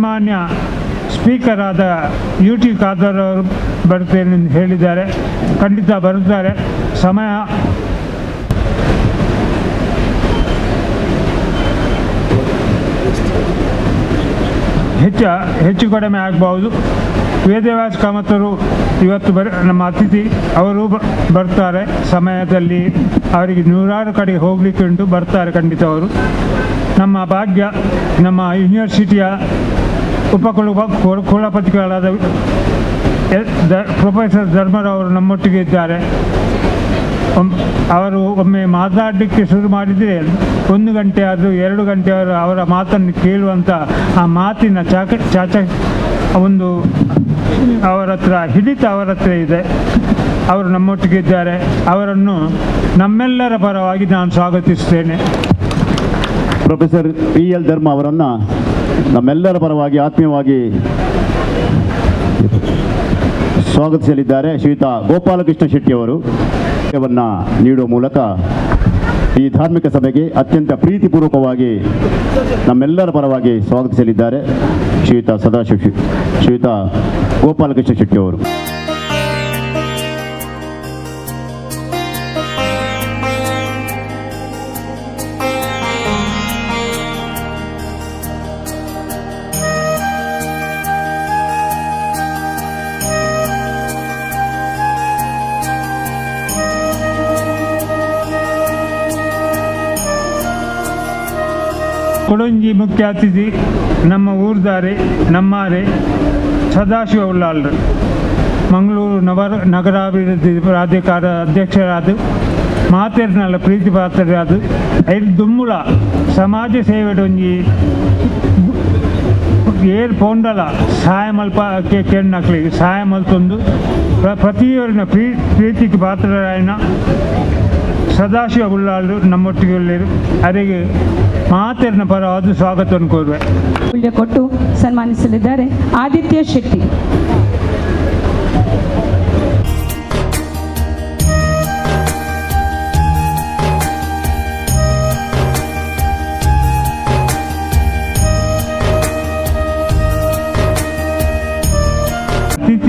ಸನ್ಮಾನ್ಯ ಸ್ಪೀಕರಾದ U T Khader ಅವರು ಬರ್ತೇನೆ ಎಂದು ಹೇಳಿದ್ದಾರೆ. ಖಂಡಿತ ಬರುತ್ತಾರೆ. ಸಮಯ ಹೆಚ್ಚು ಹೆಚ್ಚು ಕಡಿಮೆ ಆಗಬಹುದು. ವೇದವ್ಯಾಸ ಕಾಮತರು ಇವತ್ತು ನಮ್ಮ ಅತಿಥಿ, ಅವರು ಬರ್ತಾರೆ. ಸಮಯದಲ್ಲಿ ಅವರಿಗೆ ನೂರಾರು ಕಡೆ ಹೋಗಲಿಕ್ಕೆ ಉಂಟು, ಬರ್ತಾರೆ ಖಂಡಿತ ಅವರು. ನಮ್ಮ ಭಾಗ್ಯ, ನಮ್ಮ ಯೂನಿವರ್ಸಿಟಿಯ ಕುಲಪತಿಗಳಾದ ಪ್ರೊಫೆಸರ್ ಧರ್ಮರಾವ್ ಅವರು ನಮ್ಮೊಟ್ಟಿಗೆ ಇದ್ದಾರೆ. ಅವರು ಒಮ್ಮೆ ಮಾತಾಡಲಿಕ್ಕೆ ಶುರು ಮಾಡಿದರೆ 1 ಗಂಟೆ ಆದರೂ 2 ಗಂಟೆ ಆದರೂ ಅವರ ಮಾತನ್ನು ಕೇಳುವಂಥ ಆ ಮಾತಿನ ಚಾಚ ಒಂದು ಅವರ ಹತ್ರ ಹಿಡಿತ ಅವರ ಹತ್ರ ಇದೆ. ಅವರು ನಮ್ಮೊಟ್ಟಿಗೆ ಇದ್ದಾರೆ. ಅವರನ್ನು ನಮ್ಮೆಲ್ಲರ ಪರವಾಗಿ ನಾನು ಸ್ವಾಗತಿಸ್ತೇನೆ. Professor P L ಧರ್ಮ ಅವರನ್ನು ನಮ್ಮೆಲ್ಲರ ಪರವಾಗಿ ಆತ್ಮೀಯವಾಗಿ ಸ್ವಾಗತಿಸಲಿದ್ದಾರೆ ಶ್ರೀಯುತ ಗೋಪಾಲಕೃಷ್ಣ ಶೆಟ್ಟಿಯವರು. ನೀಡುವ ಮೂಲಕ ಈ ಧಾರ್ಮಿಕ ಸಭೆಗೆ ಅತ್ಯಂತ ಪ್ರೀತಿಪೂರ್ವಕವಾಗಿ ನಮ್ಮೆಲ್ಲರ ಪರವಾಗಿ ಸ್ವಾಗತಿಸಲಿದ್ದಾರೆ ಶ್ರೀಯುತ ಸದಾಶಿವ ಶ್ರೀಯುತ ಗೋಪಾಲಕೃಷ್ಣ ಶೆಟ್ಟಿಯವರು. ಕೊಡೊಂಜಿ ಮುಖ್ಯ ಅತಿಥಿ ನಮ್ಮ ಊರ್ದಾರೆ ನಮ್ಮಾರೆ ಸದಾಶಿವ ಉಲ್ಲಾಲ್ರು, ಮಂಗಳೂರು ನಗರಾಭಿವೃದ್ಧಿ ಪ್ರಾಧಿಕಾರ ಅಧ್ಯಕ್ಷರಾದ ಮಾತೆರ್ನಲ್ಲ ಪ್ರೀತಿ ಪಾತ್ರರಾದ ಐದು ದುಮ್ಮುಳ ಸಮಾಜ ಸೇವೆಡೊಂಜಿ ಏರ್ ಪೋಂಡಲ ಸಹಾಯ ಮಲ್ಪ ಕೆಣ್ಣಕ್ಲಿಗೆ ಸಹಾಯ ಮಲ್ತೊಂದು ಪ್ರತಿಯೊರಿನ ಪ್ರೀತಿಗೆ ಪಾತ್ರರಾಯನ ಸದಾಶಿವ ಉಲ್ಲಾಲ್ರು ನಮ್ಮೊಟ್ಟಿಗೆ ಉಳ್ಳೇರು. ಅರೆಗೆ ಮಾತೆರ್ನ ಪರವಾದ ಸ್ವಾಗತವನ್ನು ಕೋರುವೆ. ಮೂಲ್ಯ ಕೊಟ್ಟು ಸನ್ಮಾನಿಸಲಿದ್ದಾರೆ ಆದಿತ್ಯ ಶೆಟ್ಟಿ.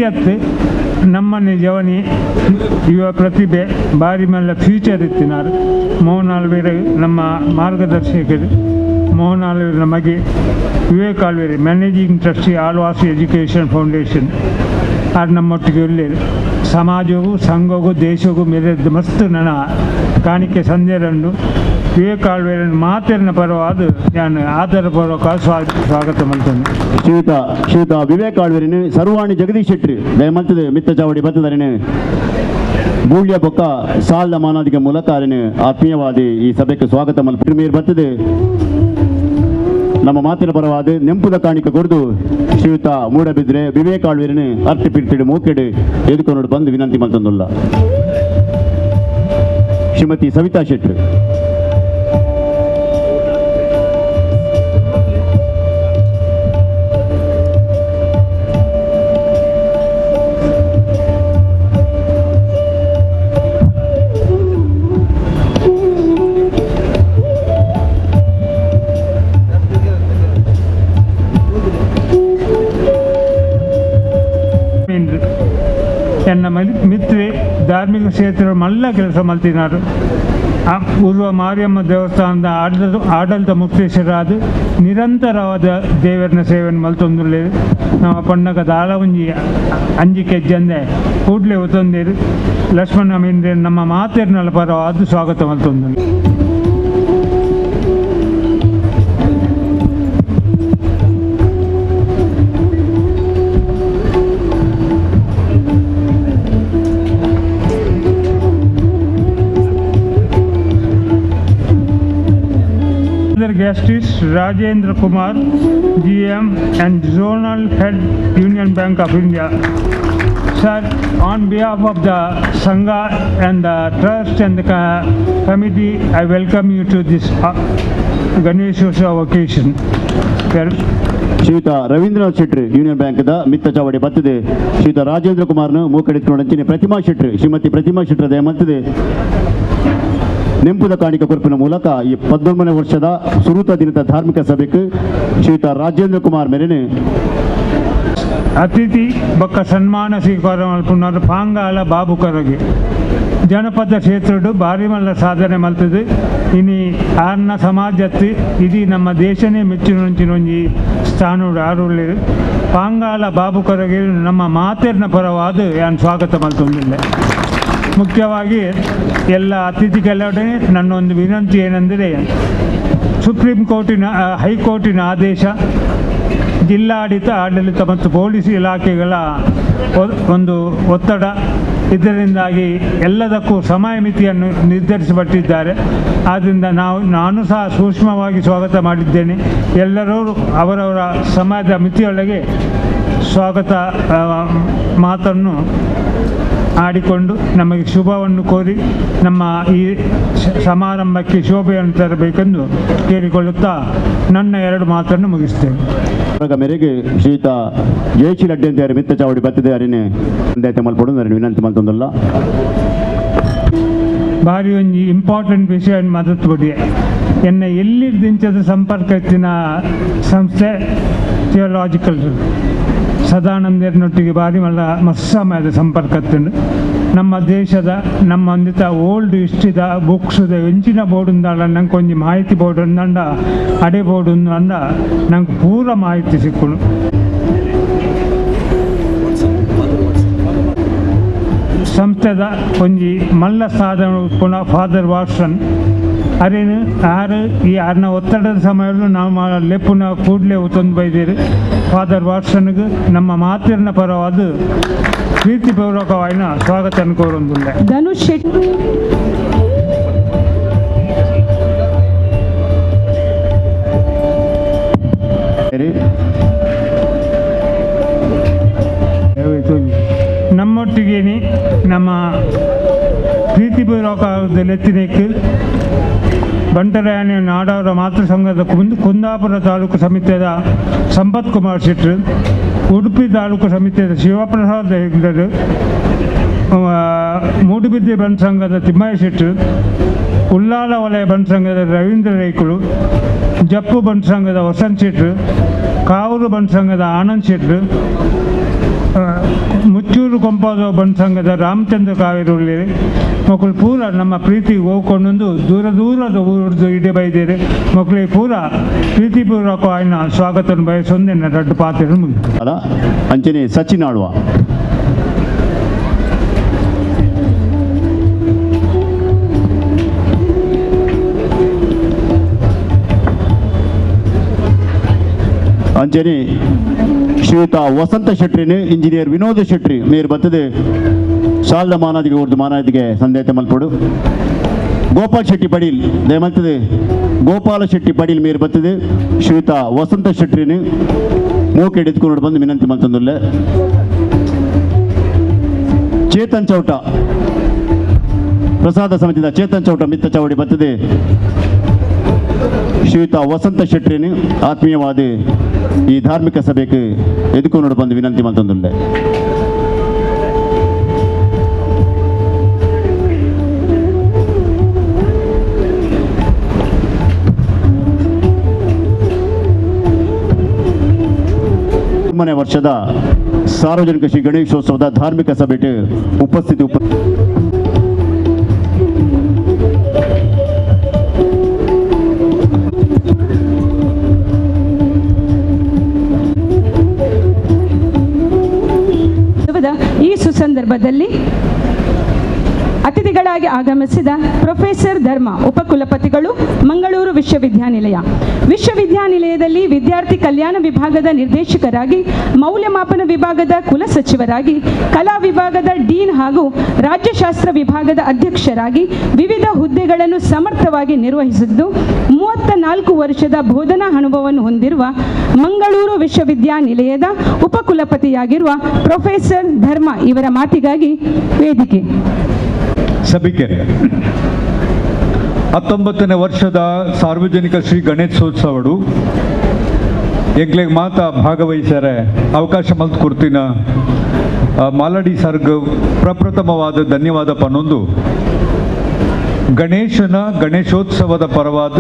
ಅತಿಥಿ ನಮ್ಮನೆ ಜವನಿ ಯುವ ಪ್ರತಿಭೆ ಬಾರಿ ಮಲ್ಲ ಫ್ಯೂಚರ್ ಇತ್ತಿನಾರು ಮೋಹನ್ ಆಲ್ವೇರು ನಮ್ಮ ಮಾರ್ಗದರ್ಶಕರು. ಮೋಹನ್ ಆಲ್ವೇರು ನಮಗೆ Vivek ಆಲ್ವೇರಿ managing trustee Alva's education foundation ಆರ್ ನಮ್ಮೊಟ್ಟಿಗೆ ಉಳ್ಳೇರು. ಸಮಾಜಗೂ ಸಂಘಗೂ ದೇಶಗೂ ಮೇರೆದ್ದು ಮಸ್ತ್ ನನ್ನ ಕಾಣಿಕೆ ಸಂದೇರಂಡು ವಿವೇಕ್ ಆಳ್ವೇರನ್ನು ಮಾತೆರ್ನ ಪರವಾದ ನಾನು ಆದರ ಪೂರ್ವಕ ಸ್ವಾಗತ ಮಾಡ್ತೇನೆ. ಶ್ರೀಯುತ ಶ್ರೀಯುತ ವಿವೇಕ್ ಆಳ್ವೇರಿನ ಸರ್ವಾಣಿ ಜಗದೀಶ್ ಶೆಟ್ಟಿ ದಯಮಂತದ ಮಿತ್ತ ಚಾವಡಿ ಬತ್ತದರಿನ ಬೂಳ್ಯ ಬೊಕ್ಕ ಸಾಲ್ದ ಮಾನಾದಿಗೆ ಮೂಲಕ ಅರಿನ ಆತ್ಮೀಯವಾದಿ ಈ ಸಭೆಗೆ ಸ್ವಾಗತ ಮಲ್ಪಿ ಮೇರ್ ಬರ್ತದೆ. ನಮ್ಮ ಮಾತಿನ ಪರವಾದ ನೆಂಪುದ ಕಾಣಿಕೆ ಕೊಡ್ದು ಶ್ರೀಯುತ ಮೂಡಬಿದ್ರೆ ವಿವೇಕ್ ಆಳ್ವೇರಿನ ಅರ್ತಿ ಪಿರ್ತಿಡು ಮೂಕೆಡು ಎದುಕೊನೋಡು ಬಂದು ವಿನಂತಿ ಮಲ್ತಂದುಲ್ಲ. ಶ್ರೀಮತಿ ಸವಿತಾ ಶೆಟ್ರು. ಎನ್ನ ಮಿತ್ರೆ ಧಾರ್ಮಿಕ ಕ್ಷೇತ್ರ ಮಲ್ಲ ಕೆಲಸ ಮಲ್ತಿನಾರು. ಆ ಉರ್ವ ಮಾರಿಯಮ್ಮ ದೇವಸ್ಥಾನದ ಆಡಳಿತ ಮುಕ್ತೇಶ್ವರಾದ ನಿರಂತರವಾದ ದೇವರನ್ನ ಸೇವೆಯನ್ನು ಮಲ್ತೊಂದುಳ್ಳೇರು. ನಮ್ಮ ಪಣ್ಣಗ ದಾಲ ಒಂಜಿ ಅಂಜಿ ಕೆಜ್ಜಂದೆ ಕೂಡ್ಲೆ ಒತ್ತೊಂದೇರು. ಲಕ್ಷ್ಮಣ ಮೀನ್ರೆ ನಮ್ಮ ಮಾತೆರ್ನಲ್ಲ ಪರವಾದ ಸ್ವಾಗತ ಮಲ್ತೊಂದು. Other guest is Rajendra Kumar, GM and Zonal Head, Union Bank of India. Sir, on behalf of the Sangha and the Trust and the committee, I welcome you to this Ganesh Utsav occasion. Sir. ಶ್ರೀಯುತ ರವೀಂದ್ರನಾಥ್ ಶೆಟ್ರು union ಬ್ಯಾಂಕ್ದ ಮಿತ್ತ ಚಾವಡಿ ಬತ್ತದೆ ಶ್ರೀಯುತ ರಾಜೇಂದ್ರ ಕುಮಾರ್ನ ಮೂಕಡಿತ್ಕೊಂಡು ಅಂಚಿನ ಪ್ರತಿಮಾ ಶೆಟ್ರು ಶ್ರೀಮತಿ ಪ್ರತಿಮಾ ಶೆಟ್ರು ದಯಮಂತದೆ ನೆಂಪುದ ಕಾಣಿಕೆ ಕೊರ್ಪಿನ ಮೂಲಕ ಈ 19ನೇ ವರ್ಷದ ಸುರೂತ ದಿನದ ಧಾರ್ಮಿಕ ಸಭೆಗೆ ಶ್ರೀಯುತ ರಾಜೇಂದ್ರ ಕುಮಾರ್ ಮೇರೆನೆ ಅತಿಥಿ ಬೊಕ್ಕ ಸನ್ಮಾನ ಸ್ವೀಕಾರ ಮಲ್ಪುನರು ಪಾಂಗಾಳ ಬಾಬು ಕರಗೆ ಜನಪದ ಕ್ಷೇತ್ರಡು ಭಾರಿ ಮಲ್ಲ ಸಾಧನೆ ಮಲ್ತದೆ. ಇನಿ ಆರ್ನ ಸಮಾಜತ್ತಿ ಇಡೀ ನಮ್ಮ ದೇಶನೇ ಮೆಚ್ಚಿನೊಂಚಿನ ಒಂಜಿ ಸ್ಥಾನಡು ಆರುಳ್ಳಿರು ಪಾಂಗಾಳ ಬಾಬು ಕರಗೆ ನಮ್ಮ ಮಾತೆರ್ನ ಪರವಾದ ಯಾನ್ ಸ್ವಾಗತ ಮಲ್ತೊಂದಿಲ್ಲ. ಮುಖ್ಯವಾಗಿ ಎಲ್ಲ ಅತಿಥಿಗಳೊಡನೆ ನನ್ನ ಒಂದು ವಿನಂತಿ ಏನೆಂದರೆ, ಸುಪ್ರೀಂ ಕೋರ್ಟಿನ ಹೈಕೋರ್ಟಿನ ಆದೇಶ, ಜಿಲ್ಲಾಡಳಿತ ಆಡಳಿತ ಮತ್ತು ಪೊಲೀಸ್ ಇಲಾಖೆಗಳ ಒಂದು ಒತ್ತಡ, ಇದರಿಂದಾಗಿ ಎಲ್ಲದಕ್ಕೂ ಸಮಯ ಮಿತಿಯನ್ನು ನಿರ್ಧರಿಸಲ್ಪಟ್ಟಿದ್ದಾರೆ. ಆದ್ದರಿಂದ ನಾನು ಸಹ ಸೂಕ್ಷ್ಮವಾಗಿ ಸ್ವಾಗತ ಮಾಡಿದ್ದೇನೆ. ಎಲ್ಲರೂ ಅವರವರ ಸಮಯದ ಮಿತಿಯೊಳಗೆ ಸ್ವಾಗತ ಮಾತನ್ನು ಆಡಿಕೊಂಡು ನಮಗೆ ಶುಭವನ್ನು ಕೋರಿ ನಮ್ಮ ಈ ಸಮಾರಂಭಕ್ಕೆ ಶೋಭೆಯನ್ನು ತರಬೇಕೆಂದು ಕೇಳಿಕೊಳ್ಳುತ್ತಾ ನನ್ನ ಎರಡು ಮಾತನ್ನು ಮುಗಿಸ್ತೇನೆ. ಮೇರೆಗೆ ಶ್ರೀಯುತ ಜಯಶೀಲ್ ಅಡ್ಡಿ ಮಿತ್ತ ಚಾವಡಿ ಬತ್ತದೆ ಅರಿನೆ ಮಲ್ಪಡು ವಿನಂತಿ ಮಲ್ತೊಂದಲ್ಲ. ಭಾರಿ ಒಂಜಿ ಇಂಪಾರ್ಟೆಂಟ್ ವಿಷಯ ಮದತ್ ಬಡಿ ಎನ್ನ ಎಲ್ಲಿ ದಿಂಚದ ಸಂಪರ್ಕ ಇತ್ತಿನ ಸಂಸ್ಥೆ ಥಿಯೋಲಾಜಿಕಲ್ ಸದಾನಂದರನೊಟ್ಟಿಗೆ ಭಾರಿ ಮಲ್ಲ ಮಸ್ಸಮಯದ ಸಂಪರ್ಕ ಇತ್ತು. ನಮ್ಮ ದೇಶದ ನಮ್ಮ ಒಂದಿತ ಓಲ್ಡ್ ಹಿಸ್ಟ್ರಿದ ಬುಕ್ಸ್ದ ಎಂಚಿನ ಬೋರ್ಡ್ ಉಂದಾಳ ನಂಗೆ ಒಂಜಿ ಮಾಹಿತಿ ಬೋರ್ಡ್ ಉಂದಂಡ ಅಡೆ ಬೋರ್ಡ್ ಉಂದಂಡ ನಂಗೆ ಪೂರ ಮಾಹಿತಿ ಸಿಕ್ಕುನು. ಸಂಸ್ಥೆದ ಒಂಜಿ ಮಲ್ಲ ಸಾಧನ ಪುನಃ ಫಾದರ್ ವಾಟ್ಸನ್ ಅರೇನು ಆರು ಈ ಆರ್ನ ಒತ್ತಡದ ಸಮಯದಲ್ಲೂ ನಾವು ಲೆಪ್ಪುನ ಕೂಡಲೇ ತಂದು ಬೈದಿರಿ. ಫಾದರ್ ವಾಟ್ಸನ್ಗೆ ನಮ್ಮ ಮಾತಿನ ಪರವಾದ ಪ್ರೀತಿಪೂರ್ವಕವಾದ ಸ್ವಾಗತ ಕೋರೊಂದುಲ್ಲೆ. ಧನುಷ್ ಶೆಟ್ಟಿ ನಮ್ಮೊಟ್ಟಿಗೇನೆ ನಮ್ಮ ಪ್ರೀತಿಪೂರ್ವಕ ಲೆತ್ತಿನೇಕ್ ಬಂಟರಾಯಣ ನಾಡವರ ಮಾತೃ ಸಂಘದ ಕುಂದಾಪುರ ತಾಲೂಕು ಸಮಿತಿಯ ಸಂಪತ್ ಕುಮಾರ್ ಶೆಟ್ಟರು, ಉಡುಪಿ ತಾಲೂಕು ಸಮಿತಿಯ ಶಿವಪ್ರಸಾದ್ ಹೆಗ್ಡರು, ಮೂಡುಬಿದ್ದೆ ಬಂಟ್ ಸಂಘದ ತಿಮ್ಮಯ್ಯ ಶೆಟ್ಟರು, ಉಲ್ಲಾಲ ವಲಯ ಬಂಟ್ ಸಂಘದ ರವೀಂದ್ರ ರೈಕುಳು, ಜಪ್ಪು ಬಂಟ್ ಸಂಘದ ವಸಂತ್ ಶೆಟ್ಟರು, ಕಾವೂರು ಬಂಟ್ ಸಂಘದ ಆನಂದ್ ಶೆಟ್ಟರು, ಮುಚ್ಚೂರು ಕೊಂಪಾದ ಬಂಟ್ ಸಂಘದ ರಾಮಚಂದ್ರ ಕಾವೇರಿ ಮಕ್ಕಳು ಪೂರ ನಮ್ಮ ಪ್ರೀತಿಗೆ ಹೋಗ್ಕೊಂಡು ದೂರ ದೂರದ ಊರದ್ದು ಇಡೇ ಬೈದೇರೆ ಮಕ್ಕಳಿಗೆ ಪೂರ ಪ್ರೀತಿಪೂರ್ವಕ ఆయన ಸ್ವಾಗತ ಬಯಸೊಂದೇ ರಡ್ಡು ಪಾತ್ರ ಮುಗಿತು. ಅಲ್ಲ ಅಂಚನೆ ಸಚಿನ್ ಆಳ್ವ ಅಂಚನೆ ಶ್ರೀಯುತ ವಸಂತ ಶೆಟ್ರಿನಿ ಇಂಜಿನಿಯರ್ ವಿನೋದ ಶೆಟ್ರಿ ಮೇರು ಬತ್ತದೆ ಸಾಲದ ಮಾನಾದಿಗೆ ಉರ್ದು ಮಾನಾದಿಗೆ ಸಂದೇಶ ಮಲ್ಪಡು. ಗೋಪಾಲ್ ಶೆಟ್ಟಿ ಪಡೀಲ್ ದಯಮಲ್ತದೆ ಗೋಪಾಲ ಶೆಟ್ಟಿ ಪಡೀಲ್ ಮೇರು ಬತ್ತದೆ ಶ್ರೀಯುತ ವಸಂತ ಶೆಟ್ರಿನಿ ಮೂಕೆ ಹಿಡಿದುಕೊಂಡು ಬಂದು ವಿನಂತಿ ಮಲ್ತಂದುಲ್ಲೆ. ಚೇತನ್ ಚೌಟ ಪ್ರಸಾದ ಸಮಿತಿದ ಚೇತನ್ ಚೌಟ ಮಿತ್ತ ಚಾವಡಿ ಬತ್ತದೆ ಶ್ರೀಯುತ ವಸಂತ ಶೆಟ್ರಿನಿ ಆತ್ಮೀಯವಾದ ಈ ಧಾರ್ಮಿಕ ಸಭೆಗೆ ಎದುಕೊಂಡು ಬಂದು ವಿನಂತಿ ಮಲ್ತಂದುಲ್ಲೆ. ವರ್ಷದ ಸಾರ್ವಜನಿಕ ಶ್ರೀ ಗಣೇಶೋತ್ಸವದ ಧಾರ್ಮಿಕ ಸಭೆಗೆ ಉಪಸ್ಥಿತಿ ಈ ಸುಸಂದರ್ಭದಲ್ಲಿ ಅತಿಥಿಗಳಾಗಿ ಆಗಮಿಸಿದ ಪ್ರೊಫೆಸರ್ ಧರ್ಮ ಉಪಕುಲಪತಿಗಳು, ಮಂಗಳೂರು ವಿಶ್ವವಿದ್ಯಾನಿಲಯ. ವಿಶ್ವವಿದ್ಯಾನಿಲಯದಲ್ಲಿ ವಿದ್ಯಾರ್ಥಿ ಕಲ್ಯಾಣ ವಿಭಾಗದ ನಿರ್ದೇಶಕರಾಗಿ, ಮೌಲ್ಯಮಾಪನ ವಿಭಾಗದ ಕುಲಸಚಿವರಾಗಿ, ಕಲಾ ವಿಭಾಗದ ಡೀನ್ ಹಾಗೂ ರಾಜ್ಯಶಾಸ್ತ್ರ ವಿಭಾಗದ ಅಧ್ಯಕ್ಷರಾಗಿ ವಿವಿಧ ಹುದ್ದೆಗಳನ್ನು ಸಮರ್ಥವಾಗಿ ನಿರ್ವಹಿಸಿದ್ದು 34 ವರ್ಷದ ಬೋಧನಾ ಅನುಭವವನ್ನು ಹೊಂದಿರುವ ಮಂಗಳೂರು ವಿಶ್ವವಿದ್ಯಾನಿಲಯದ ಉಪಕುಲಪತಿಯಾಗಿರುವ ಪ್ರೊಫೆಸರ್ ಧರ್ಮ ಇವರ ಮಾತಿಗಾಗಿ ವೇದಿಕೆ. ಸಭಿಕೆರೆ, 19ನೇ ವರ್ಷದ ಸಾರ್ವಜನಿಕ ಶ್ರೀ ಗಣೇಶೋತ್ಸವಡು ಎಂಕ್ಲೆಗ್ ಮಾತ ಭಾಗವಹಿಸ್ಯಾರೆ ಅವಕಾಶ ಮಲ್ತ್ ಕೊಡ್ತಿನ ಮಾಲಾಡಿ ಸರ್ಗ್ ಪ್ರಪ್ರಥಮವಾದ ಧನ್ಯವಾದ ಪನ್ನೊಂದು. ಗಣೇಶನ ಗಣೇಶೋತ್ಸವದ ಪರವಾದ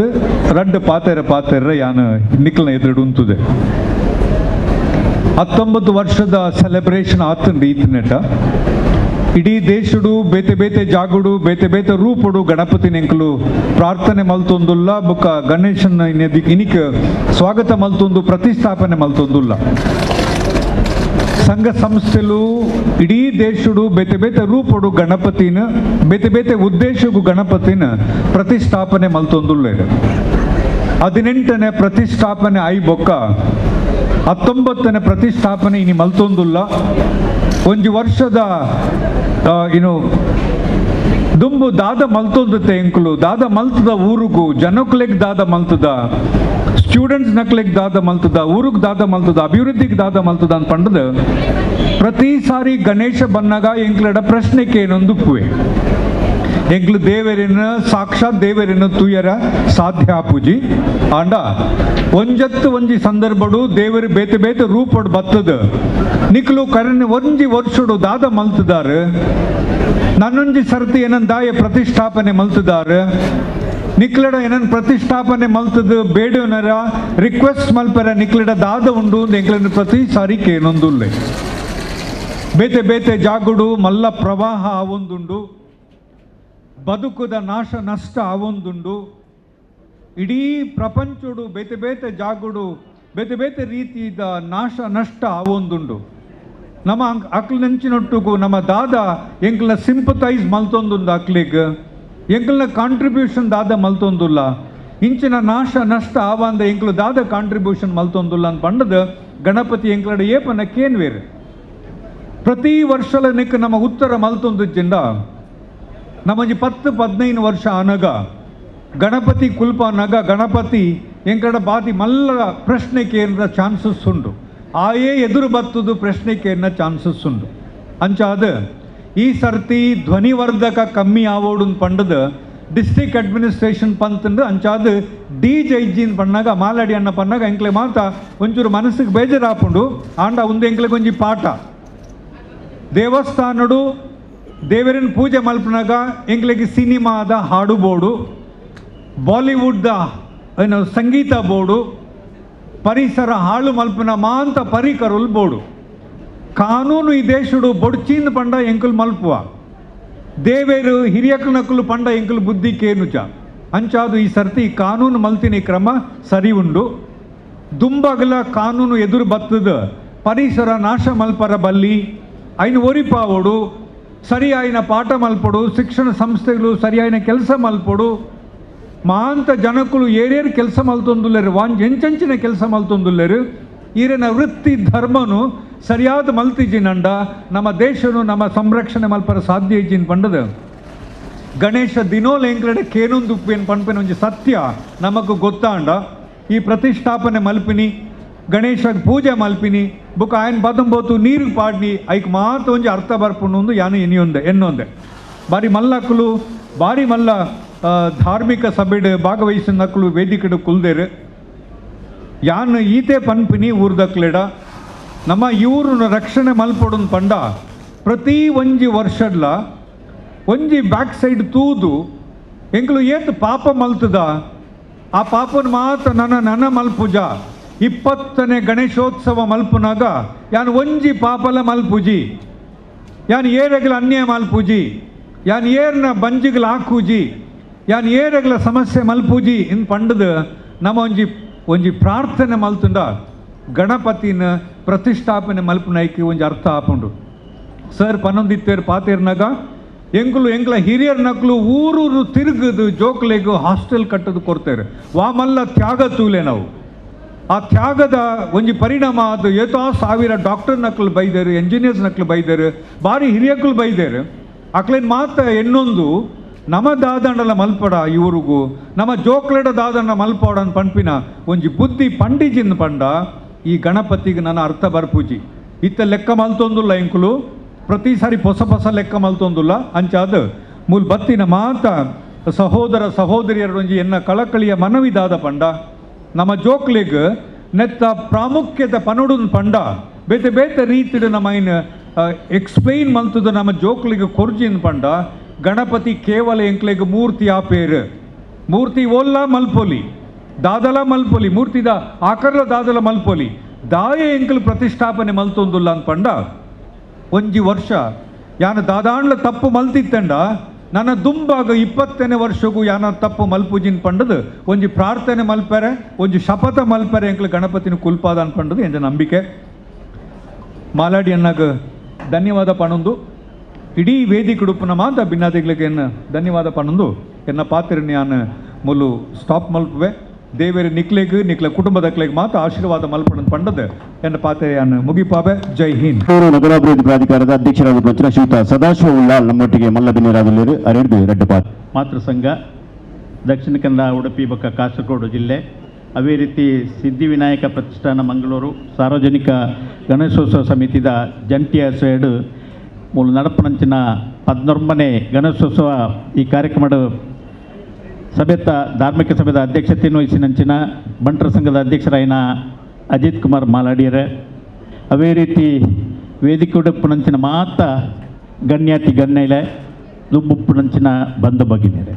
ರಡ್ಡು ಪಾತೆರ ಪಾತೆರ ಯಾನು ನಿಕ್ಲನ ಎದುರುಂತುದೆ. 19 ವರ್ಷದ ಸೆಲೆಬ್ರೇಷನ್ ಆತಂಡು ಈತನೆಟ ಇಡೀ ದೇಶಡು ಬೇತೆ ಬೇತೆ ಜಾಗುಡು ಬೇತೆ ಬೇತೆ ರೂಪುಡು ಗಣಪತಿ ನೆಂಕಲು ಪ್ರಾರ್ಥನೆ ಮಲ್ತೊಂದುಲ್ಲ ಬುಕ್ಕ ಗಣೇಶನ ಇನಿಕ್ ಸ್ವಾಗತ ಮಲ್ತೊಂದು ಪ್ರತಿಷ್ಠಾಪನೆ ಮಲ್ತೊಂದುಲ್ಲ. ಸಂಘ ಸಂಸ್ಥೆಲು ಇಡೀ ದೇಶಡು ಬೇತೆ ಬೇತೆ ರೂಪುಡು ಗಣಪತಿನ ಬೇತೆ ಬೇತೆ ಉದ್ದೇಶಕ್ಕೂ ಗಣಪತಿನ ಪ್ರತಿಷ್ಠಾಪನೆ ಮಲ್ತೊಂದುಲ್ಲ. 18ನೇ ಪ್ರತಿಷ್ಠಾಪನೆ ಆಯಿ ಬೊಕ್ಕ 19ನೇ ಪ್ರತಿಷ್ಠಾಪನೆ ಇನಿ ಮಲ್ತೊಂದುಲ್ಲ. ಒಂಜಿ ವರ್ಷದ ಇನ್ನು ದುಂಬು ದಾದ ಮಲ್ತೊಂದುತ್ತೆ ಎಂಕುಲು ದಾದ ಮಲ್ತದ ಊರುಗು ಜನಕ್ಲೆಗ್ ದಾದ ಮಲ್ತದ ಸ್ಟೂಡೆಂಟ್ಸ್ ನಕ್ಲೆಗ್ ದಾದ ಮಲ್ತದ ಊರುಗ್ ದಾದ ಮಲ್ತದ ಅಭಿವೃದ್ಧಿಗೆ ದಾದ ಮಲ್ತದ ಅಂತ ಪಂಡದ ಪ್ರತಿ ಸಾರಿ ಗಣೇಶ ಬನ್ನಾಗ ಎಂಕ್ಲಡ ಪ್ರಶ್ನೆಗೆ ಏನೊಂದು ಪುವೆ ಎಂಕ್ಲು ದೇವರಿನ ಸಾಕ್ಷಾತ್ ದೇವರಿನ ತೂಯರ ಸಾಧ್ಯ ಪೂಜಿ ಆಂಡ ಒಂಜತ್ತು ಒಂಜಿ ಸಂದರ್ಭಡು ದೇವರು ಬೇತೆ ಬೇತೆ ರೂಪಡು ಬತ್ತದ ನಿಕ್ಲು ಕರನ್ ಒಂಜಿ ವರ್ಷಡು ದಾದ ಮಲ್ತದಾರು ನನ್ನೊಂಜಿ ಸರ್ತಿ ಏನನ್ ದಾಯ ಪ್ರತಿಷ್ಠಾಪನೆ ಮಲ್ತದಾರು ನಿಕ್ಲಡ ಏನನ್ ಪ್ರತಿಷ್ಠಾಪನೆ ಮಲ್ತದ ಬೇಡನರ ರಿಕ್ವೆಸ್ಟ್ ಮಲ್ಪರ ನಿಕ್ಲಡ ದಾದ ಉಂಡು ಎಂಕ್ಲನ ಪ್ರತಿ ಸಾರಿ ಕೇನೊಂದುಲ್ಲೆ. ಬೇತೆ ಬೇತೆ ಜಾಗುಡು ಮಲ್ಲ ಪ್ರವಾಹ ಆವೊಂದುಂಡು, ಬದುಕುದ ನಾಶ ನಷ್ಟ ಆವೊಂದುಂಡು, ಇಡೀ ಪ್ರಪಂಚಡು ಬೇತೆ ಬೇತೆ ಜಾಗುಡು ಬೇತೆ ಬೇತೆ ರೀತಿಯ ನಾಶ ನಷ್ಟ ಆವೊಂದುಂಡು. ನಮ್ಮ ಅಕ್ಲಂಚಿನೊಟ್ಟುಗು ನಮ್ಮ ದಾದ ಎಂಕ್ಲನ ಸಿಂಪತೈಸ್ ಮಲ್ತೊಂದುಂಡು ಅಕ್ಲಿಗ್ ಎಂಕ್ಲನ ಕಾಂಟ್ರಿಬ್ಯೂಷನ್ ದಾದ ಮಲ್ತೊಂದುಲ್ಲ ಇಂಚಿನ ನಾಶ ನಷ್ಟ ಆವಂದ ಎಂಕ್ಲು ದಾದ ಕಾಂಟ್ರಿಬ್ಯೂಷನ್ ಮಲ್ತೊಂದುಲ್ಲ ಅಂತ ಪಂಡದ ಗಣಪತಿ ಎಂಕ್ಲಡ ಏಪನ ಕೇನ್ವೇರು ಪ್ರತಿ ವರ್ಷಲ ನಿಕ್ ನಮ್ಮ ಉತ್ತರ ಮಲ್ತೊಂದು ನಮ್ಮಂಜಿ 10 15 ವರ್ಷ ಅನಗ ಗಣಪತಿ ಕುಲ್ಪ ನಗ ಗಣಪತಿ ಎಂಕಡ ಬಾತಿ ಮಲ್ಲ ಪ್ರಶ್ನೆ ಕೇಂದ್ರ ಚಾನ್ಸಸ್ ಉಂಡು ಆಯೇ ಎದುರು ಬತ್ತದು ಪ್ರಶ್ನೆ ಕೇಂದ್ರ ಚಾನ್ಸಸ್ ಉಂಡು. ಅಂಚಾದ ಈ ಸರ್ತಿ ಧ್ವನಿವರ್ಧಕ ಕಮ್ಮಿ ಆವೋಡು ಪಂಡದ ಡಿಸ್ಟ್ರಿಕ್ಟ್ ಅಡ್ಮಿನಿಸ್ಟ್ರೇಷನ್ ಪಂತಂದು ಅಂಚಾದ ಡಿ ಜೈಜಿನ್ ಪಣ್ಣಾಗ ಮಾಲಾಡಿ ಅಣ್ಣ ಪನ್ನಾಗ ಎಂಕ್ಲೆ ಮಾತ ಒಂಚೂರು ಮನಸ್ಸಿಗೆ ಬೇಜಾರಾಪುಂಡು ಆಂಡ ಒಂದು ಎಂಕ್ಲೆಗೆ ಒಂಜಿ ಪಾಠ ದೇವಸ್ಥಾನಡು ದೇವರಿನ ಪೂಜೆ ಮಲ್ಪನಾಗ ಎಂಕ್ಲೆಗೆ ಸಿನಿಮಾದ ಹಾಡು ಬೋರ್ಡು ಬಾಲಿವುಡ್ದ ಏನು ಸಂಗೀತ ಬೋರ್ಡು ಪರಿಸರ ಹಾಳು ಮಲ್ಪನ ಮಾಂತ ಪರಿಕರುಲ್ ಬೋರ್ಡು ಕಾನೂನು ಈ ದೇಶಡು ಬೊಡ್ಚಿನ ಪಂಡ ಎಂಕುಲು ಮಲ್ಪುವ ದೇವೇರು ಹಿರಿಯಕನಕುಲು ಪಂಡ ಎಂಕುಲು ಬುದ್ಧಿ ಕೇನುಜ ಅಂಚಾದು ಈ ಸರ್ತಿ ಕಾನೂನು ಮಲ್ತಿನ ಕ್ರಮ ಸರಿ ಉಂಡು. ದುಂಬಗಲ ಕಾನೂನು ಎದುರು ಬತ್ತದ ಪರಿಸರ ನಾಶ ಮಲ್ಪರ ಬಲ್ಲಿ ಐನು ಒರಿಪಾವೋಡು ಸರಿಯಾಯಿನ ಪಾಠ ಮಲ್ಪಡು ಶಿಕ್ಷಣ ಸಂಸ್ಥೆಗಳು ಸರಿಯಾಯಿನ ಕೆಲಸ ಮಲ್ಪಡು ಮಾಂತ ಜನಕ್ಕಳು ಏರೇರು ಕೆಲಸ ಮಲ್ತೊಂದುಲ್ಲೇರು ವಾಂಜ್ ಎಂಚಂಚಿನ ಕೆಲಸ ಮಲ್ತೊಂದುಲ್ಲೇರು ಈರಿನ ವೃತ್ತಿ ಧರ್ಮನು ಸರಿಯಾದ ಮಲ್ತಿಜಿನಂಡ ನಮ್ಮ ದೇಶನು ನಮ್ಮ ಸಂರಕ್ಷಣೆ ಮಲ್ಪರ ಸಾಧ್ಯ ಇಜ್ಜಿನ ಪಂಡದ ಗಣೇಶ ದಿನೋಲ ಎಂಕ್ಲಡೆ ಕೇನೊಂದು ಉಪ್ಪೇನು ಪನ್ಪಿನ ಒಂಜಿ ಸತ್ಯ ನಮಗೂ ಗೊತ್ತಾಂಡ ಈ ಪ್ರತಿಷ್ಠಾಪನೆ ಮಲ್ಪಿನಿ ಗಣೇಶ ಪೂಜೆ ಮಲ್ಪಿನಿ ಬುಕ್ ಆಯನ್ ಬದಂಬೋತು ನೀರು ಪಾಡ್ನಿ ಐಕ್ ಮಾತ ಒಂಜಿ ಅರ್ಥ ಬರ್ಪುಂಡು ಯಾನು ಎನಿಯೊಂದೆ ಎನ್ನೊಂದೆ ಬಾರಿ ಮಲ್ಲಕ್ಕಲು ಬಾರಿ ಮಲ್ಲ ಧಾರ್ಮಿಕ ಸಭೆಡ್ ಭಾಗವಹಿಸಿನಕ್ಕಲು ವೇದಿಕೆಡು ಕುಲ್ದೇರು ಯಾನು ಈತೆ ಪನ್ಪಿನಿ ಊರ್ದಕ್ಲೆಡ ನಮ್ಮ ಇವ್ರನ್ನ ರಕ್ಷಣೆ ಮಲ್ಪೊಡನ್ ಪಂಡ ಪ್ರತಿ ಒಂಜಿ ವರ್ಷಡ್ಲ ಒಂಜಿ ಬ್ಯಾಕ್ ಸೈಡ್ ತೂದು ಎಂಕ್ಲು ಏತ್ ಪಾಪ ಮಲ್ತದ ಆ ಪಾಪನ ಮಾತ್ರ ನನ್ನ ನನ್ನ ಮಲ್ಪುಜ 20ನೇ ಗಣೇಶೋತ್ಸವ ಮಲ್ಪುನಾಗ ಯಾನು ಒಂಜಿ ಪಾಪಲ ಮಲ್ಪುಜಿ ಯಾನು ಏರಗಲ ಅನ್ಯಾಯ ಮಲ್ಪುಜಿ ಯಾನು ಏರ್ನ ಬಂಜಿಗಳ ಹಾಕೂಜಿ ಯಾನು ಏರಗಲ ಸಮಸ್ಯೆ ಮಲ್ಪುಜಿ ಇನ್ ಪಂಡದ ನಮ್ಮ ಒಂಜಿ ಒಂಜಿ ಪ್ರಾರ್ಥನೆ ಮಲ್ತುಂಡ ಗಣಪತಿನ ಪ್ರತಿಷ್ಠಾಪನೆ ಮಲ್ಪುನೈಕಿ ಒಂಜಿ ಅರ್ಥ ಆಪುಂಡು. ಸರ್ ಪನ್ನೊಂದಿತ್ತೇರು ಪಾತೇರ್ನಾಗ ಎಂಕುಲು ಎಂಕ್ಲ ಹಿರಿಯರ್ ನಕ್ಲು ಊರೂರು ತಿರುಗದು ಜೋಕ್ಲೆಗು ಹಾಸ್ಟೆಲ್ ಕಟ್ಟದು ಕೊಡ್ತೇವೆ ವಾಮಲ್ಲ ತ್ಯಾಗ ತೂಲೆ ನಾವು ಆ ತ್ಯಾಗದ ಒಂಜಿ ಪರಿಣಾಮ ಅದು ಏತೋ ಸಾವಿರ ಡಾಕ್ಟರ್ ನಕ್ಲು ಬೈದೇರು ಎಂಜಿನಿಯರ್ಸ್ ನಕ್ಲು ಬೈದೇರು ಭಾರಿ ಹಿರಿಯಕ್ಲು ಬೈದೇರು ಅಕ್ಲೇನು ಮಾತ ಎನ್ನೊಂದು ನಮ್ಮ ದಾದಂಡಲ ಮಲ್ಪಡ ಇವ್ರಿಗೂ ನಮ್ಮ ಜೋಕ್ಲೆಡ ದಾದಂಡ ಮಲ್ಪಡ ಅಂತ ಪಂಪಿನ ಒಂಜಿ ಬುದ್ಧಿ ಪಂಡಿಜಿನ ಪಂಡ ಈ ಗಣಪತಿಗೆ ನನ್ನ ಅರ್ಥ ಬರ್ಪೂಜಿ ಇತ್ತ ಲೆಕ್ಕ ಮಲ್ತೊಂದುಲ್ಲ ಎಂಕುಲು ಪ್ರತಿ ಸಾರಿ ಹೊಸ ಹೊಸ ಲೆಕ್ಕ ಮಲ್ತೊಂದುಲ್ಲ ಅಂಚಾದ ಮೂಲ ಬತ್ತಿನ ಮಾತ ಸಹೋದರ ಸಹೋದರಿಯರೊಂಜಿ ಎನ್ನ ಕಳಕಳಿಯ ಮನವಿದಾದ ಪಂಡ ನಮ್ಮ ಜೋಕ್ಲೆಗ್ ನೆತ್ತ ಪ್ರಾಮುಖ್ಯತೆ ಪನುಡುನ್ ಪಂಡ ಬೇತೆ ಬೇತೆ ರೀತಿಡು ನಮ್ಮ ಇನ್ ಎಕ್ಸ್ಪ್ಲೈನ್ ಮಲ್ತದ ನಮ್ಮ ಜೋಕ್ಲಿಗೆ ಕೊರ್ಜಿನ್ ಪಂಡ Ganapati ಕೇವಲ ಎಂಕ್ಲೆಗ್ ಮೂರ್ತಿ ಆಪೇರು ಮೂರ್ತಿ ಓಲ್ಲ ಮಲ್ಪೊಲಿ ದಾದಲ ಮಲ್ಪೊಲಿ ಮೂರ್ತಿದ ಆಕರ್ಲ ದಾದಲ ಮಲ್ಪೊಲಿ ದಾಯೆ ಎಂಕಲ್ ಪ್ರತಿಷ್ಠಾಪನೆ ಮಲ್ತೊಂದುಲ್ಲ ಅನ್ಪಂಡ ಒಂಜಿ ವರ್ಷ ಯಾನ ದಾದಾಂಡ್ಲ ತಪ್ಪು ಮಲ್ತಿತ್ತಂಡ ನನ್ನ ದುಂಬಾಗ 20ನೇ ವರ್ಷಗೂ ಯಾನ ತಪ್ಪು ಮಲ್ಪುಜಿನ್ ಪಂಡದು ಒಂಜಿ ಪ್ರಾರ್ಥನೆ ಮಲ್ಪೆರೆ ಒಂಜಿ ಶಪಥ ಮಲ್ಪೆರೆ ಎಂಕ್ಲು ಗಣಪತಿನ ಕುಲ್ಪಾದ ಅನ್ಪಂಡದು ಎಂಜ ನಂಬಿಕೆ. ಮಾಲಾಡಿ ಅನ್ನಾಗ ಧನ್ಯವಾದ ಪಣೊಂದು ಇಡೀ ವೇದಿಕೆ ಉಡುಪುನ ಮಾತ ಭಿನ್ನಾದಿಗಳಿಗೆ ಧನ್ಯವಾದ ಪಣೊಂದು ಎನ್ನ ಪಾತ್ರ ಯಾನ್ ಮುಲು ಸ್ಟಾಪ್ ಮಲ್ಪುವೆ. ದೇವೇರು ನಿಕ್ಲೆಗ್ ನಿಕ್ಲ ಕುಟುಂಬದಕ್ಲೆಗ್ ಮಾತ ಆಶೀರ್ವಾದ ಮಲ್ಪಡನ್ ಪಂಡದು ಎನ್ನ ಪಾತ್ರ ಯಾನ್ ಮುಗಿಪಾಬೆ. ಜೈ ಹಿಂದ್. ನಗರಾಭಿವೃದ್ಧಿ ಪ್ರಾಧಿಕಾರದ ಅಧ್ಯಕ್ಷರಾದ ಪಂಚನ ಶ್ರೀಯುತ ಸದಾಶಿವ ಉಳ್ಳಾಲ್ ನಮ್ಮೊಟ್ಟಿಗೆ ಮಲ್ಲ ಬಿನ್ನೇರಾದುಲ್ಲೇರು ಅರೆಡ್ದು ರಡ್ಡು ಪಾತ್ರ. ಮಾತೃಸಂಘ ದಕ್ಷಿಣ ಕನ್ನಡ ಉಡುಪಿ ಬೊಕ್ಕ ಕಾಸರಗೋಡು ಜಿಲ್ಲೆ, ಅದೇ ರೀತಿ ಸಿದ್ಧಿವಿನಾಯಕ ಪ್ರತಿಷ್ಠಾನ ಮಂಗಳೂರು, ಸಾರ್ವಜನಿಕ ಗಣೇಶೋತ್ಸವ ಸಮಿತಿದ ಜಂಟಿ ಆಶ್ರಯಡು ಮೂಲ ನಡಪನಂಚಿನ 19ನೇ ಗಣೇಶೋತ್ಸವ ಈ ಕಾರ್ಯಕ್ರಮದ ಸಭೆತ ಧಾರ್ಮಿಕ ಸಭೆದ ಅಧ್ಯಕ್ಷತೆಯನ್ನು ವಹಿಸಿನಂಚಿನ ಬಂಟರ ಸಂಘದ ಅಧ್ಯಕ್ಷರಾಯಿನ ಅಜಿತ್ ಕುಮಾರ್ ಮಾಲಾಡಿಯರೆ, ಅದೇ ರೀತಿ ವೇದಿಕೆ ಉಡುಪುನಂಚಿನ ಮಾತ ಗಣ್ಯಾತಿ ಗಣ್ಯಲೆ ದುಬ್ಬುಪ್ಪುನಂಚಿನ ಬಂಧು ಭಗಿನಿಯರೆ,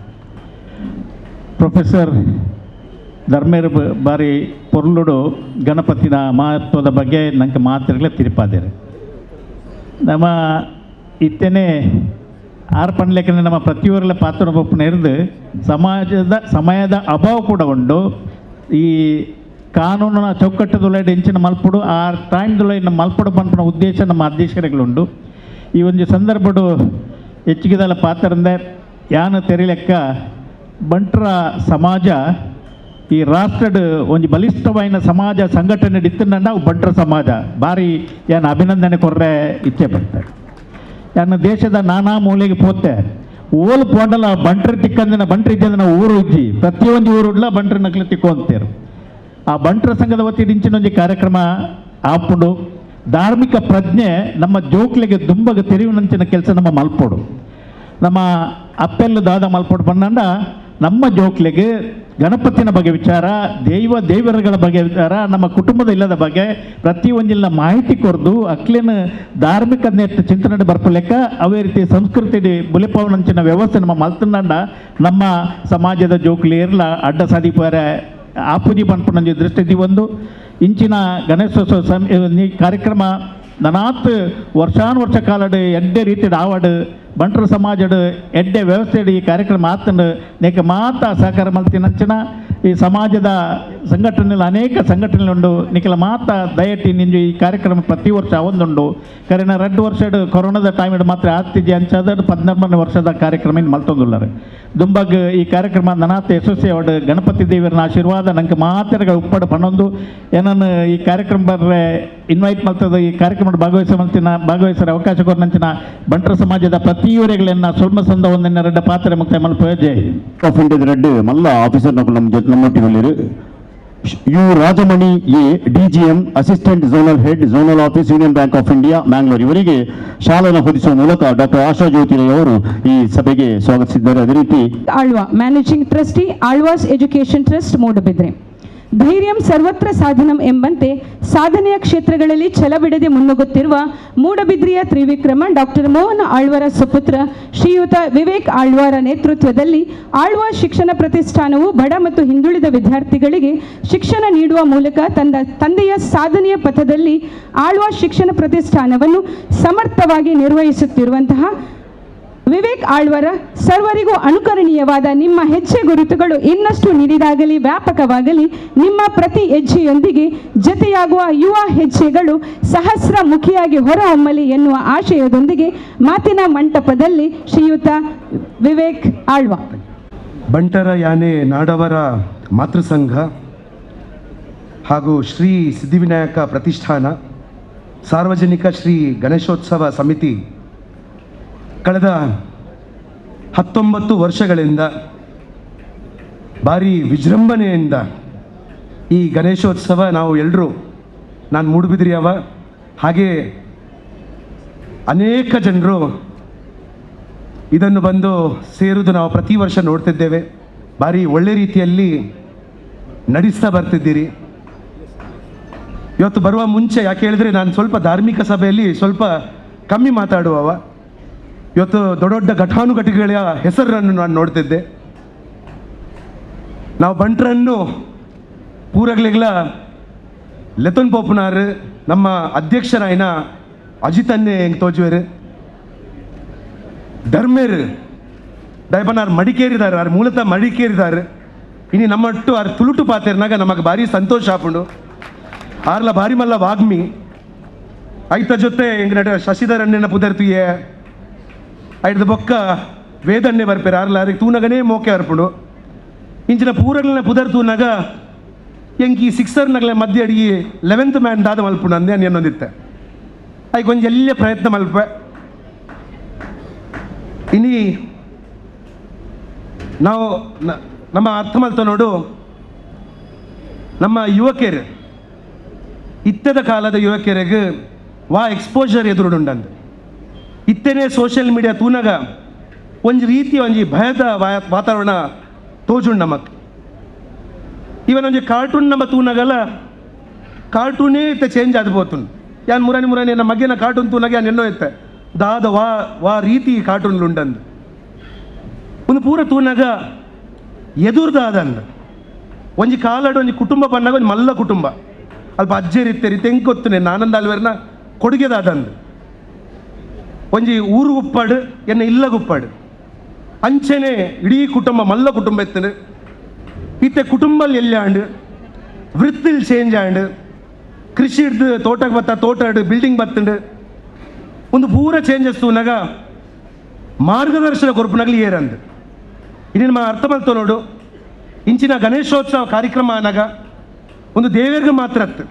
ಪ್ರೊಫೆಸರ್ ಧರ್ಮೇರ್ ಬಾರಿ ಪೊರ್ಲುಡು ಗಣಪತಿನ ಮಹತ್ವದ ಬಗ್ಗೆ ನಂಗೆ ಮಾತಿರಲೇ ತಿರುಪಾದಿರೆ. ನಮ್ಮ ಇತ್ತೇನೆ ಆರ್ ಪನ್ಲೆಕ್ಕನೆ ನಮ್ಮ ಪ್ರತಿಯೊರಲ ಪಾತ್ರ ಬೊಪ್ಪನ ಇರಿದು ಸಮಾಜದ ಸಮಯದ ಅಭಾವ ಕೂಡ ಉಂಡು. ಈ ಕಾನೂನಿನ ಚೌಕಟ್ಟುದೊಳಗಡೆ ಎಂಚಿನ ಮಲ್ಪಡು ಆ ಟೈಮ್ದೊಳಗೆ ನಮ್ಮ ಮಲ್ಪಡು ಪನ್ಪುನ ಉದ್ದೇಶ ನಮ್ಮ ಅಧ್ಯಕ್ಷರುಗಳುಂಡು. ಈ ಒಂದು ಸಂದರ್ಭಡು ಹೆಚ್ಚಿಗೆದಲ್ಲ ಪಾತ್ರಂದೆ ಯಾನು ತೆರಿಲೆಕ್ಕ ಬಂಟರ ಸಮಾಜ ಈ ರಾಷ್ಟ್ರದ ಒಂದು ಬಲಿಷ್ಠವಾದ ಸಮಾಜ ಸಂಘಟನೆ ಇತ್ತು ನಾವು ಬಂಟರ ಸಮಾಜ ಭಾರಿ ಯಾನು ಅಭಿನಂದನೆ ಕೊರ್ರೆ ಇಚ್ಛೆ ಪಡ್ತಾರೆ. ಯಾನು ದೇಶದ ನಾನಾ ಮೂಲೆಗೆ ಪೋತೆ ಓಲ್ ಪೋಂಡಲ ಬಂಟ್ರ ತಿಕ್ಕಂದಿನ ಬಂಟ್ರ ಇದ್ದಂದಿನ ಊರು ಇಜ್ಜಿ ಪ್ರತಿಯೊಂದು ಊರುಡ್ಲ ಬಂಟ್ರ ನಕಲು ತಿಕ್ಕೊಂತೀರು. ಆ ಬಂಟರ ಸಂಘದ ವತಿ ಇಂಚಿನೊಂದು ಕಾರ್ಯಕ್ರಮ ಆಪುಂಡು. ಧಾರ್ಮಿಕ ಪ್ರಜ್ಞೆ ನಮ್ಮ ಜೋಕ್ಲಿಗೆ ದುಂಬಗ ತೆರಿವಿನಂಚಿನ ಕೆಲಸ ನಮ್ಮ ಮಲ್ಪೋಡು. ನಮ್ಮ ಅಪ್ಪೆಲ್ಲು ದಾದ ಮಲ್ಪೋಡು ಬಂದಂಡ ನಮ್ಮ ಜೋಕ್ಲಿಗೆ ಗಣಪತಿನ ಬಗ್ಗೆ ವಿಚಾರ, ದೈವ ದೇವರುಗಳ ಬಗ್ಗೆ ವಿಚಾರ, ನಮ್ಮ ಕುಟುಂಬದ ಇಲ್ಲದ ಬಗ್ಗೆ ಪ್ರತಿಯೊಂದಿಲ್ಲ ಮಾಹಿತಿ ಕೊರ್ದು ಅಕ್ಲೇನ ಧಾರ್ಮಿಕ ನೆಟ್ಟು ಚಿಂತನೆ ಬರ್ಪಲೆಕ್ಕ ಅವೇ ರೀತಿ ಸಂಸ್ಕೃತಿ ಬುಲೆಪವನಂಚಿನ ವ್ಯವಸ್ಥೆ ನಮ್ಮ ಮಲ್ತಂಡ ನಮ್ಮ ಸಮಾಜದ ಜೋಕ್ಲಿ ಇರಲ ಅಡ್ಡ ಸಾಧಿಪಾರೆ ಆಪುಜಿ ಪನ್ಪುನಂಜಿ ದೃಷ್ಟಿ ಒಂದು ಇಂಚಿನ ಗಣೇಶೋತ್ಸವ ಕಾರ್ಯಕ್ರಮ ನನಾತ್ ವರ್ಷಾನುವರ್ಷ ಕಾಲಡು ಎಡ್ಡೆ ರೀತಿ ಆವಾಡು ಬಂಟರ ಸಮಾಜಡು ಎಡ್ಡೆ ವ್ಯವಸ್ಥೆ ಈ ಕಾರ್ಯಕ್ರಮ ಆತಂಡು ನೇಕ ಮಾತ ಸಹಕಾರ ಮಲ್ತಿನಂಚಿನ ಈ ಸಮಾಜದ ಸಂಘಟನೆಗಳು ಅನೇಕ ಸಂಘಟನೆಗಳುಂಡು. ನಿಖಲ ಮಾತ ದಯಟಿ ನಿಂಜು ಈ ಕಾರ್ಯಕ್ರಮ ಪ್ರತಿ ವರ್ಷ ಒಂದುಂಡು. ಕರೆನ 2 ವರ್ಷ ಕೊರೋನಾದ ಟೈಮ್ ಮಾತ್ರ ಆತಿಜಿ ಅಂಚಾದ 14ನೇ ವರ್ಷದ ಕಾರ್ಯಕ್ರಮ ಇನ್ನು ಮಲ್ತೊಂದುಲ್ಲಾರೆ. ದುಂಬಗ್ ಈ ಕಾರ್ಯಕ್ರಮ ನನಾತ ಯಶಸ್ವಿ ಅವಡು ಗಣಪತಿ ದೇವರನ ಆಶೀರ್ವಾದ ನಂಗೆ ಮಾತೆರಗಳ ಉಪ್ಪಡು ಪನ್ನೊಂದು ಏನನ್ನು ಈ ಕಾರ್ಯಕ್ರಮ ಬರ್ರೆ ಇನ್ವೈಟ್ ಮಲ್ತದ ಈ ಕಾರ್ಯಕ್ರಮ ಭಾಗವಹಿಸ ಮಲ್ತಿನ ಭಾಗವಹಿಸರ ಅವಕಾಶ ಕೊರನಂಚಿನ ಬಂಟರ ಸಮಾಜದ ಪ್ರತಿಯವರೆಗಳನ್ನ ಸುಲ್ಮ ಸಂದ ಒಂದನ್ನ 2 ಪಾತ್ರೆ ಮುಕ್ತಾಯ ಮಲ್ಪ. ಜೈ ಆಫ್ ಇಂಡಿಯಾದ ರೆಡ್ ಮಲ್ಲ ಆಫೀಸರ್ ನಮ್ಮ ಜೊತೆ ನಮ್ಮೊಟ್ಟಿಗೆ U Rajamani A DGM assistant zonal head zonal office Union Bank of India Mangalore ಇವರಿಗೆ ಶಾಲನ್ನು ಹೊದಿಸುವ ಮೂಲಕ ಡಾಕ್ಟರ್ ಆಶಾ ಜ್ಯೋತಿ ಅವರು ಈ ಸಭೆಗೆ ಸ್ವಾಗತಿಸಿದ್ದಾರೆ. ಅದೇ ರೀತಿ Alva managing trustee Alva's education trust Moodbidri. Dhairyam ಸರ್ವತ್ರ ಸಾಧನಂ ಎಂಬಂತೆ ಸಾಧನೆಯ ಕ್ಷೇತ್ರಗಳಲ್ಲಿ ಛಲಬಿಡದೆ ಮುನ್ನುಗ್ಗುತ್ತಿರುವ ಮೂಡಬಿದ್ರಿಯ ತ್ರಿವಿಕ್ರಮ ಡಾಕ್ಟರ್ ಮೋಹನ್ ಆಳ್ವರ ಸುಪುತ್ರ ಶ್ರೀಯುತ ವಿವೇಕ್ ಆಳ್ವಾರ ನೇತೃತ್ವದಲ್ಲಿ ಆಳ್ವ ಶಿಕ್ಷಣ ಪ್ರತಿಷ್ಠಾನವು ಬಡ ಮತ್ತು ಹಿಂದುಳಿದ ವಿದ್ಯಾರ್ಥಿಗಳಿಗೆ ಶಿಕ್ಷಣ ನೀಡುವ ಮೂಲಕ ತಂದೆಯ ಸಾಧನೆಯ ಪಥದಲ್ಲಿ ಆಳ್ವ ಶಿಕ್ಷಣ ಪ್ರತಿಷ್ಠಾನವನ್ನು ಸಮರ್ಥವಾಗಿ ನಿರ್ವಹಿಸುತ್ತಿರುವಂತಹ ವಿವೇಕ್ ಆಳ್ವರ ಸರ್ವರಿಗೂ ಅನುಕರಣೀಯವಾದ ನಿಮ್ಮ ಹೆಜ್ಜೆ ಗುರುತುಗಳು ಇನ್ನಷ್ಟು ನಿರಿದಾಗಲಿ, ವ್ಯಾಪಕವಾಗಲಿ. ನಿಮ್ಮ ಪ್ರತಿ ಹೆಜ್ಜೆಯೊಂದಿಗೆ ಜತೆಯಾಗುವ ಯುವ ಹೆಜ್ಜೆಗಳು ಸಹಸ್ರ ಮುಖಿಯಾಗಿ ಹೊರಹೊಮ್ಮಲಿ ಎನ್ನುವ ಆಶಯದೊಂದಿಗೆ ಮಾತಿನ ಮಂಟಪದಲ್ಲಿ ಶ್ರೀಯುತ ವಿವೇಕ್ ಆಳ್ವ. ಬಂಟರ ಯಾನೆ ನಾಡವರ ಮಾತೃಸಂಘ ಹಾಗೂ ಶ್ರೀ ಸಿದ್ಧಿವಿನಾಯಕ ಪ್ರತಿಷ್ಠಾನ ಸಾರ್ವಜನಿಕ ಶ್ರೀ ಗಣೇಶೋತ್ಸವ ಸಮಿತಿ ಕಳೆದ 19 ವರ್ಷಗಳಿಂದ ಭಾರಿ ವಿಜೃಂಭಣೆಯಿಂದ ಈ ಗಣೇಶೋತ್ಸವ ನಾವು ಎಲ್ಲರೂ, ನಾನು ಮೂಡುಬಿದಿರಿಯವ, ಹಾಗೆ ಅನೇಕ ಜನರು ಇದನ್ನು ಬಂದು ಸೇರುವುದು ನಾವು ಪ್ರತಿ ವರ್ಷ ನೋಡ್ತಿದ್ದೇವೆ. ಭಾರಿ ಒಳ್ಳೆ ರೀತಿಯಲ್ಲಿ ನಡೆಸ್ತಾ ಬರ್ತಿದ್ದೀರಿ. ಇವತ್ತು ಬರುವ ಮುಂಚೆ ಯಾಕೆ ಹೇಳಿದ್ರೆ ನಾನು ಸ್ವಲ್ಪ ಧಾರ್ಮಿಕ ಸಭೆಯಲ್ಲಿ ಸ್ವಲ್ಪ ಕಮ್ಮಿ ಮಾತಾಡುವವ. ಇವತ್ತು ದೊಡ್ಡ ದೊಡ್ಡ ಘಟಾನುಘಟಿಗಳ ಹೆಸರನ್ನು ನಾನು ನೋಡ್ತಿದ್ದೆ. ನಾವು ಬಂಟ್ರನ್ನು ಪೂರಗ್ಲಿಗ್ಲ ಲೆತನ್ ಪೋಪನಾರ್ ನಮ್ಮ ಅಧ್ಯಕ್ಷರಾಯಿನ ಅಜಿತನ್ನೇ ಹೆಂಗೆ ತೋಜುವೆರು. ಧರ್ಮೇರು ದಯಪನಾರ್ ಮಡಿಕೇರಿದಾರೆ, ಆರ್ ಮೂಲತಃ ಮಡಿಕೇರಿದಾರೆ. ಇನಿ ನಮ್ಮಟ್ಟು ಆರ್ ತುಳುಟು ಪಾತೆರ್ನಾಗ ನಮಗೆ ಭಾರಿ ಸಂತೋಷ ಆಪುಂಡು. ಆರ್ಲ ಭಾರಿ ಮಲ್ಲ ವಾಗ್ಮಿ ಐತ ಜೊತೆ ಎಂಗ್ ನಟ ಶಶಿಧರಣ್ಣನ ಪುದರ್ತಿಯೇ ಐಡ್ದ ಬೊಕ್ಕ ವೇದಣ್ಣೆ ಬರ್ಪೇರು. ಆರ್ಲ ಆರಿಗೆ ತೂನಗನೇ ಮೋಕೆ ಅರ್ಪುಂಡು. ಇಂಚಿನ ಪೂರಗ್ಲನ ಪುದರ್ ತೂನಗ ಎಂಕ್ ಈ ಸಿಕ್ಸರ್ ನಗಲೆ ಮಧ್ಯ ಅಡಿಗೆ 11th man ದಾದ ಮಲ್ಪುಂಡು ಅಂದೆ ಅನ್ನೊಂದಿತ್ತೆ. ಐಕ್ ಒಂಜಿ ಎಲ್ಲ ಪ್ರಯತ್ನ ಮಲ್ಪೆ. ಇನಿ ನಾವು ನಮ್ಮ ಅರ್ಥ ಮಲ್ತ ನೋಡು, ನಮ್ಮ ಯುವಕರು ಇತ್ತದ ಕಾಲದ ಯುವಕರಿಗೆ ವಾ ಎಕ್ಸ್ಪೋಜರ್ ಎದುರುಂಡಂದು ಇತ್ತನೇ ಸೋಷಿಯಲ್ ಮೀಡಿಯಾ ತೂನಗ ಒಂಜಿ ರೀತಿ ಒಂಜಿ ಭಯದ ವಾತಾವರಣ ತೋಜುಂಡು ನಮಕ್. ಇವನ್ ಒಂಜಿ ಕಾರ್ಟೂನ್ ನಮ್ಮ ತೂನಗಲ ಕಾರ್ಟೂನೇ ಇತ್ತೆ ಚೇಂಜ್ ಆದ ಪೋತುಂಡು. ಯಾನ್ ಮುರಾನಿ ಮುರಾನಿ ನಮ್ಮ ಮಗ್ಗಿನ ಕಾರ್ಟೂನ್ ತೂನಗ ಯಾನ್ ಎನ್ನೋ ಇತ್ತೆ ದಾದ ವಾ ವಾ ರೀತಿ ಕಾರ್ಟೂನ್ ಉಂಡಂದು ಒಂದು ಪೂರ ತೂನಗ ಎದುರ್ದಾದಂದು ಒಂಜಿ ಕಾಲಡು ಒಂಜಿ ಕುಟುಂಬ ಬನ್ನಾಗ ಒಂಜಿ ಮಲ್ಲ ಕುಟುಂಬ ಅಲ್ಪ ಅಜ್ಜೇರಿತ್ತೇರಿ ತೆಂಕೊತ್ತುನೆ ಆನಂದ ಅಲ್ವೇರ್ನ ಕೊಡುಗೆದಾದಂದು ಒಂಜಿ ಊರು ಉಪ್ಪಾಡು ಎನ್ನ ಇಲ್ಲ ಗುಪ್ಪಾಡು ಅಂಚೆನೆ ಇಡೀ ಕುಟುಂಬ ಮಲ್ಲ ಕುಟುಂಬ ಎತ್ತನು. ಇತ್ತೆ ಕುಟುಂಬಲ್ಲಿ ಎಲ್ಲಿ ಆಂಡು ವೃತ್ತಿಲ್ ಚೇಂಜ್ ಆಂಡು ಕೃಷಿ ಹಿಡ್ದು ತೋಟಕ್ಕೆ ಬತ್ತ ತೋಟ ಬಿಲ್ಡಿಂಗ್ ಬತ್ತಂಡು ಒಂದು ಪೂರ ಚೇಂಜಸ್ ತೂನಾಗ ಮಾರ್ಗದರ್ಶನ ಕೊರ್ಪುನಾಗಲಿ ಏರಂದು. ಇನ್ನು ನಮ್ಮ ಅರ್ಥ ಮಲ್ತೋ ನೋಡು, ಇಂಚಿನ ಗಣೇಶೋತ್ಸವ ಕಾರ್ಯಕ್ರಮ ಆನಾಗ ಒಂದು ದೇವೇರ್ಗೆ ಮಾತ್ರ ಅತ್ತು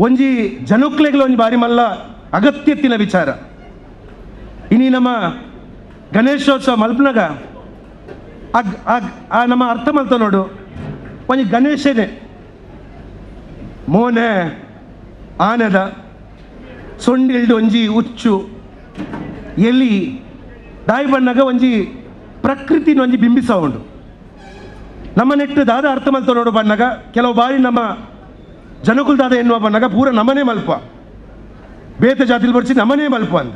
ಒಂಜಿ ಜನಕ್ಲೆಗ್ಲ ಒಂಜಿ ಬಾರಿ ಮಲ್ಲ ಅಗತ್ಯತ್ತಿನ ವಿಚಾರ. ಇನಿ ನಮ್ಮ ಗಣೇಶೋತ್ಸವ ಮಲ್ಪನಾಗ ಆ ನಮ್ಮ ಅರ್ಥ ಮಲ್ತ ನೋಡು, ಒಂಜಿ ಗಣೇಶನೇ ಮೋನೆ ಆನದ ಸೊಂಡಿಲ್ಡು ಒಂಜಿ ಉಚ್ಚು ಎಲಿ ದಾಯಿ ಬಣ್ಣಗ ಒಂಜಿ ಪ್ರಕೃತಿನ ಒಂಜಿ ಬಿಂಬಿಸ ಉಂಡು. ನಮ್ಮ ನೆಟ್ಟು ದಾದ ಅರ್ಥ ಮಲ್ತ ನೋಡು ಬಣ್ಣಗ ಕೆಲವು ಬಾರಿ ನಮ್ಮ ಜನಕುಲ್ ದಾದ ಎನ್ನುವ ಬಣ್ಣಗ ಪೂರ ನಮನೇ ಮಲ್ಪ ಬೇತ ಜಾತಿಲಿ ಬರ್ಸಿ ನಮನೇ ಮಲ್ಪ ಅಂದ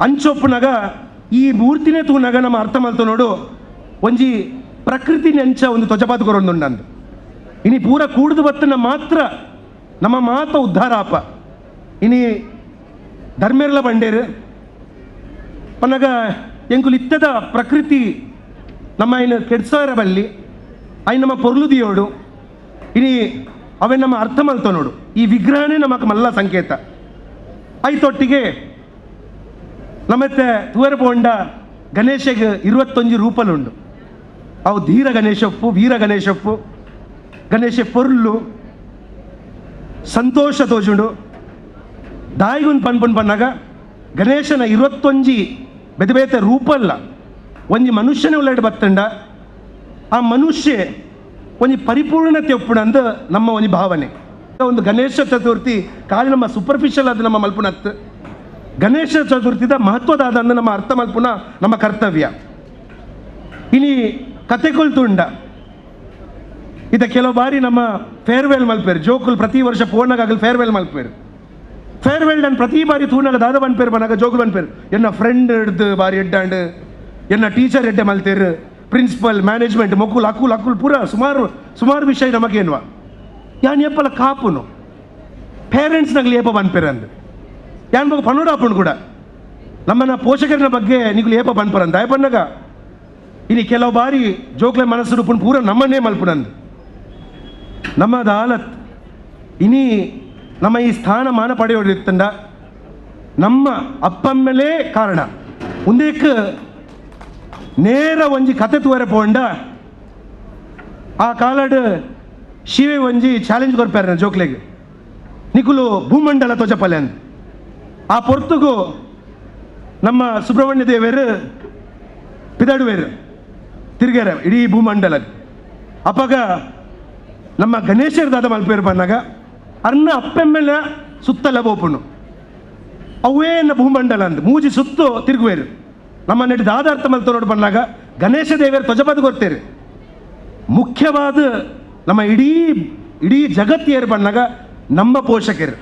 ಅಂಚೊಪ್ಪುನಾಗ ಈ ಮೂರ್ತಿನೇ ತೂನಾಗ ನಮ್ಮ ಅರ್ಥ ಮಲ್ತ ನೋಡು ಒಂಜಿ ಪ್ರಕೃತಿ ನೆಂಚ ಒಂದು ತ್ವಜಪಾತ ಕೊರೊಂದುಂಡಂದು. ಇನಿ ಪೂರ ಕೂಡ್ದು ಬತ್ತನ ಮಾತ್ರ ನಮ್ಮ ಮಾತ ಉದ್ಧಾರ ಆಪ. ಇನಿ ಧರ್ಮೇರ್ಲ ಬಂಡೇರು ಪನ್ನಗ ಎಂಕುಲು ಇತ್ತದ ಪ್ರಕೃತಿ ನಮ್ಮ ಇನ್ನು ಕೆಡ್ಸೋರ ಬಲ್ಲಿ I ನಮ್ಮ ಪೊರ್ಲುದಿಯೋಡು ಇನಿ ಅವೇ ನಮ್ಮ ಅರ್ಥ ಮಲ್ತ ನೋಡು. ಈ ವಿಗ್ರಹನೇ ನಮಕ್ ಮಲ್ಲ ಸಂಕೇತ. ಐತೊಟ್ಟಿಗೆ ನಮ್ಮತ್ತೆ ತುವರ ಪೋಂಡ ಗಣೇಶಗೆ 21 ರೂಪಲುಂಡು. ಅವು ಧೀರ ಗಣೇಶಪ್ಪು, ವೀರ ಗಣೇಶಪ್ಪು, ಗಣೇಶ ಪೊರ್ಲು ಸಂತೋಷ ತೋಜುಂಡು. ದಾಯಿಗುಂದು ಪನ್ಪುನ್ ಪನ್ನಾಗ ಗಣೇಶನ 21 ಬೇತೆ ಬೇತೆ ರೂಪಲ್ಲ ಒಂಜಿ ಮನುಷ್ಯನೇ ಉಳ್ಳಾಡಿ ಬತ್ತಂಡ ಆ ಮನುಷ್ಯ ಒಂಜಿ ಪರಿಪೂರ್ಣತೆ ಒಪ್ಪುಣಂದು ನಮ್ಮ ಒಂಜಿ ಭಾವನೆ. ಒಂದು ಗಣೇಶ ಚತುರ್ಥಿ ಖಾಲಿ ನಮ್ಮ ಸೂಪರ್ಫಿಷಿಯಲ್ ಅದು ನಮ್ಮ ಮಲ್ಪುನತ್ತು. ಗಣೇಶ ಚತುರ್ಥಿದ ಮಹತ್ವದಾದ ನಮ್ಮ ಅರ್ಥ ಮಲ್ಪುನ ನಮ್ಮ ಕರ್ತವ್ಯ. ಇನಿ ಕತೆಗಳು ತುಂಡ ಇದ ಕೆಲವು ಬಾರಿ ನಮ್ಮ ಫೇರ್ವೆಲ್ ಮಲ್ಪೇರು ಜೋಕುಲ್ ಪ್ರತಿ ವರ್ಷ ಪೋನಾಗಲಿ ಫೇರ್ವೆಲ್ ಮಲ್ಪೇರು. ಫೇರ್ವೆಲ್ ನಾನು ಪ್ರತಿ ಬಾರಿ ತೂನಾಗ ದಾದ ಬನ್ಪೇರು ಬನಾಗ ಜೋಗುಲ್ ಬನ್ಪೇರು ಎನ್ನ ಫ್ರೆಂಡ್ ಹಿಡ್ದು ಬಾರಿ ಎಡ್ಡಾಂಡು ಎನ್ನ ಟೀಚರ್ ಎಡ್ಡೆ ಮಲ್ತೇರು ಪ್ರಿನ್ಸಿಪಲ್ ಮ್ಯಾನೇಜ್ಮೆಂಟ್ ಮೊಕ್ಕುಲ್ ಅಕ್ಕುಲ್ ಅಕ್ಕುಲ್ ಪೂರ ಸುಮಾರು ಸುಮಾರು ವಿಷಯ ನಮಗೇನ್ವಾ ಯಾನ್ ಏಪಲ ಕಾಪುನು ಪೇರೆಂಟ್ಸ್ನಾಗಲಿ ಏಪ ಬನ್ಪೇರು ಅಂದು ಯಾನ್ ಬಗ್ಗೆ ಪನ್ನೋಡಾಪುಂಡು ಕೂಡ ನಮ್ಮನ್ನ ಪೋಷಕರನ ಬಗ್ಗೆ ನಿಗುಲು ಏಪ ಬನ್ಪರಂದ ದಯಪನ್ನಾಗ ಇನಿ ಕೆಲವು ಬಾರಿ ಜೋಕ್ಲೆ ಮನಸ್ಸು ರೂಪುನ್ ಪೂರ ನಮ್ಮನ್ನೇ ಮಲ್ಪುನಂದು ನಮ್ಮದ ಹಾಲತ್. ಇನಿ ನಮ್ಮ ಈ ಸ್ಥಾನಮಾನ ಪಡೆಯೋದಿತ್ತಂಡ ನಮ್ಮ ಅಪ್ಪಮ್ಮೇಲೇ ಕಾರಣ. ಒಂದೇಕ್ ನೇರ ಒಂಜಿ ಕತೆ ತೂವರೆ ಪೋಂಡ ಆ ಕಾಲಡ್ ಶಿವೆ ಒಂಜಿ ಚಾಲೆಂಜ್ ಕೊರ್ಪಾರ ಜೋಕ್ಲೆಗ್ ನಿಕುಲು ಭೂಮಂಡಲ ತೋಜಪಲೆ ಅಂದ್. ಆ ಪೊರ್ತುಗು ನಮ್ಮ ಸುಬ್ರಹ್ಮಣ್ಯ ದೇವರು ಪಿದಾಡುವೇರು ತಿರುಗ್ಯಾರ ಇಡೀ ಭೂಮಂಡಲ. ಅಪ್ಪಗ ನಮ್ಮ ಗಣೇಶರ ದಾದ ಮಲ್ಪೇರು ಬಂದಾಗ ಅರ್ನ ಅಪ್ಪೆಮ್ಮೆಲ್ಲ ಸುತ್ತಲ ಬೋಪುನು ಅವೇ ಭೂಮಂಡಲ ಅಂದ್ ಮೂಜಿ ಸುತ್ತು ತಿರುಗುವೇರು. ನಮ್ಮ ನೆಟ್ಟು ದಾದ ಅರ್ಥ ಮಲ್ತ ನೋಡು ಬಂದಾಗ ಗಣೇಶ ದೇವರು ತ್ವಜಪದ ಕೊಡ್ತೇವೆ. ಮುಖ್ಯವಾದ ನಮ್ಮ ಇಡೀ ಇಡೀ ಜಗತ್ತಿಯರು ಬಂದಾಗ ನಮ್ಮ ಪೋಷಕರು.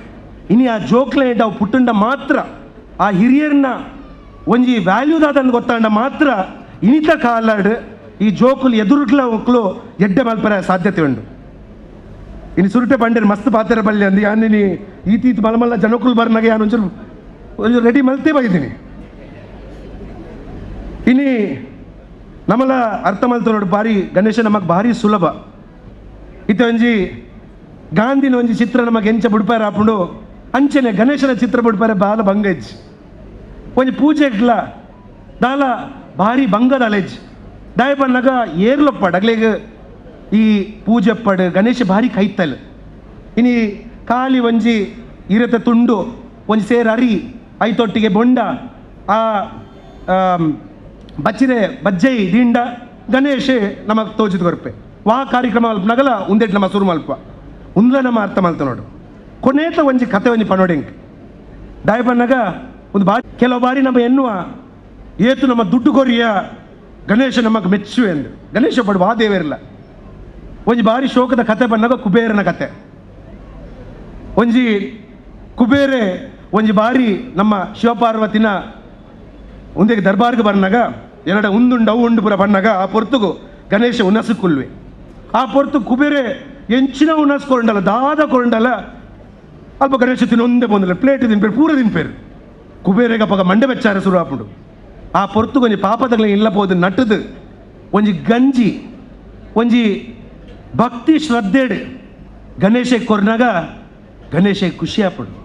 ಇನಿ ಆ ಜೋಕ್ಲೆ ಅವು ಪುಟ್ಟಂಡ ಮಾತ್ರ ಆ ಹಿರಿಯರನ್ನ ಒಂಜಿ ವ್ಯಾಲ್ಯೂ ದಾದನ್ನು ಗೊತ್ತಾಂಡ ಮಾತ್ರ ಇನಿತ ಕಾಲಾಡ್ ಈ ಜೋಕುಲು ಎದುರುಗ್ಲ ಒಕ್ಲು ಎಡ್ಡೆ ಮಲ್ಪರ ಸಾಧ್ಯತೆ ಉಂಡು. ಇನ್ನು ಸುರುಟೆ ಬಂಡೇರು ಮಸ್ತ್ ಪಾತ್ರ ಬಲ್ಲೆ ಅಂದು ಯಾನಿನಿ ಈತೀತ್ ಮಲಮಲ್ಲ ಜನಕುಲು ಬರ್ನಾಗ ಯಾನು ಒಂಚೂರು ಒಂಚೂರು ರೆಡಿ ಮಲ್ತೇ ಬೈದೀನಿ. ಇನಿ ನಮ್ಮಲ ಅರ್ಥ ಮಲ್ತ ನೋಡು ಭಾರಿ ಗಣೇಶ ನಮಗೆ ಭಾರಿ ಸುಲಭ. ಇತ್ತೆ ಒಂಜಿ ಗಾಂಧಿನ ಒಂಜಿ ಚಿತ್ರ ನಮಗೆ ಎಂಚ ಬುಡ್ಪಾರ ಆಪುಂಡು ಅಂಚನೆ ಗಣೇಶನ ಚಿತ್ರ ಬುಡ್ಪಾರೆ ಬಾಲ ಬಂಗಜ್ಜಿ. ಒಂಜಿ ಪೂಜೆಗ್ಲ ದಾಲ ಭಾರಿ ಬಂಗದ ಅಲೆಜ್ ದಾಯ ಬನ್ನಾಗ ಏರ್ಲೊಪ್ಪಾಡು ಅಗ್ಲೇಗ ಈ ಪೂಜೆಪ್ಪಡು ಗಣೇಶ ಭಾರಿ ಕೈತಲ್. ಇನಿ ಖಾಲಿ ಒಂಜಿ ಇರತ ತುಂಡು ಒಂಜಿ ಸೇರು ಅರಿ ಐತೊಟ್ಟಿಗೆ ಬೊಂಡ ಆ ಬಚ್ಚಿರೆ ಬಜ್ಜೈ ದಿಂಡ ಗಣೇಶೆ ನಮಗೆ ತೋಚಿದ ಕೊರ್ಪೆ ವಾ ಕಾರ್ಯಕ್ರಮ ನಗಲ ಉಂದೆಟ್ ನಮ್ಮ ಸುರು ಮಲ್ಪ ಉಂದ್ಲ ನಮ್ಮ ಅರ್ಥ ಮಲ್ತ ನೋಡು. ಕೊನೇತ ಒಂಜಿ ಕತೆ ಒಂಜಿ ಪನೋಡಿಂಗ್ ದಾಯ ಬನ್ನಾಗ ಒಂದು ಬಾರಿ ಕೆಲವು ಬಾರಿ ನಮ್ಮ ಎನ್ನುವ ಏತು ನಮ್ಮ ದುಡ್ಡು ಕೊರಿಯ ಗಣೇಶ ನಮಗೆ ಮೆಚ್ಚು ಎಂದು ಗಣೇಶ ಪಡು ವಾ ದೇವರಿಲ್ಲ. ಒಂಜಿ ಬಾರಿ ಶೋಕದ ಕತೆ ಬಂದಾಗ ಕುಬೇರನ ಕತೆ. ಒಂಜಿ ಕುಬೇರೆ ಒಂಜಿ ಬಾರಿ ನಮ್ಮ ಶಿವಪಾರ್ವತಿನ ಒಂದೇ ದರ್ಬಾರ್ಗೆ ಬರ್ನಾಗ ಎರಡ ಉಂದುಂಡು ಅವು ಉಂಡು ಪುರ ಬನ್ನಾಗ ಆ ಪೊರ್ತುಗು ಗಣೇಶ ಉನಸು ಕುಲ್ವೆ. ಆ ಪೊರ್ತು ಕುಬೇರೆ ಎಂಚಿನ ಉನಸ್ ಕೊಂಡಲ್ಲ ದಾದ ಕೊಂಡಲ್ಲ ಅಲ್ಪ ಗಣೇಶ ತಿನ್ನೊಂದೇ ಬಂದಿಲ್ಲ ಪ್ಲೇಟ್ ತಿನ್ಪೇರು ಪೂರ ತಿನ್ಪೇರು. ಕುಬೇರೆಗೆ ಅಪ್ಪಗ ಮಂಡೆ ಬೆಚ್ಚಾರ ಶುರು ಆಪುಂಡು. ಆ ಪೊರ್ತು ಒಂಜಿ ಪಾಪದಗಳ ಇಲ್ಲ ಪೋದು ನಟ್ಟದು ಒಂಜಿ ಗಂಜಿ ಒಂಜಿ ಭಕ್ತಿ ಶ್ರದ್ಧೆಡು ಗಣೇಶ ಕೊರ್ನಾಗ ಗಣೇಶ ಖುಷಿ ಆಪುಂಡು.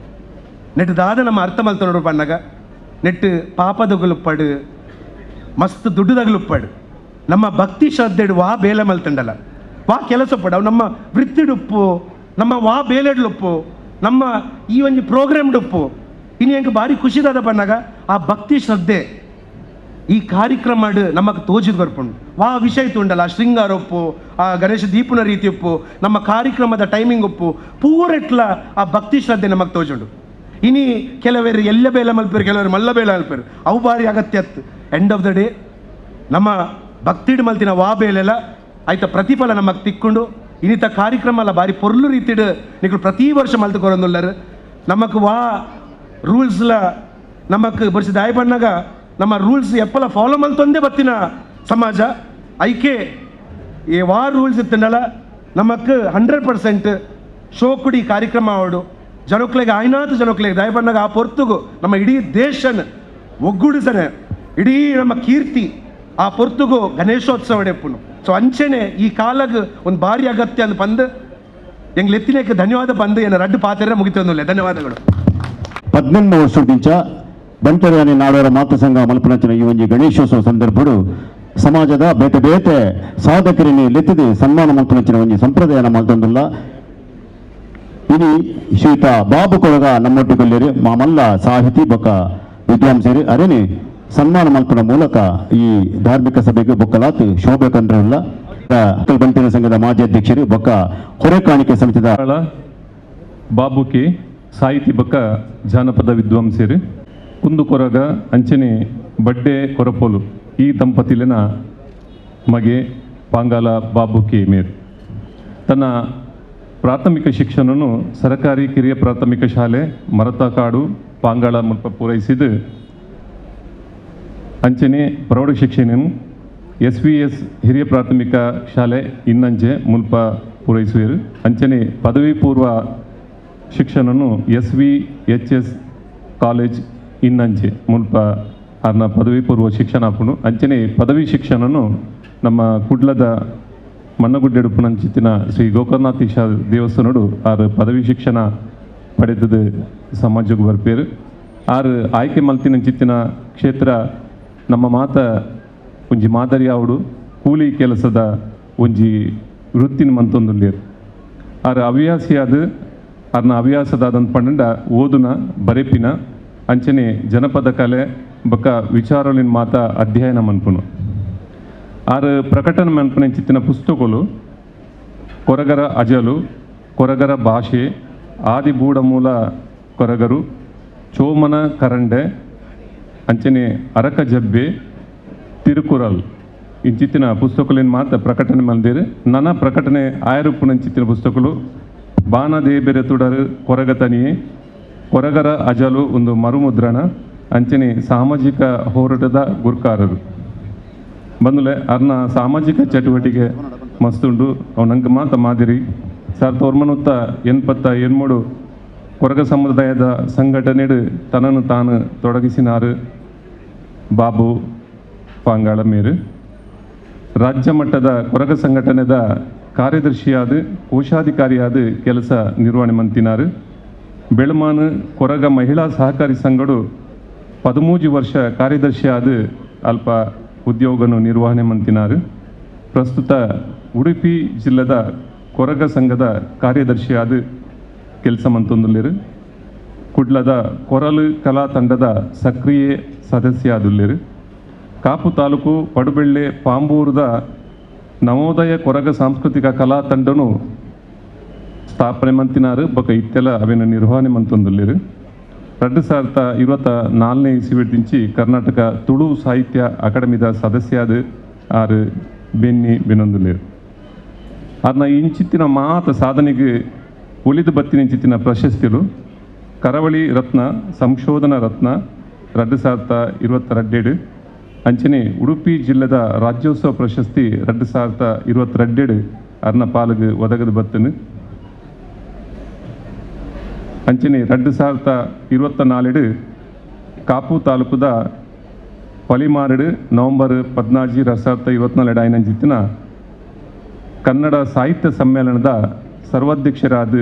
ನೆಟ್ಟು ದಾದ ನಮ್ಮ ಅರ್ಥ ಮಲ್ತ ನೋಡು ಪಣ್ಣಾಗ ನೆಟ್ಟು ಪಾಪದಗುಲುಪ್ಪಡು ಮಸ್ತ್ ದುಡ್ಡುದಗುಲುಪ್ಪಡು ನಮ್ಮ ಭಕ್ತಿ ಶ್ರದ್ಧೆಡು ವಾ ಬೇಲೆ ಮಲ್ತಂಡಲ್ಲ ವಾ ಕೆಲಸ ಪಡು ಅವು ನಮ್ಮ ವೃತ್ತಿಡುಪ್ಪು ನಮ್ಮ ವಾ ಬೇಲೆಡ್ಲುಪ್ಪು ನಮ್ಮ ಈ ಒಂಜಿ ಪ್ರೋಗ್ರಾಮ್ ಡುಪ್ಪು. ಇನ್ನು ಹೆಂಗೆ ಭಾರಿ ಖುಷಿದಾದ ಪಣ್ಣಾಗ ಆ ಭಕ್ತಿ ಶ್ರದ್ಧೆ ಈ ಕಾರ್ಯಕ್ರಮ ನಮಗೆ ತೋಜಿದ್ ಬರ್ಪುಂಡು. ವಾ ವಿಷಯ ಉಂಡಲ್ಲ ಆ ಶೃಂಗಾರ ಉಪ್ಪು ಆ ಗಣೇಶ ದೀಪನ ರೀತಿ ಉಪ್ಪು ನಮ್ಮ ಕಾರ್ಯಕ್ರಮದ ಟೈಮಿಂಗ್ ಉಪ್ಪು ಪೂರೆಟ್ಲ ಆ ಭಕ್ತಿ ಶ್ರದ್ಧೆ ನಮಗೆ ತೋಜುಂಡು. ಇನಿ ಕೆಲವರು ಎಲ್ಲ ಬೇಲೆ ಮಲ್ಪೇರು ಕೆಲವರು ಮಲ್ಲ ಬೇಲೆ ಮಲ್ಪೇರು ಅವು ಭಾರಿ ಅಗತ್ಯ ಅತ್ತು. End of the day ನಮ್ಮ ಭಕ್ತಿಡ್ ಮಲ್ತಿನ ವಾ ಬೇಲೆಲ್ಲ ಆಯ್ತ ಪ್ರತಿಫಲ ನಮಗೆ ತಿಕ್ಕೊಂಡು ಇನ್ನಿತ ಕಾರ್ಯಕ್ರಮ ಅಲ್ಲ ಭಾರಿ ಪೊರ್ಲು ರೀತಿಡ್ ನಿಕ್ಲು ಪ್ರತಿ ವರ್ಷ ಮಲ್ತು ಕೊರೊಂದುಲ್ಲರು. ನಮಕ್ ವಾ ರೂಲ್ಸ್ಲ ನಮಕ್ ವರ್ಷ ದಾಯ ಬಣ್ಣಾಗ ನಮ್ಮ ರೂಲ್ಸ್ ಎಪ್ಪಲ ಫಾಲೋ ಮಲ್ತೊಂದೇ ಬತ್ತಿನ ಸಮಾಜ ಐಕೆ ಈ ವಾ ರೂಲ್ಸ್ ಇತ್ತಂಡಲ್ಲ ನಮಕ್ 100% ಶೋಕುಡಿ ಕಾರ್ಯಕ್ರಮ ಅವಡು ಜನಕ್ಲೆಗೆ ಆಯ್ನಾಥ ಜನಕ್ಲೆಗೆ ದಯ ಬಣ್ಣಾಗ ಆ ಪೊರ್ತುಗು ನಮ್ಮ ಇಡೀ ದೇಶನ ಒಗ್ಗೂಡಿಸನೆ ಇಡೀ ನಮ್ಮ ಕೀರ್ತಿ ಆ ಪೊರ್ತುಗು ಗಣೇಶೋತ್ಸವ ಡೆಪ್ಪುನು. ಸೊ ಅಂಚೆನೆ ಈ ಕಾಲಗ್ ಒಂದು ಭಾರಿ ಅಗತ್ಯ ಅಂದ್ ಬಂದು ಎಂಗ್ಲ ಎತ್ತಿನಕ್ಕೆ ಧನ್ಯವಾದ ಬಂದು ಏನ ರಡ್ಡು ಪಾತ್ರೆ ಮುಗಿತೊಂದಿಲ್ಲ. ಧನ್ಯವಾದಗಳು. 18 ವರ್ಷದಿಂಚ ಬಂಟರಾಣಿ ನಾಡೋರ ಮಾತೃ ಸಂಘ ಮಲ್ಪನಂಚಿನ ಈ ಒಂಜಿ ಗಣೇಶೋತ್ಸವ ಸಂದರ್ಭಡು ಸಮಾಜದ ಬೇತೆ ಬೇತೆ ಸಾಧಕರಿನಿ ಲೆತ್ತಿದೆ ಸನ್ಮಾನ ಮಲ್ಪನಂಚಿನ ಒಂಜಿ ಸಂಪ್ರದಾಯನ ಮಲ್ತೊಂದುಲ್ಲ. ಇನಿ ಶ್ರೀತ ಬಾಬು ಕೊಳಗ ನಮ್ಮೊಟ್ಟಿಗೊಲ್ಲೇರು ಮಾಮಲ್ಲ ಸಾಹಿತಿ ಬೊಕ್ಕ ವಿದ್ವಾಂಸರು ಅರೇನೆ ಸನ್ಮಾನ ಮಲ್ಪನ ಮೂಲಕ ಈ ಧಾರ್ಮಿಕ ಸಭೆಗೆ ಬೊಕ್ಕಲಾತ್ ಶೋಭೆ ಕಂಡ್ರಲ್ಲ. ಬಂಟಿನ ಸಂಘದ ಮಾಜಿ ಅಧ್ಯಕ್ಷರು ಬೊಕ್ಕ ಹೊರೆ ಕಾಣಿಕೆ ಸಮಿತಿದ ಬಾಬುಕಿ ಸಾಹಿತಿ ಬೊಕ್ಕ ಜಾನಪದ ವಿದ್ವಾಂಸರು ಕುಂದು ಕೊರಗ ಅಂಚನೆ ಬಡ್ಡೆ ಕೊರಪೋಲು ಈ ದಂಪತಿಲಿನ ಮಗೆ ಪಾಂಗಾಲ ಬಾಬುಕಿ ಮೇರ್ ತನ್ನ ಪ್ರಾಥಮಿಕ ಶಿಕ್ಷಣವನ್ನು ಸರಕಾರಿ ಕಿರಿಯ ಪ್ರಾಥಮಿಕ ಶಾಲೆ ಮರತಕಾಡು ಪಾಂಗಾಳ ಮುಲ್ಪ ಪೂರೈಸಿದ ಅಂಚನೆ ಪ್ರೌಢ ಶಿಕ್ಷಣವನ್ನು S V S ಹಿರಿಯ ಪ್ರಾಥಮಿಕ ಶಾಲೆ ಇನ್ನಂಜೆ ಮುಲ್ಪ ಪೂರೈಸುವರು. ಅಂಚನೆ ಪದವಿ ಪೂರ್ವ ಶಿಕ್ಷಣವನ್ನು S V H S college Innanje ಮುಲ್ಪ ಅರ್ನ ಪದವಿ ಪೂರ್ವ ಶಿಕ್ಷಣ ಆಪುಂಡು. ಅಂಚನೆ ಪದವಿ ಶಿಕ್ಷಣವನ್ನು ನಮ್ಮ ಕುಡ್ಲದ ಮಣ್ಣಗುಡ್ಡೆಡುಪುನಂಚಿತ್ತಿನ ಶ್ರೀ ಗೋಕರ್ಣಾಥೀಶ ದೇವಸ್ಥಾನಡು ಆರು ಪದವಿ ಶಿಕ್ಷಣ ಪಡೆದದು ಸಮಾಜಕ್ಕೆ ಬರ್ಪೇರು. ಆರು ಆಯ್ಕೆ ಮಲ್ತಿನಂಚಿತ್ತಿನ ಕ್ಷೇತ್ರ ನಮ್ಮ ಮಾತ ಒಂಜಿ ಮಾದರಿ ಆವಡು ಕೂಲಿ ಕೆಲಸದ ಒಂಜಿ ವೃತ್ತಿನ ಮಂತೊಂದುಲ್ಲೇರು. ಆರು ಹವ್ಯಾಸಿಯಾದ ಅರ್ನ ಹವ್ಯಾಸದಾದಂತ ಪಂಡ ಓದುನ ಬರೆಪಿನ ಅಂಚನೆ ಜನಪದ ಕಲೆ ಬೊಕ್ಕ ವಿಚಾರಲಿನ ಮಾತ ಅಧ್ಯಯನ ಮನ್ಪುನು. ಆರು ಪ್ರಕಟಣೆ ಮನ್ಪುನ ಚಿತ್ತಿನ ಪುಸ್ತಕಗಳು ಕೊರಗರ ಅಜಲು, ಕೊರಗರ ಭಾಷೆ, ಆದಿಬೂಡಮೂಲ ಕೊರಗರು, ಚೋಮನ ಕರಂಡೆ, ಅಂಚನೆ ಅರಕ ಜಬ್ಬೆ, ತಿರುಕುರಲ್ ಇಂಚಿತ್ತಿನ ಪುಸ್ತಕಲಿನ ಮಾತ ಪ್ರಕಟಣೆ ಮಲ್ದಿರು. ನನ್ನ ಪ್ರಕಟಣೆ ಆಯರುಪ್ಪುನಂಚಿತ್ತಿನ ಪುಸ್ತಕಗಳು ಬಾನದೇಬೆರೆ ತುಡರು ಕೊರಗತನಿಯೇ, ಕೊರಗರ ಅಜಲು ಒಂದು ಮರುಮುದ್ರಣ, ಅಂಚನೆ ಸಾಮಾಜಿಕ ಹೋರಾಟದ ಗುರ್ಕಾರರು ಬಂದುಲೆ ಅರ್ನ ಸಾಮಾಜಿಕ ಚಟುವಟಿಕೆ ಮಸ್ತುಂಡು ಅವನಂಕ ಮಾತ ಮಾದಿರಿ 1983 ಕೊರಗ ಸಮುದಾಯದ ಸಂಘಟನೆಡು ತನ್ನನ್ನು ತಾನು ತೊಡಗಿಸಿನಾರು ಬಾಬು ಪಾಂಗಾಳ ಮೇರು ರಾಜ್ಯ ಮಟ್ಟದ ಕೊರಗ ಸಂಘಟನೆದ ಕಾರ್ಯದರ್ಶಿಯಾದ ಕೋಶಾಧಿಕಾರಿಯಾದ ಕೆಲಸ ನಿರ್ವಹಣೆ ಮಂತಿನಾರು. ಬೆಳಮಾನು ಕೊರಗ ಮಹಿಳಾ ಸಹಕಾರಿ ಸಂಘಡು 13 ವರ್ಷ ಕಾರ್ಯದರ್ಶಿಯಾದ ಅಲ್ಪ ಉದ್ಯೋಗನು ನಿರ್ವಹಣೆ ಮಂತಿನಾರು. ಪ್ರಸ್ತುತ ಉಡುಪಿ ಜಿಲ್ಲೆದ ಕೊರಗ ಸಂಘದ ಕಾರ್ಯದರ್ಶಿಯಾದ ಕೆಲಸ ಮಂತೊಂದುಲ್ಲೇರು. ಕುಡ್ಲದ ಕೊರಲು ಕಲಾ ತಂಡದ ಸಕ್ರಿಯ ಸದಸ್ಯಾದುಲ್ಲೇರು. ಕಾಪು ತಾಲೂಕು ಪಡುಬೆಳ್ಳೆ ಪಾಂಬೂರದ ನವೋದಯ ಕೊರಗ ಸಾಂಸ್ಕೃತಿಕ ಕಲಾ ತಂಡನು ಸ್ಥಾಪನೆ ಮಂತಿನಾರು ಬೊಕ ಇತ್ತೆಲ ಅವಿನ ನಿರ್ವಹಣೆ ಮಂತೊಂದುಲ್ಲೇರು. 2024 ಇಸ್ವಿದಿಂಚಿ ಕರ್ನಾಟಕ ತುಳು ಸಾಹಿತ್ಯ ಅಕಾಡೆಮಿದ ಸದಸ್ಯಾದ ಆರು ಬೆನ್ನಿ ಬೆನೊಂದುಲ್ಲೇರು. ಅದನ್ನ ಇಂಚಿತ್ತಿನ ಮಾತ ಸಾಧನೆಗೆ ಒಲಿದು ಬತ್ತಿನ ಪ್ರಶಸ್ತಿಲು ಕರಾವಳಿ ರತ್ನ, ಸಂಶೋಧನಾ ರತ್ನ 2022, ಅಂಚನೆ ಉಡುಪಿ ಜಿಲ್ಲೆದ ರಾಜ್ಯೋತ್ಸವ ಪ್ರಶಸ್ತಿ 2022 ಅರ್ನ ಪಾಲಗು ಒದಗದು ಬತ್ತನು. ಅಂಚನೆ 2024 ಕಾಪು ತಾಲೂಕುದ ಪಲಿಮಾರಡು ನವೆಂಬರ್ 14 2024 ಆಯ್ನಂಜಿತ್ತಿನ ಕನ್ನಡ ಸಾಹಿತ್ಯ ಸಮ್ಮೇಳನದ ಸರ್ವಾಧ್ಯಕ್ಷರಾದ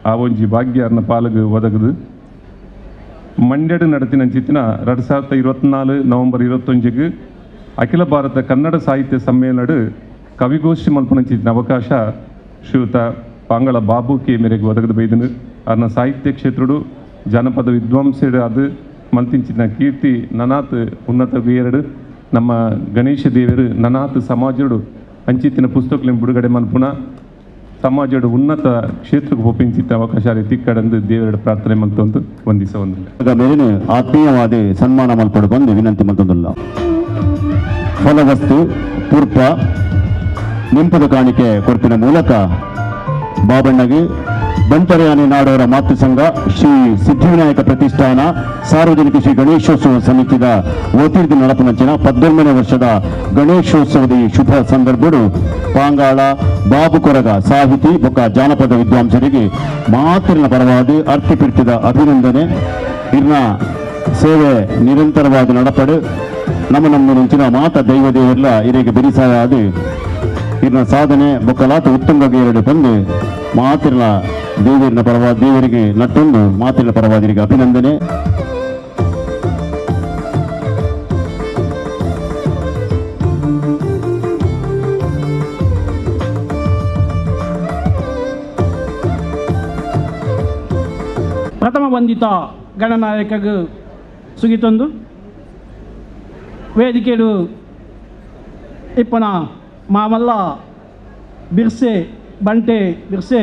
ಆ ಒಂಜಿ ಭಾಗ್ಯ ಅರ್ನ ಪಾಲಗು ಒದಗದು. ಮಂಡ್ಯಡು ನಡೆತಿನಂಚಿತ್ತಿನ 2024 ನವೆಂಬರ್ 21 ಅಖಿಲ ಭಾರತ ಕನ್ನಡ ಸಾಹಿತ್ಯ ಸಮ್ಮೇಳನ ಕವಿಗೋಷ್ಠಿ ಮಲ್ಪನಂಚಿತ್ತಿನ ಅವಕಾಶ ಶ್ರೀಯುತ ಪಾಂಗಳ ಬಾಬು ಕೆ ಮೇರೆಗೆ ಒದಗದು ಬೈದನು. ಅರ್ನ ಸಾಹಿತ್ಯ ಕ್ಷೇತ್ರಡು ಜಾನಪದ ವಿದ್ವಾಂಸರಾದ ಮಲ್ತಿಂಚಿನ ಕೀರ್ತಿ ನನಾತ್ ಉನ್ನತ ಎರಡು ನಮ್ಮ ಗಣೇಶ ದೇವರು ನನಾತ್ ಸಮಾಜಡು ಅಂಚಿತ್ತಿನ ಪುಸ್ತಕಗಳನ್ನು ಬಿಡುಗಡೆ ಮಲ್ಪುನ ಸಮಾಜದ ಉನ್ನತ ಕ್ಷೇತ್ರಕ್ಕೆ ಒಪ್ಪಿಂಚಿತ್ತ ಅವಕಾಶ ತಿಕ್ಕಡಂದು ದೇವರ ಪ್ರಾರ್ಥನೆ ಮಲ್ತೊಂದು ವಂದಿಸ ಒಂದು ಮೇಲಿನ ಆತ್ಮೀಯವಾದ ಸನ್ಮಾನ ಮಲ್ಪಡು ಬಂದು ವಿನಂತಿ ಮಲ್ತೊಂದುಲ್ಲ. ಫಲವಸ್ತು ಪೂರ್ಪ ನಿಂಪದ ಕಾಣಿಕೆ ಕೊರ್ಪಿನ ಮೂಲಕ ಬಾಬಣ್ಣಗೆ ಬಂಟರಯಾನಿ ನಾಡೋರ ಮಾತೃ ಸಂಘ ಶ್ರೀ ಸಿದ್ಧಿವಿನಾಯಕ ಪ್ರತಿಷ್ಠಾನ ಸಾರ್ವಜನಿಕ ಶ್ರೀ ಗಣೇಶೋತ್ಸವ ಸಮಿತಿದ ವತಿಯಿಂದ ನಡಪನಂಚಿನ 19ನೇ ವರ್ಷದ ಗಣೇಶೋತ್ಸವದ ಈ ಶುಭ ಸಂದರ್ಭಡು ಪಾಂಗಾಳ ಬಾಬು ಕೊರಗ ಸಾಹಿತಿ ಬೊಕ್ಕ ಜಾನಪದ ವಿದ್ವಾಂಸರಿಗೆ ಮಾತಿನ ಪರವಾಗಿ ಅರ್ಥಪಿರ್ತಿದ ಅಭಿನಂದನೆ. ಇರ್ನ ಸೇವೆ ನಿರಂತರವಾಗಿ ನಡಪಡು ನಮ್ಮ ನಮ್ಮ ನಂಚಿನ ಮಾತ ದೈವ ದೇವರ್ಲ ಇರಿಗೆ ಬಿರಿಸಾಯಾದ ಇರ್ನ ಸಾಧನೆ ಬೊಕ್ಕಲಾತ ಉತ್ತುಂಗಗೆ ಎರಡು ಬಂದು ಮಾತಿನ ದೇವರಿನ ಪರವಾದ ದೇವರಿಗೆ ನಟ್ಟೊಂದು ಮಾತಿನ ಪರವಾದರಿಗೆ ಅಭಿನಂದನೆ. ಪ್ರಥಮ ವಂದಿತ ಗಣನಾಯಕಗ ಸುಗಿತೊಂದು ವೇದಿಕೆಡು ಇಪ್ಪನ ಮಾಮಲ್ಲ ಬಿರ್ಸೆ ಬಂಟೆ ಬಿರ್ಸೆ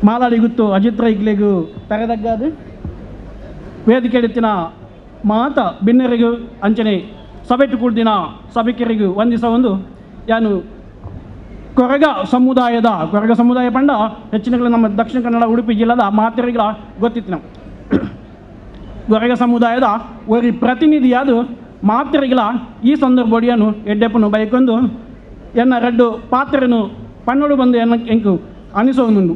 ಮಾಲಾಡಿಗುತ್ತು ಅಜಿತ್ ರೈಗ್ಲೆಗು ತರೆದಗ್ಗಾದು ವೇದಿಕೆಡುತ್ತಿನ ಮಾತ ಬಿನ್ನೆರಿಗೂ ಅಂಚನೆ ಸಭೆಟ್ಟು ಕೂಡ್ದಿನ ಸಭಿಕರಿಗೂ ವಂದಿಸ ಒಂದು ಯಾನು ಕೊರಗ ಸಮುದಾಯ ಪಂಡ ಹೆಚ್ಚಿನ ನಮ್ಮ ದಕ್ಷಿಣ ಕನ್ನಡ ಉಡುಪಿ ಜಿಲ್ಲಾದ ಮಾತೆರಿಗಳ ಗೊತ್ತಿತ್ತು. ನಾವು ಕೊರಗ ಸಮುದಾಯದ ಒರಿ ಪ್ರತಿನಿಧಿಯಾದ ಮಾತೆರಿಗಳ ಈ ಸಂದರ್ಭಡಿಯನ್ನು ಎಡ್ಡೆಪ್ಪನು ಬೈಕೊಂದು ಎನ್ನ ರಡ್ಡು ಪಾತ್ರೆನು ಪನ್ನೊಡು ಬಂದು ಎನ್ನ ಎಂಕು ಅನಿಸೋನುಂಡು.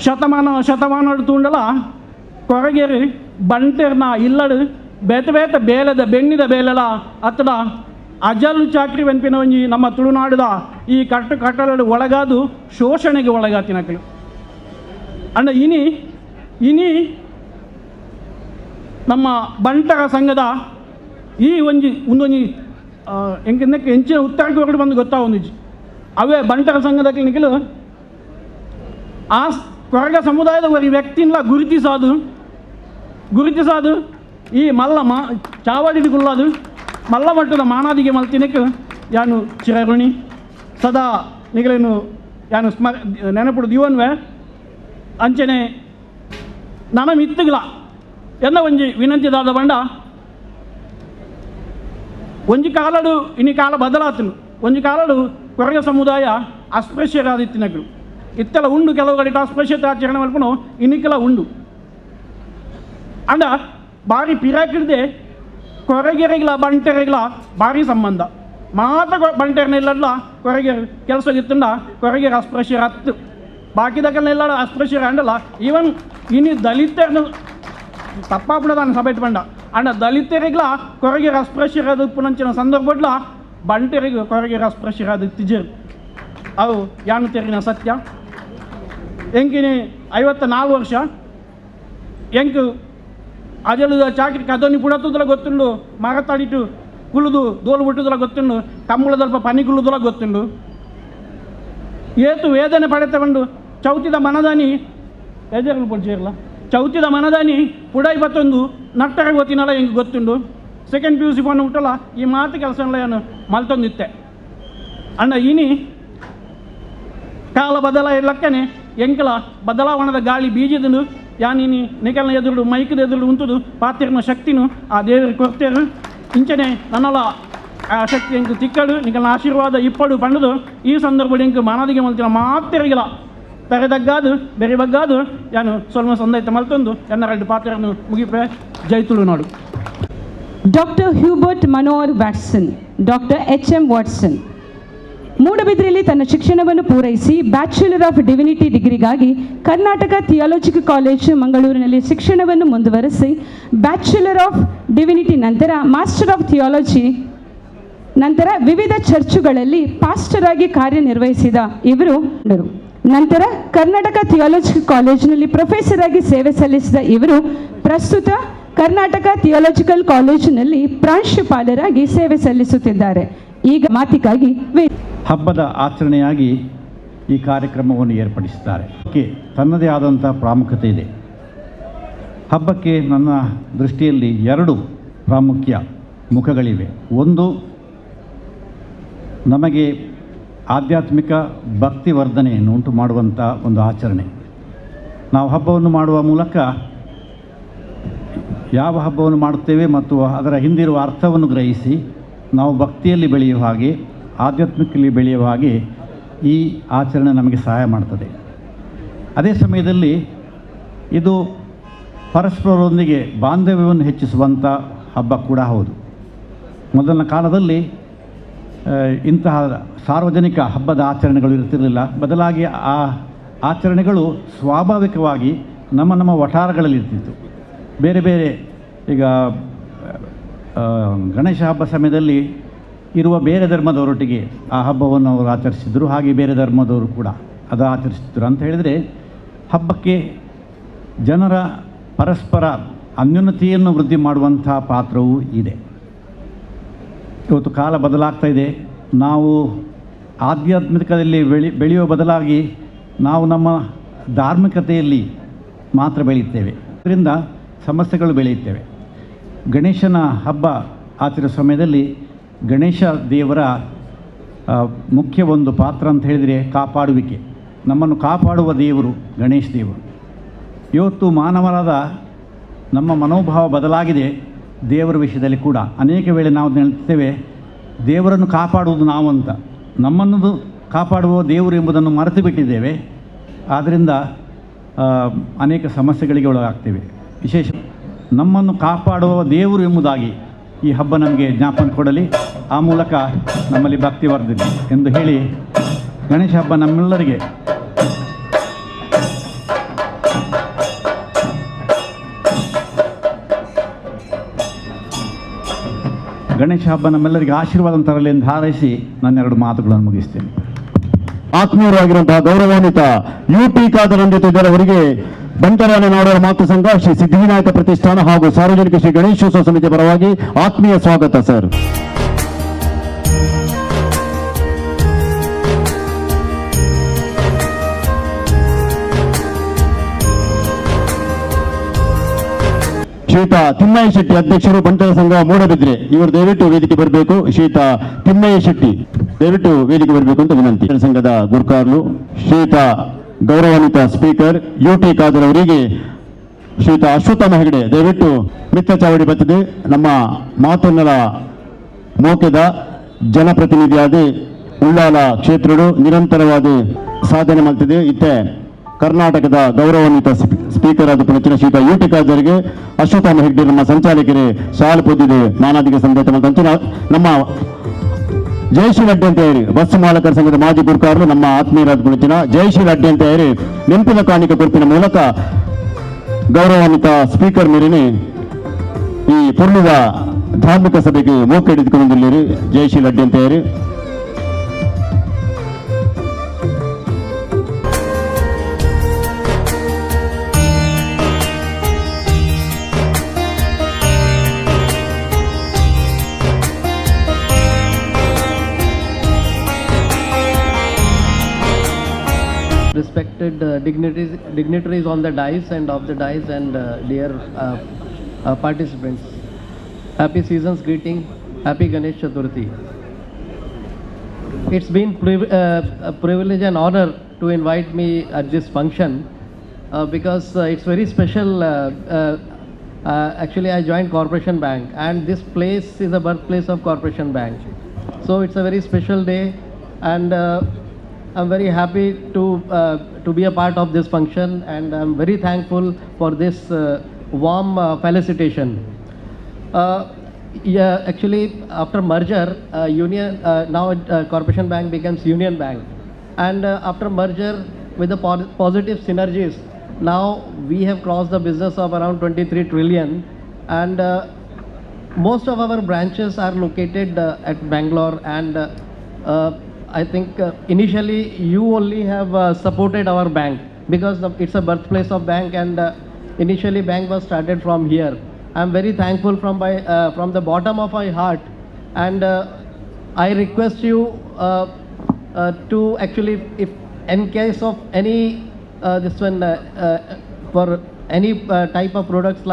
ಶತಮಾನ ಶತಮಾನ ತೂಂಡಲ ಕೊರಗೇರಿ ಬಂಟೆರ್ನ ಇಲ್ಲಡು ಬೇತೆ ಬೇತೆ ಬೇಲದ ಬೆನ್ನಿದ ಬೇಲೆಲ ಅತ್ತಡ ಅಜಲು ಚಾಕ್ರಿ ವೆನ್ಪಿನ ಒಂಜಿ ನಮ್ಮ ತುಳುನಾಡುದ ಈ ಕಟ್ಟು ಕಟ್ಟಲಡು ಒಳಗಾದು ಶೋಷಣೆಗೆ ಒಳಗಾತಿನಕಲು. ಅಂಡ ಇನಿ ಇನಿ ನಮ್ಮ ಬಂಟರ ಸಂಘದ ಈ ಒಂಜಿ ಒಂದೊಂಜಿ ಎಂಕಂದಕ್ಕೆ ಹೆಂಚಿನ ಉತ್ತರಕ್ಕೆ ಹೊರಗಡೆ ಬಂದು ಗೊತ್ತಾವೊಂದಿಜ್ಜಿ ಅವೇ ಬಂಟರ ಸಂಘದ ನಿಖಲು ಆ ಕೊರಗ ಸಮುದಾಯದ ಒಂದು ವ್ಯಕ್ತಿನ ಗುರುತಿಸಾದು ಈ ಮಲ್ಲ ಮಾ ಚಾವಡಿಗುಳ್ಳದು ಮಲ್ಲ ಮಟ್ಟದ ಮಾನಾದಿಗೆ ಮಲ್ತಿನಕ್ಕೆ ಯಾನು ಚಿರಋಣಿ ಸದಾ ನಿಗಲೇನು ಯಾನು ಸ್ಮ ನೆನಪುಡು ದಿವನ್ವೆ ಅಂಚನೆ ನನ್ನ ಮಿತ್ತುಗಳ ಎನ್ನ ಒಂಜಿ ವಿನಂತಿದಾದ ಬಂಡ ಒಂಜಿ ಕಾಲಡು ಇನಿ ಕಾಲ ಬದಲಾತನು ಒಂಜಿ ಕಾಲಡು ಕೊರಗ ಸಮುದಾಯ ಅಸ್ಪೃಶ್ಯರಾದಿತ್ತಿನಗಳು ಇತ್ತೆಲ್ಲ ಉಂಡು ಕೆಲವು ಕಡೆ ಅಸ್ಪೃಶ್ಯತೆ ಆಚರಣೆ ಮಲ್ಪನು ಇನ್ನಿಕ್ಕೆಲ್ಲ ಉಂಡು. ಅಂಡ ಬಾರಿ ಪಿರಾಕಿಡ್ದೆ ಕೊರಗೆರೆಗ್ಲ ಬಂಟೆರೆಗ್ಲ ಭಾರಿ ಸಂಬಂಧ. ಮಾತ ಬಂಟೆರ್ನೆಲ್ಲ ಕೊರಗೆರು ಕೆಲಸಗಿತ್ತಂಡ ಕೊರಗೆರ ಅಸ್ಪೃಶ್ಯರ ಹತ್ತು ಬಾಕಿದಕಲ್ನೆಲ್ಲ ಅಸ್ಪೃಶ್ಯರ ಅಂಡಲ್ಲ. ಈವನ್ ಇನಿ ದಲಿತರನ್ನು ತಪ್ಪಾಪುಣದಾನ ಸಭೆ ಬಂಡ ಅಂಡ ದಲಿತರಿಗ್ಲ ಕೊರಗೆರ ಅಸ್ಪೃಶ್ಯರ ಪುನಂಚಿನ ಸಂದರ್ಭಡ್ಲ ಬಂಟೆರಿಗೂ ಕೊರಗೆರ ಅಸ್ಪೃಶ್ಯರ ಇತ್ತಿಜರು. ಅವು ಯಾನು ತೆರಿನ ಸತ್ಯ. ಎಂಕಿನಿ 54 ವರ್ಷ ಎಂಕು ಅಜಲದ ಚಾಕ್ರಿ ಕದೋನಿ ಪುಡತದಲ ಗೊತ್ತುಂಡು, ಮರತಾಡಿಟ್ಟು ಕುಳುದು ದೋಲು ಬಿಟ್ಟುದಲ ಗೊತ್ತುಂಡು, ಕಂಬಳದಲ್ಪ ಪನಿ ಕುಳುದಲ ಗೊತ್ತುಂಡು. ಏತು ವೇದನೆ ಪಡೆತಗೊಂಡು ಚೌತಿದ ಮನದಾನಿ ಬೇಜಾರು ಪೊಡ್ಚೇರಲ್ಲ, ಚೌತಿದ ಮನದಾನಿ ಪುಡೈ ಬತ್ತೊಂದು ನಟ್ಟರೆ ಗೊತ್ತಿನಲ್ಲ ಎಂಗೆ ಗೊತ್ತುಂಡು. Second P U C phone ಬಿಟ್ಟಲ್ಲ ಈ ಮಾತು ಕೆಲಸ ಏನು ಮಲ್ತೊಂದಿತ್ತೆ. ಅಣ್ಣ ಇನಿ ಕಾಲ ಬದಲಾಯಿಲ್ಲಕ್ಕನೆ ಎಂಕಲ ಬದಲಾವಣದ ಗಾಳಿ ಬೀಜದನು ಯಾನಿನಿ ನಿಕಲ್ನ ಎದುರು ಮೈಕದ ಎದುರು ಉಂಟುದು ಪಾತಿರ್ನ ಶಕ್ತಿನು ಆ ದೇವರು ಕೊಡ್ತೇರು. ಇಂಚನೆ ನನ್ನಲ್ಲ ಆ ಶಕ್ತಿ ಎಂಕು ತಿಕ್ಕಡು ನಿಕಲ್ನ ಆಶೀರ್ವಾದ ಇಪ್ಪಡು ಪಂಡದು ಈ ಸಂದರ್ಭದಲ್ಲಿ ಎಂಕು ಮಾನದಿಗೆ ಮಲ್ತಿನ ಮಾತೆರಿಗಿಲ್ಲ ತರೆದಗ್ಗಾದು ಬೆರೆ ಬಗ್ಗಾದು ಯಾನು ಸ್ವಲ್ಪ ಸಂದೈತ ಮಲ್ತೊಂದು ಎನ್ನ ಎರಡು ಪಾತ್ರವನ್ನು ಮುಗಿಪೆ. ಜೈತುಳು ನಾಡು. Doctor Hubert Manohar Watson, doctor H M Watson ಮೂಡಬಿದ್ರೆಯಲ್ಲಿ ತನ್ನ ಶಿಕ್ಷಣವನ್ನು ಪೂರೈಸಿ bachelor of divinity ಡಿಗ್ರಿಗಾಗಿ Karnataka theological college ಮಂಗಳೂರಿನಲ್ಲಿ ಶಿಕ್ಷಣವನ್ನು ಮುಂದುವರೆಸಿ bachelor of divinity ನಂತರ master of theology ನಂತರ ವಿವಿಧ ಚರ್ಚುಗಳಲ್ಲಿ ಪಾಸ್ಟರ್ ಆಗಿ ಕಾರ್ಯನಿರ್ವಹಿಸಿದ ಇವರು ನಂತರ ಕರ್ನಾಟಕ ಥಿಯಾಲಜಿಕಲ್ ಕಾಲೇಜಿನಲ್ಲಿ ಪ್ರೊಫೆಸರ್ ಆಗಿ ಸೇವೆ ಸಲ್ಲಿಸಿದ ಇವರು ಪ್ರಸ್ತುತ ಕರ್ನಾಟಕ ಥಿಯಾಲಜಿಕಲ್ ಕಾಲೇಜಿನಲ್ಲಿ ಪ್ರಾಂಶುಪಾಲರಾಗಿ ಸೇವೆ ಸಲ್ಲಿಸುತ್ತಿದ್ದಾರೆ. ಈಗ ಮಾತಿಗಾಗಿ ಹಬ್ಬದ ಆಚರಣೆಯಾಗಿ ಈ ಕಾರ್ಯಕ್ರಮವನ್ನು ಏರ್ಪಡಿಸಿದ್ದಾರೆ. ಅದಕ್ಕೆ ತನ್ನದೇ ಆದಂಥ ಪ್ರಾಮುಖ್ಯತೆ ಇದೆ. ಹಬ್ಬಕ್ಕೆ ನನ್ನ ದೃಷ್ಟಿಯಲ್ಲಿ ಎರಡು ಪ್ರಾಮುಖ್ಯ ಮುಖಗಳಿವೆ. ಒಂದು, ನಮಗೆ ಆಧ್ಯಾತ್ಮಿಕ ಭಕ್ತಿ ವರ್ಧನೆಯನ್ನು ಉಂಟು ಮಾಡುವಂಥ ಒಂದು ಆಚರಣೆ. ನಾವು ಹಬ್ಬವನ್ನು ಮಾಡುವ ಮೂಲಕ ಯಾವ ಹಬ್ಬವನ್ನು ಮಾಡುತ್ತೇವೆ ಮತ್ತು ಅದರ ಹಿಂದಿರುವ ಅರ್ಥವನ್ನು ಗ್ರಹಿಸಿ ನಾವು ಭಕ್ತಿಯಲ್ಲಿ ಬೆಳೆಯುವ ಹಾಗೆ, ಆಧ್ಯಾತ್ಮಿಕಲ್ಲಿ ಬೆಳೆಯುವ ಹಾಗೆ ಈ ಆಚರಣೆ ನಮಗೆ ಸಹಾಯ ಮಾಡ್ತದೆ. ಅದೇ ಸಮಯದಲ್ಲಿ ಇದು ಪರಸ್ಪರರೊಂದಿಗೆ ಬಾಂಧವ್ಯವನ್ನು ಹೆಚ್ಚಿಸುವಂಥ ಹಬ್ಬ ಕೂಡ ಹೌದು. ಮೊದಲಿನ ಕಾಲದಲ್ಲಿ ಇಂತಹ ಸಾರ್ವಜನಿಕ ಹಬ್ಬದ ಆಚರಣೆಗಳು ಇರ್ತಿರಲಿಲ್ಲ. ಬದಲಾಗಿ ಆ ಆಚರಣೆಗಳು ಸ್ವಾಭಾವಿಕವಾಗಿ ನಮ್ಮ ನಮ್ಮ ವಠಾರಗಳಲ್ಲಿ ಇರ್ತಿತ್ತು. ಬೇರೆ ಬೇರೆ ಈಗ ಗಣೇಶ ಹಬ್ಬ ಸಮಯದಲ್ಲಿ ಇರುವ ಬೇರೆ ಧರ್ಮದವರೊಟ್ಟಿಗೆ ಆ ಹಬ್ಬವನ್ನು ಅವರು ಆಚರಿಸಿದರು, ಹಾಗೆ ಬೇರೆ ಧರ್ಮದವರು ಕೂಡ ಅದು ಆಚರಿಸ್ತಿದ್ರು ಅಂತ ಹೇಳಿದರೆ ಹಬ್ಬಕ್ಕೆ ಜನರ ಪರಸ್ಪರ ಅನ್ಯೋನ್ಯತೆಯನ್ನು ವೃದ್ಧಿ ಮಾಡುವಂಥ ಪಾತ್ರವೂ ಇದೆ. ಇವತ್ತು ಕಾಲ ಬದಲಾಗ್ತಾ ಇದೆ. ನಾವು ಆಧ್ಯಾತ್ಮಿಕದಲ್ಲಿ ಬೆಳೆಯುವ ಬದಲಾಗಿ ನಾವು ನಮ್ಮ ಧಾರ್ಮಿಕತೆಯಲ್ಲಿ ಮಾತ್ರ ಬೆಳೆಯುತ್ತೇವೆ. ಅದರಿಂದ ಸಮಸ್ಯೆಗಳು ಬೆಳೆಯುತ್ತೇವೆ. ಗಣೇಶನ ಹಬ್ಬ ಆಚರಿಸುವ ಸಮಯದಲ್ಲಿ ಗಣೇಶ ದೇವರ ಮುಖ್ಯ ಒಂದು ಪಾತ್ರ ಅಂತ ಹೇಳಿದರೆ ಕಾಪಾಡುವಿಕೆ. ನಮ್ಮನ್ನು ಕಾಪಾಡುವ ದೇವರು ಗಣೇಶ ದೇವರು. ಇವತ್ತು ಮಾನವರಾದ ನಮ್ಮ ಮನೋಭಾವ ಬದಲಾಗಿದೆ ದೇವರ ವಿಷಯದಲ್ಲಿ ಕೂಡ. ಅನೇಕ ವೇಳೆ ನಾವು ಹೇಳ್ತೇವೆ ದೇವರನ್ನು ಕಾಪಾಡುವುದು ನಾವು ಅಂತ, ನಮ್ಮನ್ನು ಕಾಪಾಡುವ ದೇವರು ಎಂಬುದನ್ನು ಮರೆತು ಬಿಟ್ಟಿದ್ದೇವೆ. ಆದ್ದರಿಂದ ಅನೇಕ ಸಮಸ್ಯೆಗಳಿಗೆ ಒಳಗಾಗ್ತೇವೆ. ವಿಶೇಷ ನಮ್ಮನ್ನು ಕಾಪಾಡುವ ದೇವರು ಎಂಬುದಾಗಿ ಈ ಹಬ್ಬ ನಮಗೆ ಜ್ಞಾಪನ ಕೊಡಲಿ, ಆ ಮೂಲಕ ನಮ್ಮಲ್ಲಿ ಭಕ್ತಿ ವರ್ಧನೆ ಎಂದು ಹೇಳಿ ಗಣೇಶ ಹಬ್ಬ ನಮ್ಮೆಲ್ಲರಿಗೆ ಆಶೀರ್ವಾದ ತರಲಿ ಎಂದು ಹಾರೈಸಿ ನನ್ನೆರಡು ಮಾತುಗಳನ್ನು ಮುಗಿಸ್ತೇನೆ. ಆತ್ಮೀಯರಾಗಿರುವಂತಹ ಗೌರವಾನ್ವಿತ ಯು ಪಿ ಖಾದರ್ ಅವರಿಗೆ ಬಂಟರಾಣಿ ನಾಡೋರ ಮಾತೃ ಸಂಘ, ಶ್ರೀ ಸಿದ್ಧಿವಿನಾಯಕ ಪ್ರತಿಷ್ಠಾನ ಹಾಗೂ ಸಾರ್ವಜನಿಕ ಶ್ರೀ ಗಣೇಶೋತ್ಸವ ಸಮಿತಿ ಪರವಾಗಿ ಆತ್ಮೀಯ ಸ್ವಾಗತ ಸರ್. ಶ್ರೀಯುತ ತಿಮ್ಮಯ್ಯ ಶೆಟ್ಟಿ ಅಧ್ಯಕ್ಷರು, ಬಂಟರ ಸಂಘ ಮೂಡಬಿದ್ರೆ, ಇವರು ದಯವಿಟ್ಟು ವೇದಿಕೆ ಬರಬೇಕು. ಶ್ರೀಯುತ ತಿಮ್ಮಯ್ಯ ಶೆಟ್ಟಿ ದಯವಿಟ್ಟು ವೇದಿಕೆ ಬರಬೇಕು ಅಂತ ವಿನಂತಿ. ಸಂಘದ ಗುರ್ಕಾರ್ಲು ಶ್ರೀಯುತ ಗೌರವಾನ್ವಿತ speaker U T Khader ಅವರಿಗೆ ಶ್ರೀಯುತ ಅಶ್ವತ್ಥಾಮ ಹೆಗಡೆ ದಯವಿಟ್ಟು ಮಿತ್ರ ಚಾವಡಿ ಬರ್ತದೆ. ನಮ್ಮ ಮಾತನ್ನಲ ಮೋಕೆದ ಜನಪ್ರತಿನಿಧಿಯಾದ ಉಳ್ಳಾಲ ಕ್ಷೇತ್ರಡು ನಿರಂತರವಾದ ಸಾಧನೆ ಮಾಡ್ತಿದೆ. ಇತ್ತೆ ಕರ್ನಾಟಕದ ಗೌರವಾನ್ವಿತ ಸ್ಪೀಕರ್ ಆದ ಪುಣಚಿನ ಶ್ರೀಯುತ ಯು ಟಿ ಖಾದರ್ಗೆ ಅಶ್ವತ್ಥಾಮ ಹೆಗ್ಡೆ ನಮ್ಮ ಸಂಚಾಲಕರೇ ಶಾಲು ಪೊದ್ದಿದೆ ಮಾನಾದಿಗೆ ಸಂದೇಶ ಮತ್ತು ನಮ್ಮ ಜಯಶೀಲ್ ಅಡ್ಡಿ ಅಂತ ಹೇಳಿ ಬಸ್ ಮಾಲಕರ ಸಂಘದ ಮಾಜಿ ಗುರುಕಾರರು ನಮ್ಮ ಆತ್ಮೀಯರಾದ ಪುಣಚಿನ ಜಯಶೀಲ್ ಅಡ್ಡಿ ಅಂತ ಹೇಳಿ ನೆನಪಿನ ಕಾಣಿಕೆ ಕೊರ್ಪಿನ ಮೂಲಕ ಗೌರವಾನ್ವಿತ ಸ್ಪೀಕರ್ ಮೇರೆನೆ ಈ ಪೂರ್ಣದ ಧಾರ್ಮಿಕ ಸಭೆಗೆ ಮೋಕ ಹಿಡಿದುಕೊಂಡಿದ್ದೀರಿ ಜಯಶೀಲ್ ಅಡ್ಡಿ ಅಂತ ಹೇಳಿ. Respected dignitaries on the dais and off the dais, and dear participants, happy season's greeting, happy Ganesh Chaturthi. It's been a privilege and honor to invite me at this function because it's very special. Actually, I joined Corporation Bank, and this place is a birthplace of Corporation Bank. So it's a very special day, and I'm very happy to be a part of this function, and I'm very thankful for this warm felicitation. Yeah, actually, after merger, Union now Corporation Bank becomes Union Bank, and after merger with the positive synergies, now we have crossed the business of around 23 trillion, and most of our branches are located at Bangalore, and I think initially you only have supported our bank because it's a birthplace of bank, and initially bank was started from here. I'm very thankful from the bottom of my heart, and I request you to actually, if in case of any this one for any type of products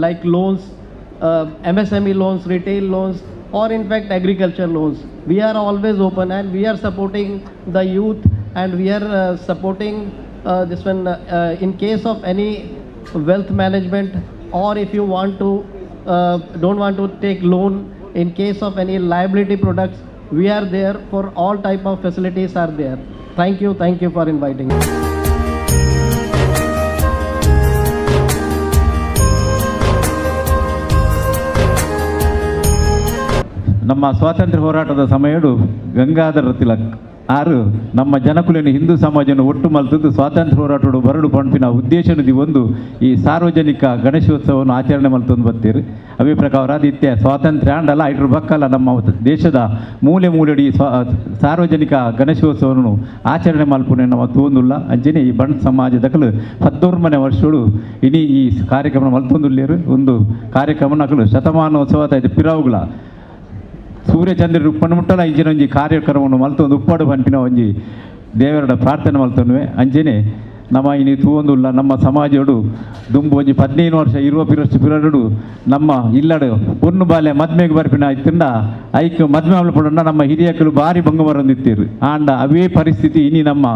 like loans, MSME loans, retail loans, or in fact agriculture loans, we are always open, and we are supporting the youth, and we are supporting this one in case of any wealth management, or if you want to don't want to take loan, in case of any liability products, we are there for all type of facilities are there. Thank you, thank you for inviting me. ನಮ್ಮ ಸ್ವಾತಂತ್ರ್ಯ ಹೋರಾಟದ ಸಮಯಡು ಗಂಗಾಧರ ತಿಲಕ್ ಆರು ನಮ್ಮ ಜನಕುಲಿನ ಹಿಂದೂ ಸಮಾಜವನ್ನು ಒಟ್ಟು ಮಲ್ತದ್ದು ಸ್ವಾತಂತ್ರ್ಯ ಹೋರಾಟಡು ಬರಡು ಪಂಪಿನ ಉದ್ದೇಶನದಿ ಒಂದು ಈ ಸಾರ್ವಜನಿಕ ಗಣೇಶೋತ್ಸವವನ್ನು ಆಚರಣೆ ಮಲ್ತೊಂದು ಬರ್ತೀರಿ. ಅವೇ ಪ್ರಕಾರ ಇತ್ಯ ಸ್ವಾತಂತ್ರ್ಯ ಆಂಡಲ್ಲ ಐಟ್ರ ಬಕ್ಕಲ್ಲ ನಮ್ಮ ದೇಶದ ಮೂಲೆ ಮೂಲೆಡಿ ಸಾರ್ವಜನಿಕ ಗಣೇಶೋತ್ಸವವನ್ನು ಆಚರಣೆ ಮಲ್ಪುನೆ ನಮ್ಮ ತೋಂದುಲ್ಲ. ಅಂಚನೆ ಈ ಬಂಟ್ ಸಮಾಜದಕಲು 14ನೇ ವರ್ಷಗಳು ಇನಿ ಈ ಕಾರ್ಯಕ್ರಮ ಮಲ್ತೊಂದುಲ್ಲೇರು. ಒಂದು ಕಾರ್ಯಕ್ರಮ ನಕಲು ಶತಮಾನೋತ್ಸವ ಐದು ಪಿರಾವುಗಳ ಸೂರ್ಯಚಂದ್ರರು ಉಪ್ಪನ್ನು ಮುಟ್ಟಲ ಇಂಚಿನ ಒಂಜಿ ಕಾರ್ಯಕ್ರಮವನ್ನು ಮಲ್ತೊಂದು ಉಪ್ಪಾಡು ಪನ್ಪಿನ ಒಂಜಿ ದೇವರಡ ಪ್ರಾರ್ಥನೆ ಮಲ್ತೊನ್ವೆ. ಅಂಚನೆ ನಮ್ಮ ಇನಿ ತೂವೊಂದುಲ್ಲ ನಮ್ಮ ಸಮಾಜಡು ದುಂಬು ಒಂಜಿ 15 ವರ್ಷ 20 ವರ್ಷ ಪಿರಡು ನಮ್ಮ ಇಲ್ಲಡು ಪೊನ್ನು ಬಾಲೆ ಮದ್ಮೆಗೆ ಬರ್ಪಿನ ಇತ್ತಿಂಡ ಐಕ್ ಮದ್ಮೆ ಮಲ್ಪುಂಡ ನಮ್ಮ ಹಿರಿಯಕಲು ಭಾರಿ ಭಂಗ ಬರೊಂದಿತ್ತೀರು. ಆಂಡ ಅವೇ ಪರಿಸ್ಥಿತಿ ಇನಿ ನಮ್ಮ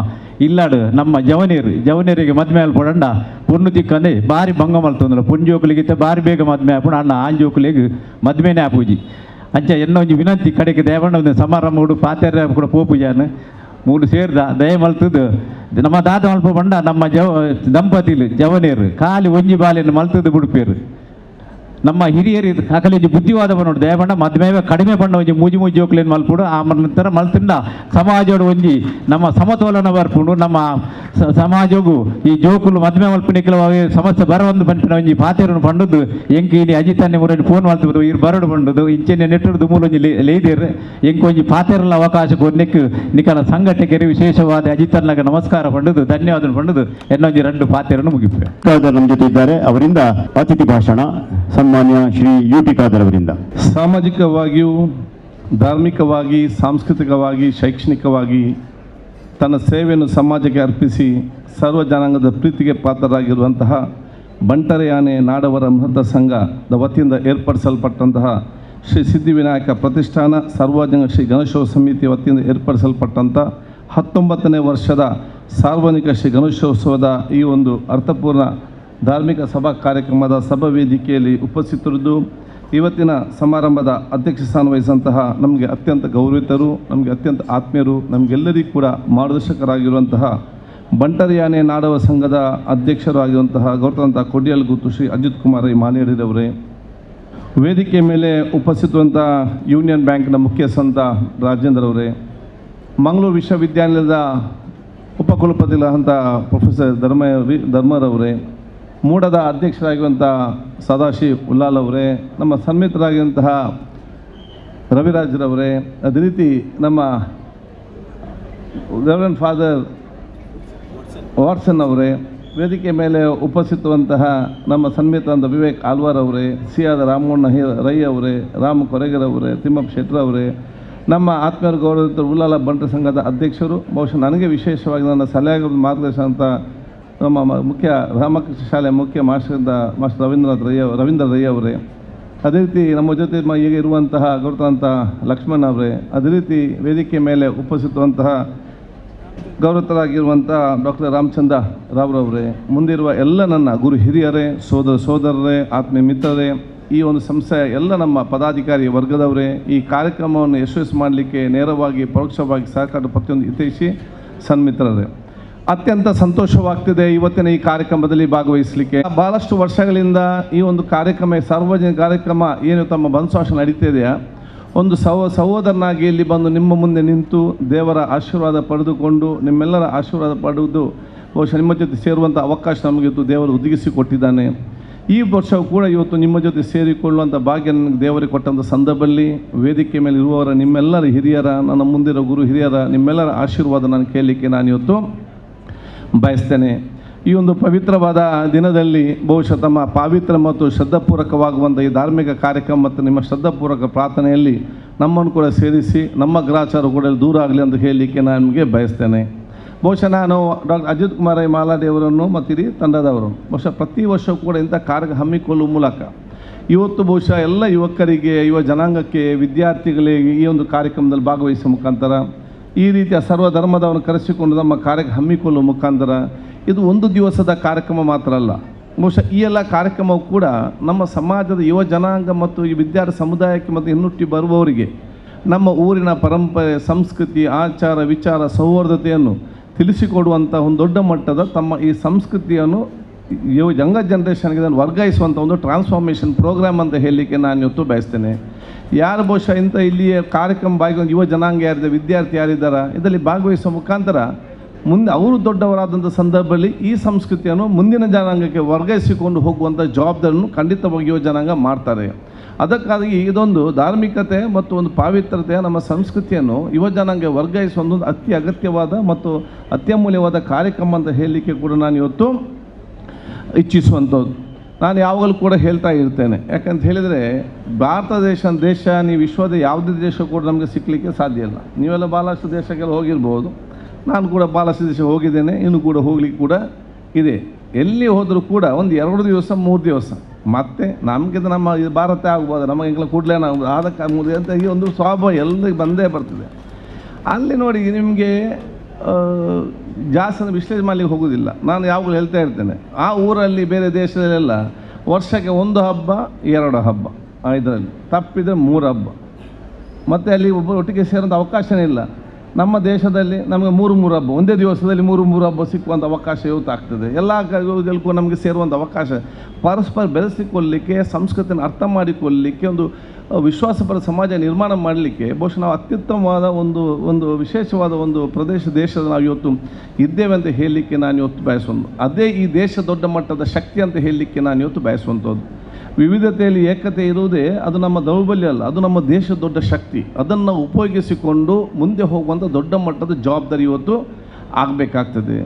ಇಲ್ಲಡು ನಮ್ಮ ಜವನೀರಿಗೆ ಮದ್ಮೆ ಮಲ್ಪೊಡಂಡ ಪೊನ್ನು ತಿಕ್ಕಂದೆ ಭಾರಿ ಭಂಗ ಮಲ್ತೊಂದುಲ್ಲ. ಪೊಂಜೋಕುಲಿಗಿತ್ತ ಭಾರಿ ಬೇಗ ಮದ್ಮೆ ಆಪುಂಡು, ಆಂಡ ಆಂಜೋಕುಲಿಗೆ ಮದ್ಮೆನೇ ಆಪುಜಿ. ಅಂಚ ಎನ್ನ ಒಂಜಿ ವಿನಂತಿ ಕಡೆಗೆ ದೇವಣ್ಣ ಒಂದು ಸಮಾರಂಭ ಪಾತೆರ ಕೂಡ ಪೋಪುಜಾನ್ ಮೂಲು ಸೇರ್ದ ದಯ ಮಲ್ತದ್ದು ನಮ್ಮ ದಾದ ಮಲ್ಪ ಬಂಡ ನಮ್ಮ ದಂಪತಿಲು ಜವನೇರು ಖಾಲಿ ಒಂಜಿ ಬಾಲೆಯನ್ನು ಮಲ್ತದ್ದು ಬಿಡುಪೇರು. ನಮ್ಮ ಹಿರಿಯರು ಅಕಲಿ ಬುದ್ಧಿವಾದ ಬನ್ನೋಡು ದಯಬಂಡ ಮದ್ಮೆ ಕಡಿಮೆ ಬಣ್ಣ ಒಂಜಿ ಮೂಜಿ ಮೂಜಿ ಜೋಕ್ಲೇನು ಮಲ್ಪುಡು ಆ ನಂತರ ಮಲ್ತಿಂಡ ಸಮಾಜೋಡು ಒಂಜಿ ನಮ್ಮ ಸಮತೋಲನ ಬರ್ಪುಂಡು. ನಮ್ಮ ಸಮಾಜಗೂ ಈ ಜೋಕುಲು ಮದ್ಮೆ ಮಲ್ಪುನಿಕಲ ಸಮಸ್ಯೆ ಬರವೊಂದು ಪನ್ಪಿನ ಒಂಜಿ ಪಾತೆರನ್ನು ಪಂಡದ್ದು ಎಂಕ್ ಇನಿ ಅಜಿತಾನೆ ಮುರಡಿ ಫೋನ್ ಮಲ್ತುದು ಇರು ಬರಡು ಪಂಡದು ಇಂಚೆನೆ ನೆಟ್ಟುಡು ಮೂಲ ಒಂಜಿ ಲೇದಿರ್ ಎಂಕ್ ಒಂಜಿ ಪಾತೆರಲ ಅವಕಾಶ ಕೊರ್ನೆಕ್ ನಿಕಲ ಸಂಘಟಕರು ವಿಶೇಷವಾದ ಅಜಿತನ್ನಾಗ ನಮಸ್ಕಾರ ಪಂಡದು ಧನ್ಯವಾದ ಪಂಡದು ಎನ್ನೊಂಜಿ 2 ಪಾತೆರನ್ನು ಮುಗಿಪೆ. ಖಾದರ್ ನಮ್ಮ ಜೊತೆ ಇದ್ದಾರೆ, ಅವರಿಂದ ಅತಿಥಿ ಭಾಷಣ ಸನ್ಮಾನ್ಯ ಶ್ರೀ ಯು ಟಿ ಖಾದರ್ ಅವರಿಂದ. ಸಾಮಾಜಿಕವಾಗಿಯೂ ಧಾರ್ಮಿಕವಾಗಿ ಸಾಂಸ್ಕೃತಿಕವಾಗಿ ಶೈಕ್ಷಣಿಕವಾಗಿ ತನ್ನ ಸೇವೆಯನ್ನು ಸಮಾಜಕ್ಕೆ ಅರ್ಪಿಸಿ ಸರ್ವ ಜನಾಂಗದ ಪ್ರೀತಿಗೆ ಪಾತ್ರರಾಗಿರುವಂತಹ ಬಂಟರಯಾನೆ ನಾಡವರ ಮಹತ್ವ ಸಂಘದ ವತಿಯಿಂದ ಏರ್ಪಡಿಸಲ್ಪಟ್ಟಂತಹ ಶ್ರೀ ಸಿದ್ಧಿವಿನಾಯಕ ಪ್ರತಿಷ್ಠಾನ ಸಾರ್ವಜನಿಕ ಶ್ರೀ ಗಣೇಶೋತ್ಸವ ಸಮಿತಿಯ ವತಿಯಿಂದ ಏರ್ಪಡಿಸಲ್ಪಟ್ಟಂಥ 19ನೇ ವರ್ಷದ ಸಾರ್ವಜನಿಕ ಶ್ರೀ ಗಣೇಶೋತ್ಸವದ ಈ ಒಂದು ಅರ್ಥಪೂರ್ಣ ಧಾರ್ಮಿಕ ಸಭಾ ಕಾರ್ಯಕ್ರಮದ ಸಭಾ ವೇದಿಕೆಯಲ್ಲಿ ಉಪಸ್ಥಿತರಿದ್ದು ಇವತ್ತಿನ ಸಮಾರಂಭದ ಅಧ್ಯಕ್ಷ ಸ್ಥಾನ ವಹಿಸಿದಂತಹ ನಮಗೆ ಅತ್ಯಂತ ಗೌರವಿತರು, ನಮಗೆ ಅತ್ಯಂತ ಆತ್ಮೀಯರು, ನಮಗೆಲ್ಲರಿಗೂ ಕೂಡ ಮಾರ್ಗದರ್ಶಕರಾಗಿರುವಂತಹ ಬಂಟರ ಯಾನೆ ನಾಡವ ಸಂಘದ ಅಧ್ಯಕ್ಷರು ಆಗಿರುವಂತಹ ಗೌರವಂತ ಕೊಡಿಯಲ್ ಗುತ್ತು ಶ್ರೀ ಅಜಿತ್ ಕುಮಾರ್ ಮಾಲೇಡಿರವರೇ, ವೇದಿಕೆ ಮೇಲೆ ಉಪಸ್ಥಿತವಂಥ ಯೂನಿಯನ್ ಬ್ಯಾಂಕ್ನ ಮುಖ್ಯಸ್ಥಂತ ರಾಜೇಂದ್ರ ಅವರೇ, ಮಂಗಳೂರು ವಿಶ್ವವಿದ್ಯಾನಿಲಯದ ಉಪಕುಲಪತಿಗಳಾದಂಥ ಪ್ರೊಫೆಸರ್ ಧರ್ಮರವರೇ, ಮೂಡದ ಅಧ್ಯಕ್ಷರಾಗಿರುವಂಥ ಸದಾಶಿವ್ ಉಲ್ಲಾಲ್ ಅವರೇ, ನಮ್ಮ ಸನ್ಮಿತರಾಗಿರುವಂತಹ ರವಿರಾಜ್ರವರೇ, ಅದೇ ರೀತಿ ನಮ್ಮ reverend father Watson ಅವರೇ, ವೇದಿಕೆ ಮೇಲೆ ಉಪಸ್ಥಿತವಂತಹ ನಮ್ಮ ಸನ್ಮಿತರಾದ ವಿವೇಕ್ ಆಲ್ವಾರ್ ಅವರೇ, ಸಿ ಆದ ರಾಮಣ್ಣ ರೈ ಅವರೇ, ರಾಮ್ ಕೊರೆಗರವರೇ, ತಿಮ್ಮಪ್ಪ ಶೆಟ್ಟರ್ ಅವರೇ, ನಮ್ಮ ಆತ್ಮೀಯರ ಗೌರವ ಉಲ್ಲಾಲ ಬಂಟರ ಸಂಘದ ಅಧ್ಯಕ್ಷರು, ಬಹುಶಃ ನನಗೆ ವಿಶೇಷವಾಗಿ ನನ್ನ ಸಲಹೆ ಮಾರ್ಗದರ್ಶನ ಅಂತ ನಮ್ಮ ಮುಖ್ಯ ರಾಮಕೃಷ್ಣ ಶಾಲೆ ಮುಖ್ಯ ಮಾಸ್ಟರ್ ಮಾಸ್ಟರ್ ರವೀಂದ್ರ ರೈ ಅವರೇ, ಅದೇ ರೀತಿ ನಮ್ಮ ಜೊತೆ ಈಗ ಇರುವಂತಹ ಗೌರವಂತ ಲಕ್ಷ್ಮಣ್ ಅವರೇ, ಅದೇ ರೀತಿ ವೇದಿಕೆ ಮೇಲೆ ಉಪಸ್ಥಿತವಂತಹ ಗೌರವತರಾಗಿರುವಂಥ ಡಾಕ್ಟರ್ ರಾಮಚಂದ್ರ ರಾವ್ರವರೇ, ಮುಂದಿರುವ ಎಲ್ಲ ನನ್ನ ಗುರು ಹಿರಿಯರೇ, ಸೋದರ ಸೋದರರೇ, ಆತ್ಮೀಯ ಮಿತ್ರರೇ, ಈ ಒಂದು ಸಂಸ್ಥೆಯ ಎಲ್ಲ ನಮ್ಮ ಪದಾಧಿಕಾರಿ ವರ್ಗದವರೇ, ಈ ಕಾರ್ಯಕ್ರಮವನ್ನು ಯಶಸ್ಸು ಮಾಡಲಿಕ್ಕೆ ನೇರವಾಗಿ ಪರೋಕ್ಷವಾಗಿ ಸಹಕಾರ ಪ್ರತಿಯೊಂದು ಹಿತೈಷಿ ಸನ್ಮಿತ್ರರೇ, ಅತ್ಯಂತ ಸಂತೋಷವಾಗ್ತಿದೆ ಇವತ್ತಿನ ಈ ಕಾರ್ಯಕ್ರಮದಲ್ಲಿ ಭಾಗವಹಿಸಲಿಕ್ಕೆ. ಭಾಳಷ್ಟು ವರ್ಷಗಳಿಂದ ಈ ಒಂದು ಕಾರ್ಯಕ್ರಮ, ಸಾರ್ವಜನಿಕ ಕಾರ್ಯಕ್ರಮ ಏನು ತಮ್ಮ ಬನ್ಸ್ವಾಸ ನಡೀತಿದೆಯಾ, ಒಂದು ಸಹೋದರನಾಗಿ ಇಲ್ಲಿ ಬಂದು ನಿಮ್ಮ ಮುಂದೆ ನಿಂತು ದೇವರ ಆಶೀರ್ವಾದ ಪಡೆದುಕೊಂಡು ನಿಮ್ಮೆಲ್ಲರ ಆಶೀರ್ವಾದ ಪಡೆದು ಬಹುಶಃ ನಿಮ್ಮ ಜೊತೆ ಸೇರುವಂಥ ಅವಕಾಶ ನಮಗಿತ್ತು, ದೇವರು ಒದಗಿಸಿಕೊಟ್ಟಿದ್ದಾನೆ. ಈ ವರ್ಷವೂ ಕೂಡ ಇವತ್ತು ನಿಮ್ಮ ಜೊತೆ ಸೇರಿಕೊಳ್ಳುವಂಥ ಭಾಗ್ಯ ನನಗೆ ದೇವರಿಗೆ ಕೊಟ್ಟಂಥ ಸಂದರ್ಭದಲ್ಲಿ ವೇದಿಕೆ ಮೇಲೆ ಇರುವವರ ನಿಮ್ಮೆಲ್ಲರ ಹಿರಿಯರ, ನನ್ನ ಮುಂದಿರೋ ಗುರು ಹಿರಿಯರ ನಿಮ್ಮೆಲ್ಲರ ಆಶೀರ್ವಾದ ನಾನು ಕೇಳಲಿಕ್ಕೆ ನಾನು ಇವತ್ತು ಬಯಸ್ತೇನೆ. ಈ ಒಂದು ಪವಿತ್ರವಾದ ದಿನದಲ್ಲಿ ಬಹುಶಃ ತಮ್ಮ ಪಾವಿತ್ರ ಮತ್ತು ಶ್ರದ್ಧಾಪೂರ್ವಕವಾಗುವಂಥ ಈ ಧಾರ್ಮಿಕ ಕಾರ್ಯಕ್ರಮ ಮತ್ತು ನಿಮ್ಮ ಶ್ರದ್ಧಾಪೂರ್ವಕ ಪ್ರಾರ್ಥನೆಯಲ್ಲಿ ನಮ್ಮನ್ನು ಕೂಡ ಸೇರಿಸಿ ನಮ್ಮ ಗ್ರಹಚಾರ ಕೂಡ ದೂರ ಆಗಲಿ ಅಂತ ಹೇಳಲಿಕ್ಕೆ ನಾನು ನಿಮಗೆ ಬಯಸ್ತೇನೆ. ಬಹುಶಃ ನಾನು ಡಾಕ್ಟರ್ ಅಜಿತ್ ಕುಮಾರ್ I ಮಾಲಾಡಿಯವರನ್ನು ಮತ್ತು ಇಡೀ ತಂಡದವರು ಬಹುಶಃ ಪ್ರತಿ ವರ್ಷ ಕೂಡ ಇಂಥ ಕಾರ್ಯ ಹಮ್ಮಿಕೊಳ್ಳುವ ಮೂಲಕ ಇವತ್ತು ಬಹುಶಃ ಎಲ್ಲ ಯುವಕರಿಗೆ, ಯುವ ಜನಾಂಗಕ್ಕೆ, ವಿದ್ಯಾರ್ಥಿಗಳಿಗೆ ಈ ಒಂದು ಕಾರ್ಯಕ್ರಮದಲ್ಲಿ ಭಾಗವಹಿಸುವ ಮುಖಾಂತರ ಈ ರೀತಿಯ ಸರ್ವಧರ್ಮದವನ್ನು ಕರೆಸಿಕೊಂಡು ನಮ್ಮ ಕಾರ್ಯ ಹಮ್ಮಿಕೊಳ್ಳುವ ಮುಖಾಂತರ ಇದು ಒಂದು ದಿವಸದ ಕಾರ್ಯಕ್ರಮ ಮಾತ್ರ ಅಲ್ಲ, ಬಹುಶಃ ಈ ಎಲ್ಲ ಕಾರ್ಯಕ್ರಮವು ಕೂಡ ನಮ್ಮ ಸಮಾಜದ ಯುವ ಜನಾಂಗ ಮತ್ತು ಈ ವಿದ್ಯಾರ್ಥಿ ಸಮುದಾಯಕ್ಕೆ ಮತ್ತು ಹಿನ್ನುಟ್ಟಿ ಬರುವವರಿಗೆ ನಮ್ಮ ಊರಿನ ಪರಂಪರೆ, ಸಂಸ್ಕೃತಿ, ಆಚಾರ ವಿಚಾರ, ಸೌಹಾರ್ದತೆಯನ್ನು ತಿಳಿಸಿಕೊಡುವಂಥ ಒಂದು ದೊಡ್ಡ ಮಟ್ಟದ ತಮ್ಮ ಈ ಸಂಸ್ಕೃತಿಯನ್ನು ಯುವ ಯಂಗ ಜನ್ರೇಷನ್ಗೆ ಇದನ್ನು ವರ್ಗಾಯಿಸುವಂಥ ಒಂದು ಟ್ರಾನ್ಸ್ಫಾರ್ಮೇಷನ್ ಪ್ರೋಗ್ರಾಮ್ ಅಂತ ಹೇಳಲಿಕ್ಕೆ ನಾನು ಇವತ್ತು ಬಯಸ್ತೇನೆ. ಯಾರು ಬಹುಶಃ ಇಂಥ ಇಲ್ಲಿಯ ಕಾರ್ಯಕ್ರಮ ಭಾಗ ಯುವ ಜನಾಂಗ ಯಾರಿದೆ, ವಿದ್ಯಾರ್ಥಿ ಯಾರಿದ್ದಾರ, ಇದರಲ್ಲಿ ಭಾಗವಹಿಸುವ ಮುಖಾಂತರ ಮುಂದೆ ಅವರು ದೊಡ್ಡವರಾದಂಥ ಸಂದರ್ಭದಲ್ಲಿ ಈ ಸಂಸ್ಕೃತಿಯನ್ನು ಮುಂದಿನ ಜನಾಂಗಕ್ಕೆ ವರ್ಗಾಯಿಸಿಕೊಂಡು ಹೋಗುವಂಥ ಜವಾಬ್ದಾರಿಯನ್ನು ಖಂಡಿತವಾಗಿ ಯುವ ಜನಾಂಗ ಮಾಡ್ತಾರೆ. ಅದಕ್ಕಾಗಿ ಇದೊಂದು ಧಾರ್ಮಿಕತೆ ಮತ್ತು ಒಂದು ಪಾವಿತ್ರತೆಯ ನಮ್ಮ ಸಂಸ್ಕೃತಿಯನ್ನು ಯುವ ಜನಾಂಗ ವರ್ಗಾಯಿಸುವ ಒಂದು ಅತಿ ಅಗತ್ಯವಾದ ಮತ್ತು ಅತ್ಯಮೂಲ್ಯವಾದ ಕಾರ್ಯಕ್ರಮ ಅಂತ ಹೇಳಲಿಕ್ಕೆ ಕೂಡ ನಾನು ಇವತ್ತು ಇಚ್ಛಿಸುವಂಥದ್ದು. ನಾನು ಯಾವಾಗಲೂ ಕೂಡ ಹೇಳ್ತಾ ಇರ್ತೇನೆ, ಯಾಕಂತ ಹೇಳಿದರೆ ಭಾರತ ದೇಶ ನೀವು ವಿಶ್ವದ ಯಾವುದೇ ದೇಶ ಕೂಡ ನಮಗೆ ಸಿಕ್ಕಲಿಕ್ಕೆ ಸಾಧ್ಯ ಇಲ್ಲ. ನೀವೆಲ್ಲ ಭಾಳಷ್ಟು ದೇಶಕ್ಕೆಲ್ಲ ಹೋಗಿರ್ಬೋದು, ನಾನು ಕೂಡ ಭಾಳಷ್ಟು ದೇಶ ಹೋಗಿದ್ದೇನೆ, ಇನ್ನು ಕೂಡ ಹೋಗ್ಲಿಕ್ಕೆ ಕೂಡ ಇದೆ. ಎಲ್ಲಿ ಹೋದರೂ ಕೂಡ ಒಂದು 2 ದಿವಸ 3 ದಿವಸ ಮತ್ತೆ ನಮಗಿಂತ ನಮ್ಮ ಭಾರತ ಆಗ್ಬೋದು, ನಮಗೆ ಕೂಡಲೇ ನಾವು ಆದಕ್ಕೆ ಅಂತ ಈ ಒಂದು ಸ್ವಭಾವ ಎಲ್ಲರಿಗೆ ಬಂದೇ ಬರ್ತದೆ. ಅಲ್ಲಿ ನೋಡಿ ನಿಮಗೆ ಜಾಸ್ತಿ ವಿಶ್ಲೇಷಣೆ ಮಾಡಲಿಕ್ಕೆ ಹೋಗೋದಿಲ್ಲ. ನಾನು ಯಾವಾಗಲೂ ಹೇಳ್ತಾ ಇರ್ತೇನೆ, ಆ ಊರಲ್ಲಿ ಬೇರೆ ದೇಶದಲ್ಲೆಲ್ಲ ವರ್ಷಕ್ಕೆ 1 ಹಬ್ಬ 2 ಹಬ್ಬ, ಇದರಲ್ಲಿ ತಪ್ಪಿದರೆ 3 ಹಬ್ಬ, ಮತ್ತು ಅಲ್ಲಿ ಒಬ್ಬರು ಒಟ್ಟಿಗೆ ಸೇರೋಂಥ ಅವಕಾಶನೇ ಇಲ್ಲ. ನಮ್ಮ ದೇಶದಲ್ಲಿ ನಮಗೆ 3 ಹಬ್ಬ, ಒಂದೇ ದಿವಸದಲ್ಲಿ 3 ಹಬ್ಬ ಸಿಕ್ಕುವಂಥ ಅವಕಾಶ ಇವತ್ತು ಆಗ್ತದೆ. ಎಲ್ಲ ಕಡೆಗೂ ನಮಗೆ ಸೇರುವಂಥ ಅವಕಾಶ, ಪರಸ್ಪರ ಬೆಳೆಸಿಕೊಳ್ಳಲಿಕ್ಕೆ, ಸಂಸ್ಕೃತಿಯನ್ನು ಅರ್ಥ ಮಾಡಿಕೊಳ್ಳಲಿಕ್ಕೆ, ಒಂದು ವಿಶ್ವಾಸಪರ ಸಮಾಜ ನಿರ್ಮಾಣ ಮಾಡಲಿಕ್ಕೆ ಬಹುಶಃ ನಾವು ಅತ್ಯುತ್ತಮವಾದ ಒಂದು ಒಂದು ವಿಶೇಷವಾದ ಒಂದು ದೇಶದ ನಾವು ಇವತ್ತು ಇದ್ದೇವೆ ಅಂತ ಹೇಳಲಿಕ್ಕೆ ನಾನು ಇವತ್ತು ಬಯಸುವಂಥದ್ದು. ಅದೇ ಈ ದೇಶ ದೊಡ್ಡ ಮಟ್ಟದ ಶಕ್ತಿ ಅಂತ ಹೇಳಲಿಕ್ಕೆ ನಾನು ಇವತ್ತು ಬಯಸುವಂಥದ್ದು. ವಿವಿಧತೆಯಲ್ಲಿ ಏಕತೆ ಇರುವುದೇ ಅದು ನಮ್ಮ ದೌರ್ಬಲ್ಯ ಅಲ್ಲ, ಅದು ನಮ್ಮ ದೇಶದ ದೊಡ್ಡ ಶಕ್ತಿ. ಅದನ್ನು ಉಪಯೋಗಿಸಿಕೊಂಡು ಮುಂದೆ ಹೋಗುವಂಥ ದೊಡ್ಡ ಮಟ್ಟದ ಜವಾಬ್ದಾರಿ ಇವತ್ತು ಆಗಬೇಕಾಗ್ತದೆ.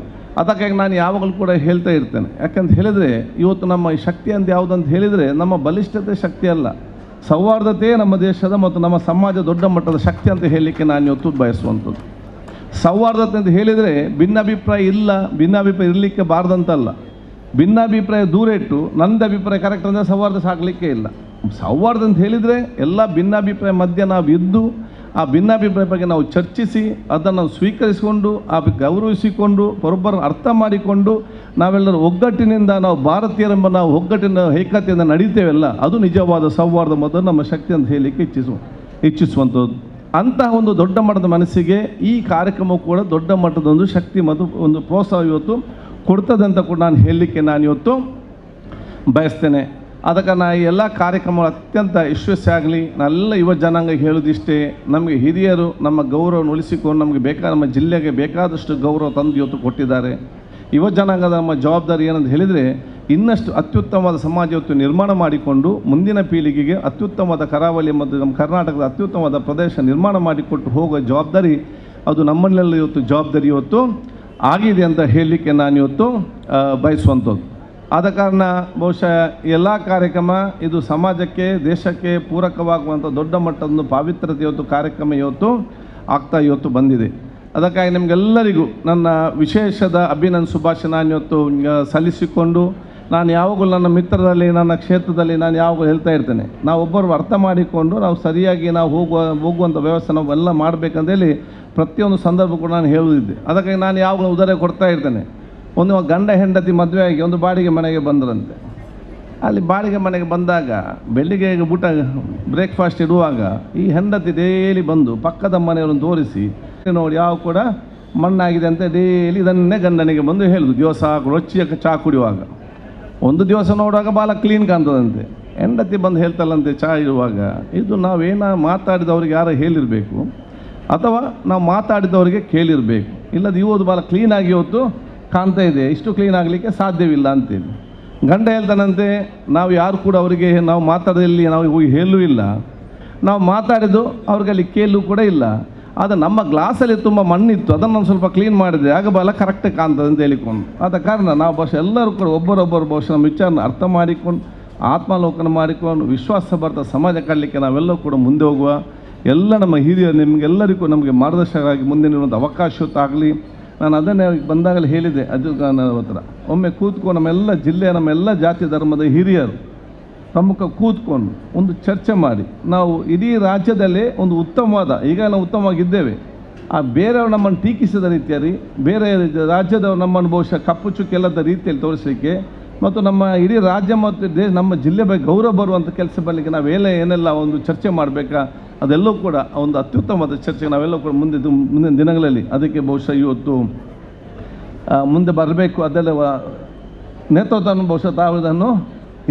ಅದಕ್ಕಾಗಿ ನಾನು ಯಾವಾಗಲೂ ಕೂಡ ಹೇಳ್ತಾ ಇರ್ತೇನೆ, ಯಾಕಂತ ಹೇಳಿದರೆ ಇವತ್ತು ನಮ್ಮ ಈ ಶಕ್ತಿ ಅಂತ ಯಾವುದಂತ ಹೇಳಿದರೆ ನಮ್ಮ ಬಲಿಷ್ಠತೆ ಶಕ್ತಿ ಅಲ್ಲ, ಸೌಹಾರ್ದತೆಯೇ ನಮ್ಮ ದೇಶದ ಮತ್ತು ನಮ್ಮ ಸಮಾಜ ದೊಡ್ಡ ಮಟ್ಟದ ಶಕ್ತಿ ಅಂತ ಹೇಳಲಿಕ್ಕೆ ನಾನು ಇವತ್ತು ಬಯಸುವಂಥದ್ದು. ಸೌಹಾರ್ದತೆ ಅಂತ ಹೇಳಿದರೆ ಭಿನ್ನಾಭಿಪ್ರಾಯ ಇಲ್ಲ, ಭಿನ್ನಾಭಿಪ್ರಾಯ ಇರಲಿಕ್ಕೆ ಬಾರ್ದಂತಲ್ಲ. ಭಿನ್ನಾಭಿಪ್ರಾಯ ದೂರ ಇಟ್ಟು ನಂದು ಅಭಿಪ್ರಾಯ ಕರೆಕ್ಟ್ ಅಂದರೆ ಸೌಹಾರ್ದ ಸಾಗಲಿಕ್ಕೆ ಇಲ್ಲ. ಸೌಹಾರ್ದ ಅಂತ ಹೇಳಿದರೆ ಎಲ್ಲ ಭಿನ್ನಾಭಿಪ್ರಾಯ ಮಧ್ಯೆ ನಾವು ಇದ್ದು ಆ ಭಿನ್ನಾಭಿಪ್ರಾಯ ಬಗ್ಗೆ ನಾವು ಚರ್ಚಿಸಿ ಅದನ್ನು ಸ್ವೀಕರಿಸಿಕೊಂಡು ಆ ಗೌರವಿಸಿಕೊಂಡು ಪರೊಬ್ಬರನ್ನು ಅರ್ಥ ಮಾಡಿಕೊಂಡು ನಾವೆಲ್ಲರೂ ಒಗ್ಗಟ್ಟಿನಿಂದ ನಾವು ಭಾರತೀಯರೆಂಬ ನಾವು ಒಗ್ಗಟ್ಟಿನ ಏಕತೆಯಿಂದ ನಡೀತೇವಲ್ಲ, ಅದು ನಿಜವಾದ ಸೌಹಾರ್ದ ಮತ್ತು ನಮ್ಮ ಶಕ್ತಿ ಅಂತ ಹೇಳಲಿಕ್ಕೆ ಇಚ್ಛಿಸುವಂಥದ್ದು. ಅಂತಹ ಒಂದು ದೊಡ್ಡ ಮಟ್ಟದ ಮನಸ್ಸಿಗೆ ಈ ಕಾರ್ಯಕ್ರಮ ಕೂಡ ದೊಡ್ಡ ಮಟ್ಟದ ಒಂದು ಶಕ್ತಿ ಮತ್ತು ಒಂದು ಪ್ರೋತ್ಸಾಹ ಇವತ್ತು ಕೊಡ್ತದೆ ಅಂತ ಕೂಡ ನಾನು ಹೇಳಲಿಕ್ಕೆ ನಾನು ಇವತ್ತು ಬಯಸ್ತೇನೆ. ಅದಕ್ಕೆ ನಾ ಈ ಎಲ್ಲ ಕಾರ್ಯಕ್ರಮಗಳು ಅತ್ಯಂತ ಯಶಸ್ವಿ ಆಗಲಿ. ನಾನೆಲ್ಲ ಯುವ ಜನಾಂಗ ಹೇಳೋದಿಷ್ಟೇ, ನಮಗೆ ಹಿರಿಯರು ನಮ್ಮ ಗೌರವವನ್ನು ಉಳಿಸಿಕೊಂಡು ನಮಗೆ ಬೇಕಾದ ನಮ್ಮ ಜಿಲ್ಲೆಗೆ ಬೇಕಾದಷ್ಟು ಗೌರವ ತಂದು ಇವತ್ತು ಕೊಟ್ಟಿದ್ದಾರೆ. ಯುವ ಜನಾಂಗದ ನಮ್ಮ ಜವಾಬ್ದಾರಿ ಏನಂತ ಹೇಳಿದರೆ, ಇನ್ನಷ್ಟು ಅತ್ಯುತ್ತಮವಾದ ಸಮಾಜ ಇವತ್ತು ನಿರ್ಮಾಣ ಮಾಡಿಕೊಂಡು ಮುಂದಿನ ಪೀಳಿಗೆಗೆ ಅತ್ಯುತ್ತಮವಾದ ಕರಾವಳಿ ಮತ್ತು ನಮ್ಮ ಕರ್ನಾಟಕದ ಅತ್ಯುತ್ತಮವಾದ ಪ್ರದೇಶ ನಿರ್ಮಾಣ ಮಾಡಿಕೊಟ್ಟು ಹೋಗುವ ಜವಾಬ್ದಾರಿ ಅದು ನಮ್ಮನ್ನೆಲ್ಲ ಇವತ್ತು ಜವಾಬ್ದಾರಿ ಇವತ್ತು ಆಗಿದೆ ಅಂತ ಹೇಳಲಿಕ್ಕೆ ನಾನಿವತ್ತು ಬಯಸುವಂಥದ್ದು. ಆದ ಕಾರಣ ಬಹುಶಃ ಎಲ್ಲ ಕಾರ್ಯಕ್ರಮ ಇದು ಸಮಾಜಕ್ಕೆ ದೇಶಕ್ಕೆ ಪೂರಕವಾಗುವಂಥ ದೊಡ್ಡ ಮಟ್ಟದ ಒಂದು ಪಾವಿತ್ರ್ಯತೆ ಇವತ್ತು ಕಾರ್ಯಕ್ರಮ ಇವತ್ತು ಆಗ್ತಾ ಇವತ್ತು ಬಂದಿದೆ. ಅದಕ್ಕಾಗಿ ನಿಮಗೆಲ್ಲರಿಗೂ ನನ್ನ ವಿಶೇಷದ ಅಭಿನಂದನೆ ಶುಭಾಶಯ ನಾನು ಇವತ್ತು ಸಲ್ಲಿಸಿಕೊಂಡು, ನಾನು ಯಾವಾಗಲೂ ನನ್ನ ಮಿತ್ರರಲ್ಲಿ ನನ್ನ ಕ್ಷೇತ್ರದಲ್ಲಿ ನಾನು ಯಾವಾಗಲೂ ಹೇಳ್ತಾ ಇರ್ತೇನೆ, ನಾವು ಒಬ್ಬರು ಅರ್ಥ ಮಾಡಿಕೊಂಡು ನಾವು ಸರಿಯಾಗಿ ನಾವು ಹೋಗುವಂಥ ವ್ಯವಸ್ಥೆ ನಾವೆಲ್ಲ ಮಾಡಬೇಕಂತೇಳಿ ಪ್ರತಿಯೊಂದು ಸಂದರ್ಭ ಕೂಡ ನಾನು ಹೇಳುತ್ತಿದ್ದೆ. ಅದಕ್ಕಾಗಿ ನಾನು ಯಾವಾಗಲೂ ಉದಾಹರಣೆ ಕೊಡ್ತಾ ಇರ್ತೇನೆ. ಒಂದು ಗಂಡ ಹೆಂಡತಿ ಮದುವೆಯಾಗಿ ಒಂದು ಬಾಡಿಗೆ ಮನೆಗೆ ಬಂದರಂತೆ. ಅಲ್ಲಿ ಬಾಡಿಗೆ ಮನೆಗೆ ಬಂದಾಗ ಬೆಳಿಗ್ಗೆ ಊಟ ಬ್ರೇಕ್ಫಾಸ್ಟ್ ಇಡುವಾಗ ಈ ಹೆಂಡತಿ ಡೈಲಿ ಬಂದು ಪಕ್ಕದ ಮನೆಯವರನ್ನು ತೋರಿಸಿ, ನೋಡಿ ಯಾವ ಕೂಡ ಮಣ್ಣಾಗಿದೆ ಅಂತ ಡೈಲಿ ಇದನ್ನೇ ಗಂಡನಿಗೆ ಬಂದು ಹೇಳುದು. ದಿವಸ ರೊಚ್ಚಿಯ ಚಹಾ ಕುಡಿಯುವಾಗ ಒಂದು ದಿವಸ ನೋಡುವಾಗ ಭಾಳ ಕ್ಲೀನ್ ಕಾಣ್ತದಂತೆ. ಹೆಂಡತಿ ಬಂದು ಹೇಳ್ತಾಳಂತೆ ಚಹಾ ಇಡುವಾಗ, ಇದು ನಾವೇನ ಮಾತಾಡಿದವ್ರಿಗೆ ಯಾರೋ ಹೇಳಿರಬೇಕು ಅಥವಾ ನಾವು ಮಾತಾಡಿದವರಿಗೆ ಕೇಳಿರಬೇಕು, ಇಲ್ಲದ ಇವತ್ತು ಭಾಳ ಕ್ಲೀನಾಗಿ ಇವತ್ತು ಕಾಣ್ತಾ ಇದೆ, ಇಷ್ಟು ಕ್ಲೀನ್ ಆಗಲಿಕ್ಕೆ ಸಾಧ್ಯವಿಲ್ಲ ಅಂತೇಳಿ. ಗಂಡ ಹೇಳ್ತಾನಂತೆ, ನಾವು ಯಾರು ಕೂಡ ಅವರಿಗೆ ನಾವು ಮಾತಾಡೋದಲ್ಲಿ ನಾವು ಹೋಗಿ ಹೇಳೂ ಇಲ್ಲ, ನಾವು ಮಾತಾಡಿದ್ದು ಅವ್ರಿಗೆ ಅಲ್ಲಿ ಕೇಳೂ ಕೂಡ ಇಲ್ಲ, ಆದರೆ ನಮ್ಮ ಗ್ಲಾಸಲ್ಲಿ ತುಂಬ ಮಣ್ಣಿತ್ತು, ಅದನ್ನು ನಾನು ಸ್ವಲ್ಪ ಕ್ಲೀನ್ ಮಾಡಿದೆ, ಆಗ ಬಲ ಕರೆಕ್ಟಾಗಿ ಕಾಣ್ತದೆ ಅಂತ ಹೇಳಿಕೊಂಡು. ಆದ ಕಾರಣ ನಾವು ಬಹುಶಃ ಎಲ್ಲರೂ ಕೂಡ ಒಬ್ಬರೊಬ್ಬರು ಬಹುಶಃ ನಮ್ಮ ವಿಚಾರನ ಅರ್ಥ ಮಾಡಿಕೊಂಡು ಆತ್ಮಾವಲೋಕನ ಮಾಡಿಕೊಂಡು ವಿಶ್ವಾಸ ಬರ್ತಾ ಸಮಾಜ ಕಟ್ಟಲಿಕ್ಕೆ ನಾವೆಲ್ಲರೂ ಕೂಡ ಮುಂದೆ ಹೋಗುವ. ಎಲ್ಲ ನಮ್ಮ ಹಿರಿಯರು ನಿಮಗೆಲ್ಲರಿಗೂ ನಮಗೆ ಮಾರ್ಗದರ್ಶಕರಾಗಿ ಮುಂದೆ ನಿಲ್ಲುವಂಥ ಅವಕಾಶ ಆಗಲಿ. ನಾನು ಅದನ್ನೇ ಬಂದಾಗಲೇ ಹೇಳಿದೆ ಅಜು ಹತ್ರ, ಒಮ್ಮೆ ಕೂತ್ಕೊಂಡು ನಮ್ಮೆಲ್ಲ ಜಿಲ್ಲೆಯ ನಮ್ಮೆಲ್ಲ ಜಾತಿ ಧರ್ಮದ ಹಿರಿಯರು ಪ್ರಮುಖ ಕೂತ್ಕೊಂಡು ಒಂದು ಚರ್ಚೆ ಮಾಡಿ ನಾವು ಇಡೀ ರಾಜ್ಯದಲ್ಲೇ ಒಂದು ಉತ್ತಮವಾದ, ಈಗ ನಾವು ಉತ್ತಮವಾಗಿದ್ದೇವೆ, ಆ ಬೇರೆಯವರು ನಮ್ಮನ್ನು ಟೀಕಿಸಿದ ರೀತಿಯಲ್ಲಿ ಬೇರೆ ರಾಜ್ಯದವರು ನಮ್ಮನ್ನು ಬಹುಶಃ ಕಪ್ಪು ಚುಕ್ಕೆಲ್ಲದ ರೀತಿಯಲ್ಲಿ ತೋರಿಸಲಿಕ್ಕೆ ಮತ್ತು ನಮ್ಮ ಇಡೀ ರಾಜ್ಯ ಮತ್ತು ದೇಶ ನಮ್ಮ ಜಿಲ್ಲೆ ಬಗ್ಗೆ ಗೌರವ ಬರುವಂಥ ಕೆಲಸ ಬರಲಿಕ್ಕೆ ನಾವೆಲ್ಲ ಏನೆಲ್ಲ ಒಂದು ಚರ್ಚೆ ಮಾಡಬೇಕಾ ಅದೆಲ್ಲವೂ ಕೂಡ ಒಂದು ಅತ್ಯುತ್ತಮವಾದ ಚರ್ಚೆ ನಾವೆಲ್ಲ ಕೂಡ ಮುಂದಿನ ದಿನಗಳಲ್ಲಿ ಅದಕ್ಕೆ ಬಹುಶಃ ಇವತ್ತು ಮುಂದೆ ಬರಬೇಕು. ಅದೆಲ್ಲ ನೇತೃತ್ವವನ್ನು ಬಹುಶಃ ತಾವು ಇದನ್ನು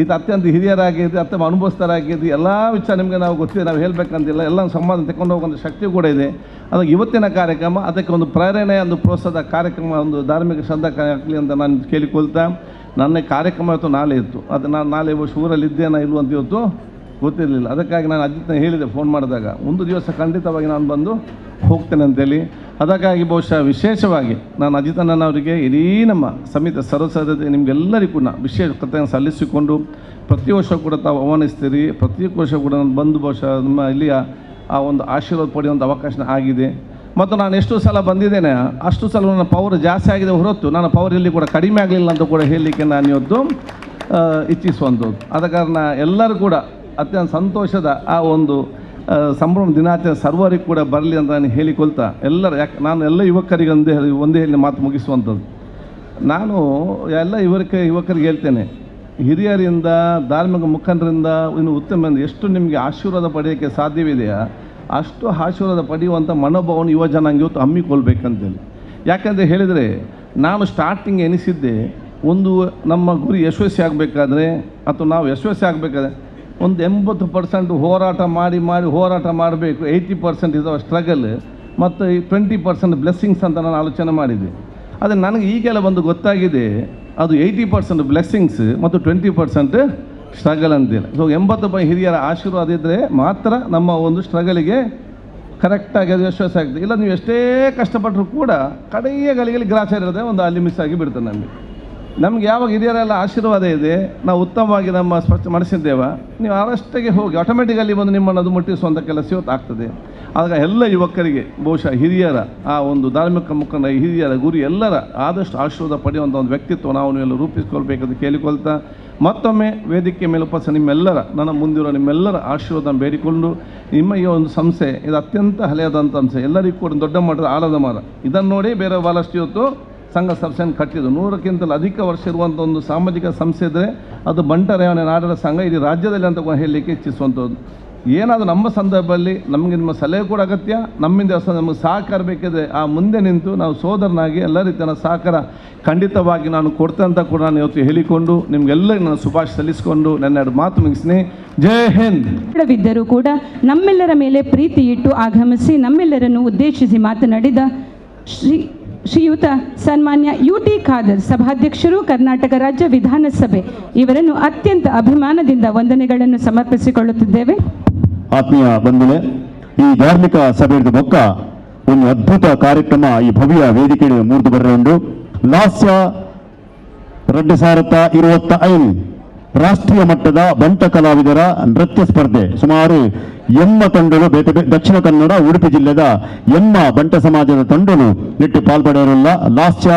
ಇದು ಅತ್ಯಂತ ಹಿರಿಯರಾಗಿದ್ದು ಅತ್ಯಂತ ಅನುಭವಸ್ಥರಾಗಿದ್ದು ಎಲ್ಲ ವಿಚಾರ ನಿಮಗೆ ನಾವು ಗೊತ್ತಿದೆ, ನಾವು ಹೇಳಬೇಕಂತಿಲ್ಲ, ಎಲ್ಲ ಸಂವಾದ ತಗೊಂಡು ಹೋಗುವಂಥ ಶಕ್ತಿ ಕೂಡ ಇದೆ. ಅದಕ್ಕೆ ಇವತ್ತಿನ ಕಾರ್ಯಕ್ರಮ ಅದಕ್ಕೆ ಒಂದು ಪ್ರೇರಣೆ, ಒಂದು ಪ್ರೋತ್ಸಾಹದ ಕಾರ್ಯಕ್ರಮ, ಒಂದು ಧಾರ್ಮಿಕ ಶ್ರದ್ಧಾ ಆಗಲಿ ಅಂತ ನಾನು ಕೇಳಿಕೊಳ್ತಾ, ನನ್ನ ಕಾರ್ಯಕ್ರಮ ಇವತ್ತು ನಾಳೆ ಇತ್ತು, ಅದು ನಾನು ನಾಳೆ ಬಹುಶಃ ಊರಲ್ಲಿ ಇದ್ದೇನಾ ಇಲ್ವಂತ ಇವತ್ತು ಗೊತ್ತಿರಲಿಲ್ಲ. ಅದಕ್ಕಾಗಿ ನಾನು ಅಜಿತ್ನ ಹೇಳಿದೆ ಫೋನ್ ಮಾಡಿದಾಗ, ಒಂದು ದಿವಸ ಖಂಡಿತವಾಗಿ ನಾನು ಬಂದು ಹೋಗ್ತೇನೆ ಅಂತೇಳಿ. ಅದಕ್ಕಾಗಿ ಬಹುಶಃ ವಿಶೇಷವಾಗಿ ನಾನು ಅಜಿತಣ್ಣನವರಿಗೆ ಇಡೀ ನಮ್ಮ ಸಮಿತಿ ಸರ್ವಸದಸ್ಯ ನಿಮಗೆಲ್ಲರಿಗೂ ಕೂಡ ವಿಶೇಷ ಕೃತಜ್ಞತೆ ಸಲ್ಲಿಸಿಕೊಂಡು, ಪ್ರತಿ ವರ್ಷ ಕೂಡ ತಾವು ಆಹ್ವಾನಿಸ್ತೀರಿ, ಪ್ರತಿ ವರ್ಷ ಕೂಡ ನಾನು ಬಂದು ಬಹುಶಃ ನಮ್ಮ ಇಲ್ಲಿಯ ಆ ಒಂದು ಆಶೀರ್ವಾದ ಪಡೆಯುವಂಥ ಅವಕಾಶ ಆಗಿದೆ. ಮತ್ತು ನಾನು ಎಷ್ಟು ಸಲ ಬಂದಿದ್ದೇನೆ ಅಷ್ಟು ಸಲ ನನ್ನ ಪವರ್ ಜಾಸ್ತಿ ಆಗಿದೆ ಹೊರತು ನನ್ನ ಪವರ್ ಇಲ್ಲಿ ಕೂಡ ಕಡಿಮೆ ಆಗಲಿಲ್ಲ ಅಂತ ಕೂಡ ಹೇಳಲಿಕ್ಕೆ ನಾನು ಇವತ್ತು ಇಚ್ಛಿಸುವಂಥದ್ದು. ಆದ ಕಾರಣ ಎಲ್ಲರೂ ಕೂಡ ಅತ್ಯಂತ ಸಂತೋಷದ ಆ ಒಂದು ಸಂಭ್ರಮ ದಿನಾಚರಣೆ ಸರ್ವರಿಗೂ ಕೂಡ ಬರಲಿ ಅಂತ ನಾನು ಹೇಳಿಕೊಳ್ತಾ, ಎಲ್ಲರ ಯಾಕೆ ನಾನು ಎಲ್ಲ ಯುವಕರಿಗೆ ಒಂದೇ ಹೇಳಿ ಮಾತು ಮುಗಿಸುವಂಥದ್ದು. ನಾನು ಎಲ್ಲ ಯುವಕರಿಗೆ ಹೇಳ್ತೇನೆ, ಹಿರಿಯರಿಂದ ಧಾರ್ಮಿಕ ಮುಖಂಡರಿಂದ ಇನ್ನು ಉತ್ತಮ ಎಷ್ಟು ನಿಮಗೆ ಆಶೀರ್ವಾದ ಪಡೆಯೋಕ್ಕೆ ಸಾಧ್ಯವಿದೆಯಾ ಅಷ್ಟು ಆಶೀರ್ವಾದ ಪಡೆಯುವಂಥ ಮನೋಭಾವವನ್ನು ಯುವ ಜನಾಂಗ ಇವತ್ತು ಹಮ್ಮಿಕೊಳ್ಬೇಕಂತೇಳಿ. ಯಾಕಂತ ಹೇಳಿದರೆ ನಾನು ಸ್ಟಾರ್ಟಿಂಗ್ ಎನಿಸಿದ್ದೆ, ಒಂದು ನಮ್ಮ ಗುರಿ ಯಶಸ್ವಿ ಆಗಬೇಕಾದ್ರೆ ಅಥವಾ ನಾವು ಯಶಸ್ವಿ ಆಗಬೇಕಾದ್ರೆ ಒಂದು 80% ಹೋರಾಟ ಮಾಡಿ ಮಾಡಿ ಹೋರಾಟ ಮಾಡಬೇಕು, 80% is hour struggle ಮತ್ತು 20% ಬ್ಲೆಸ್ಸಿಂಗ್ಸ್ ಅಂತ ನಾನು ಆಲೋಚನೆ ಮಾಡಿದ್ದೆ. ಆದರೆ ನನಗೆ ಈಗೆಲ್ಲ ಬಂದು ಗೊತ್ತಾಗಿದೆ ಅದು 80% ಬ್ಲೆಸ್ಸಿಂಗ್ಸ್ ಮತ್ತು 20% ಸ್ಟ್ರಗಲ್ ಅಂತೇಳಿ. ಸೊ 80% ಹಿರಿಯರ ಆಶೀರ್ವಾದ ಇದ್ದರೆ ಮಾತ್ರ ನಮ್ಮ ಒಂದು ಸ್ಟ್ರಗಲಿಗೆ ಕರೆಕ್ಟಾಗಿ ಅದು ಯಶಸ್ಸು ಆಗ್ತದೆ. ಇಲ್ಲ ನೀವು ಎಷ್ಟೇ ಕಷ್ಟಪಟ್ಟರೂ ಕೂಡ ಕಡೆಯ ಗಳಿಗೆಯಲ್ಲಿ ಗ್ರಾಚಾರ ಇರೋದೇ ಒಂದು ಅಲ್ಲಿ ಮಿಸ್ ಆಗಿ ಬಿಡ್ತದೆ ನಮಗೆ. ನಮ್ಗೆ ಯಾವಾಗ ಹಿರಿಯರೆಲ್ಲ ಆಶೀರ್ವಾದ ಇದೆ, ನಾವು ಉತ್ತಮವಾಗಿ ನಮ್ಮ ಸ್ಪಷ್ಟ ಮನಸ್ಸಿದ್ದೇವೆ, ನೀವು ಆದಷ್ಟಿಗೆ ಹೋಗಿ ಆಟೋಮೆಟಿಕಲಿ ಬಂದು ನಿಮ್ಮನ್ನು ಅದು ಮುಟ್ಟಿಸುವಂಥ ಕೆಲಸ ಇವತ್ತು ಆಗ್ತದೆ. ಆಗ ಎಲ್ಲ ಯುವಕರಿಗೆ ಬಹುಶಃ ಹಿರಿಯರ ಆ ಒಂದು ಧಾರ್ಮಿಕ ಮುಖಂಡ ಹಿರಿಯರ ಗುರಿ ಎಲ್ಲರ ಆದಷ್ಟು ಆಶೀರ್ವಾದ ಪಡೆಯುವಂಥ ಒಂದು ವ್ಯಕ್ತಿತ್ವ ನಾವು ಎಲ್ಲ ರೂಪಿಸ್ಕೊಳ್ಬೇಕಂತ ಕೇಳಿಕೊಳ್ತಾ, ಮತ್ತೊಮ್ಮೆ ವೇದಿಕೆ ಮೇಲೆ ಉಪಸ್ಥಿತ ನಿಮ್ಮೆಲ್ಲರ ನನ್ನ ಮುಂದಿರುವ ನಿಮ್ಮೆಲ್ಲರ ಆಶೀರ್ವಾದ ಬೇಡಿಕೊಂಡು, ನಿಮ್ಮ ಈ ಒಂದು ಸಂಸ್ಥೆ ಇದು ಅತ್ಯಂತ ಹಳೆಯದಂಥ ಸಂಸ್ಥೆ, ಎಲ್ಲರಿಗೂ ಕೂಡ ದೊಡ್ಡ ಮಟ್ಟದ ಆಲದ ಮರ, ಇದನ್ನು ನೋಡಿ ಬೇರೆ ಭಾಳಷ್ಟು ಇವತ್ತು ಸಂಘ ಸಂಸ್ಥೆಯನ್ನು ಕಟ್ಟಿದ್ದು. 100ಕ್ಕಿಂತಲೂ ಅಧಿಕ ವರ್ಷ ಇರುವಂಥ ಒಂದು ಸಾಮಾಜಿಕ ಸಂಸ್ಥೆ ಇದ್ದರೆ ಅದು ಬಂಟರ ನಾಡರ ಸಂಘ ಇಡೀ ರಾಜ್ಯದಲ್ಲಿ ಅಂತ ಹೇಳಲಿಕ್ಕೆ ಇಚ್ಛಿಸುವಂಥದ್ದು. ಏನಾದರೂ ನಮ್ಮ ಸಂದರ್ಭದಲ್ಲಿ ನಮಗೆ ನಿಮ್ಮ ಸಲಹೆ ಕೂಡ ಅಗತ್ಯ, ನಮ್ಮಿಂದ ನಮಗೆ ಸಹಕಾರ ಬೇಕಿದ್ರೆ ಆ ಮುಂದೆ ನಿಂತು ನಾವು ಸೋದರನಾಗಿ ಎಲ್ಲ ರೀತಿಯ ಸಹಕಾರ ಖಂಡಿತವಾಗಿ ನಾನು ಕೊಡ್ತೇನೆ ಅಂತ ಕೂಡ ನಾನು ಇವತ್ತು ಹೇಳಿಕೊಂಡು ನಿಮಗೆಲ್ಲ ನಾನು ಶುಭಾಶಯ ಸಲ್ಲಿಸಿಕೊಂಡು ನನ್ನ ಎರಡು ಮಾತು ಮುಗಿಸ್ತೀನಿ. ಜೈ ಹಿಂದ್. ವಿದ್ದರೂ ಕೂಡ ನಮ್ಮೆಲ್ಲರ ಮೇಲೆ ಪ್ರೀತಿ ಇಟ್ಟು ಆಗಮಿಸಿ ನಮ್ಮೆಲ್ಲರನ್ನು ಉದ್ದೇಶಿಸಿ ಮಾತನಾಡಿದ ಶ್ರೀಯುತ ಸನ್ಮಾನ್ಯ ಯು.ಟಿ. ಖಾದರ್, ಸಭಾಧ್ಯಕ್ಷರು, ಕರ್ನಾಟಕ ರಾಜ್ಯ ವಿಧಾನಸಭೆ, ಇವರನ್ನು ಅತ್ಯಂತ ಅಭಿಮಾನದಿಂದ ವಂದನೆಗಳನ್ನು ಸಮರ್ಪಿಸಿಕೊಳ್ಳುತ್ತಿದ್ದೇವೆ. ಆತ್ಮೀಯ ಬಂಧುಗಳೇ, ಈ ಧಾರ್ಮಿಕ ಸಭೆಯ ಬೊಕ್ಕ ಒಂದು ಅದ್ಭುತ ಕಾರ್ಯಕ್ರಮ ಈ ಭವ್ಯ ವೇದಿಕೆ ಮೂರ್ದು ಬರಲುಂಡು. ಲಾಸ್ಯ 2025 ರಾಷ್ಟ್ರೀಯ ಮಟ್ಟದ ಬಂಟ ಕಲಾವಿದರ ನೃತ್ಯ ಸ್ಪರ್ಧೆ ಸುಮಾರು ಎಮ್ಮ ತಂಡಲು ಬೇತೆ ದಕ್ಷಿಣ ಕನ್ನಡ ಉಡುಪಿ ಜಿಲ್ಲೆದ ಎಮ್ಮ ಬಂಟ ಸಮಾಜದ ತಂಡಲು ನೆಟ್ಟು ಪಾಲ್ಪಡೆಯಲ್ಲ ಲಾಸ್ಯ.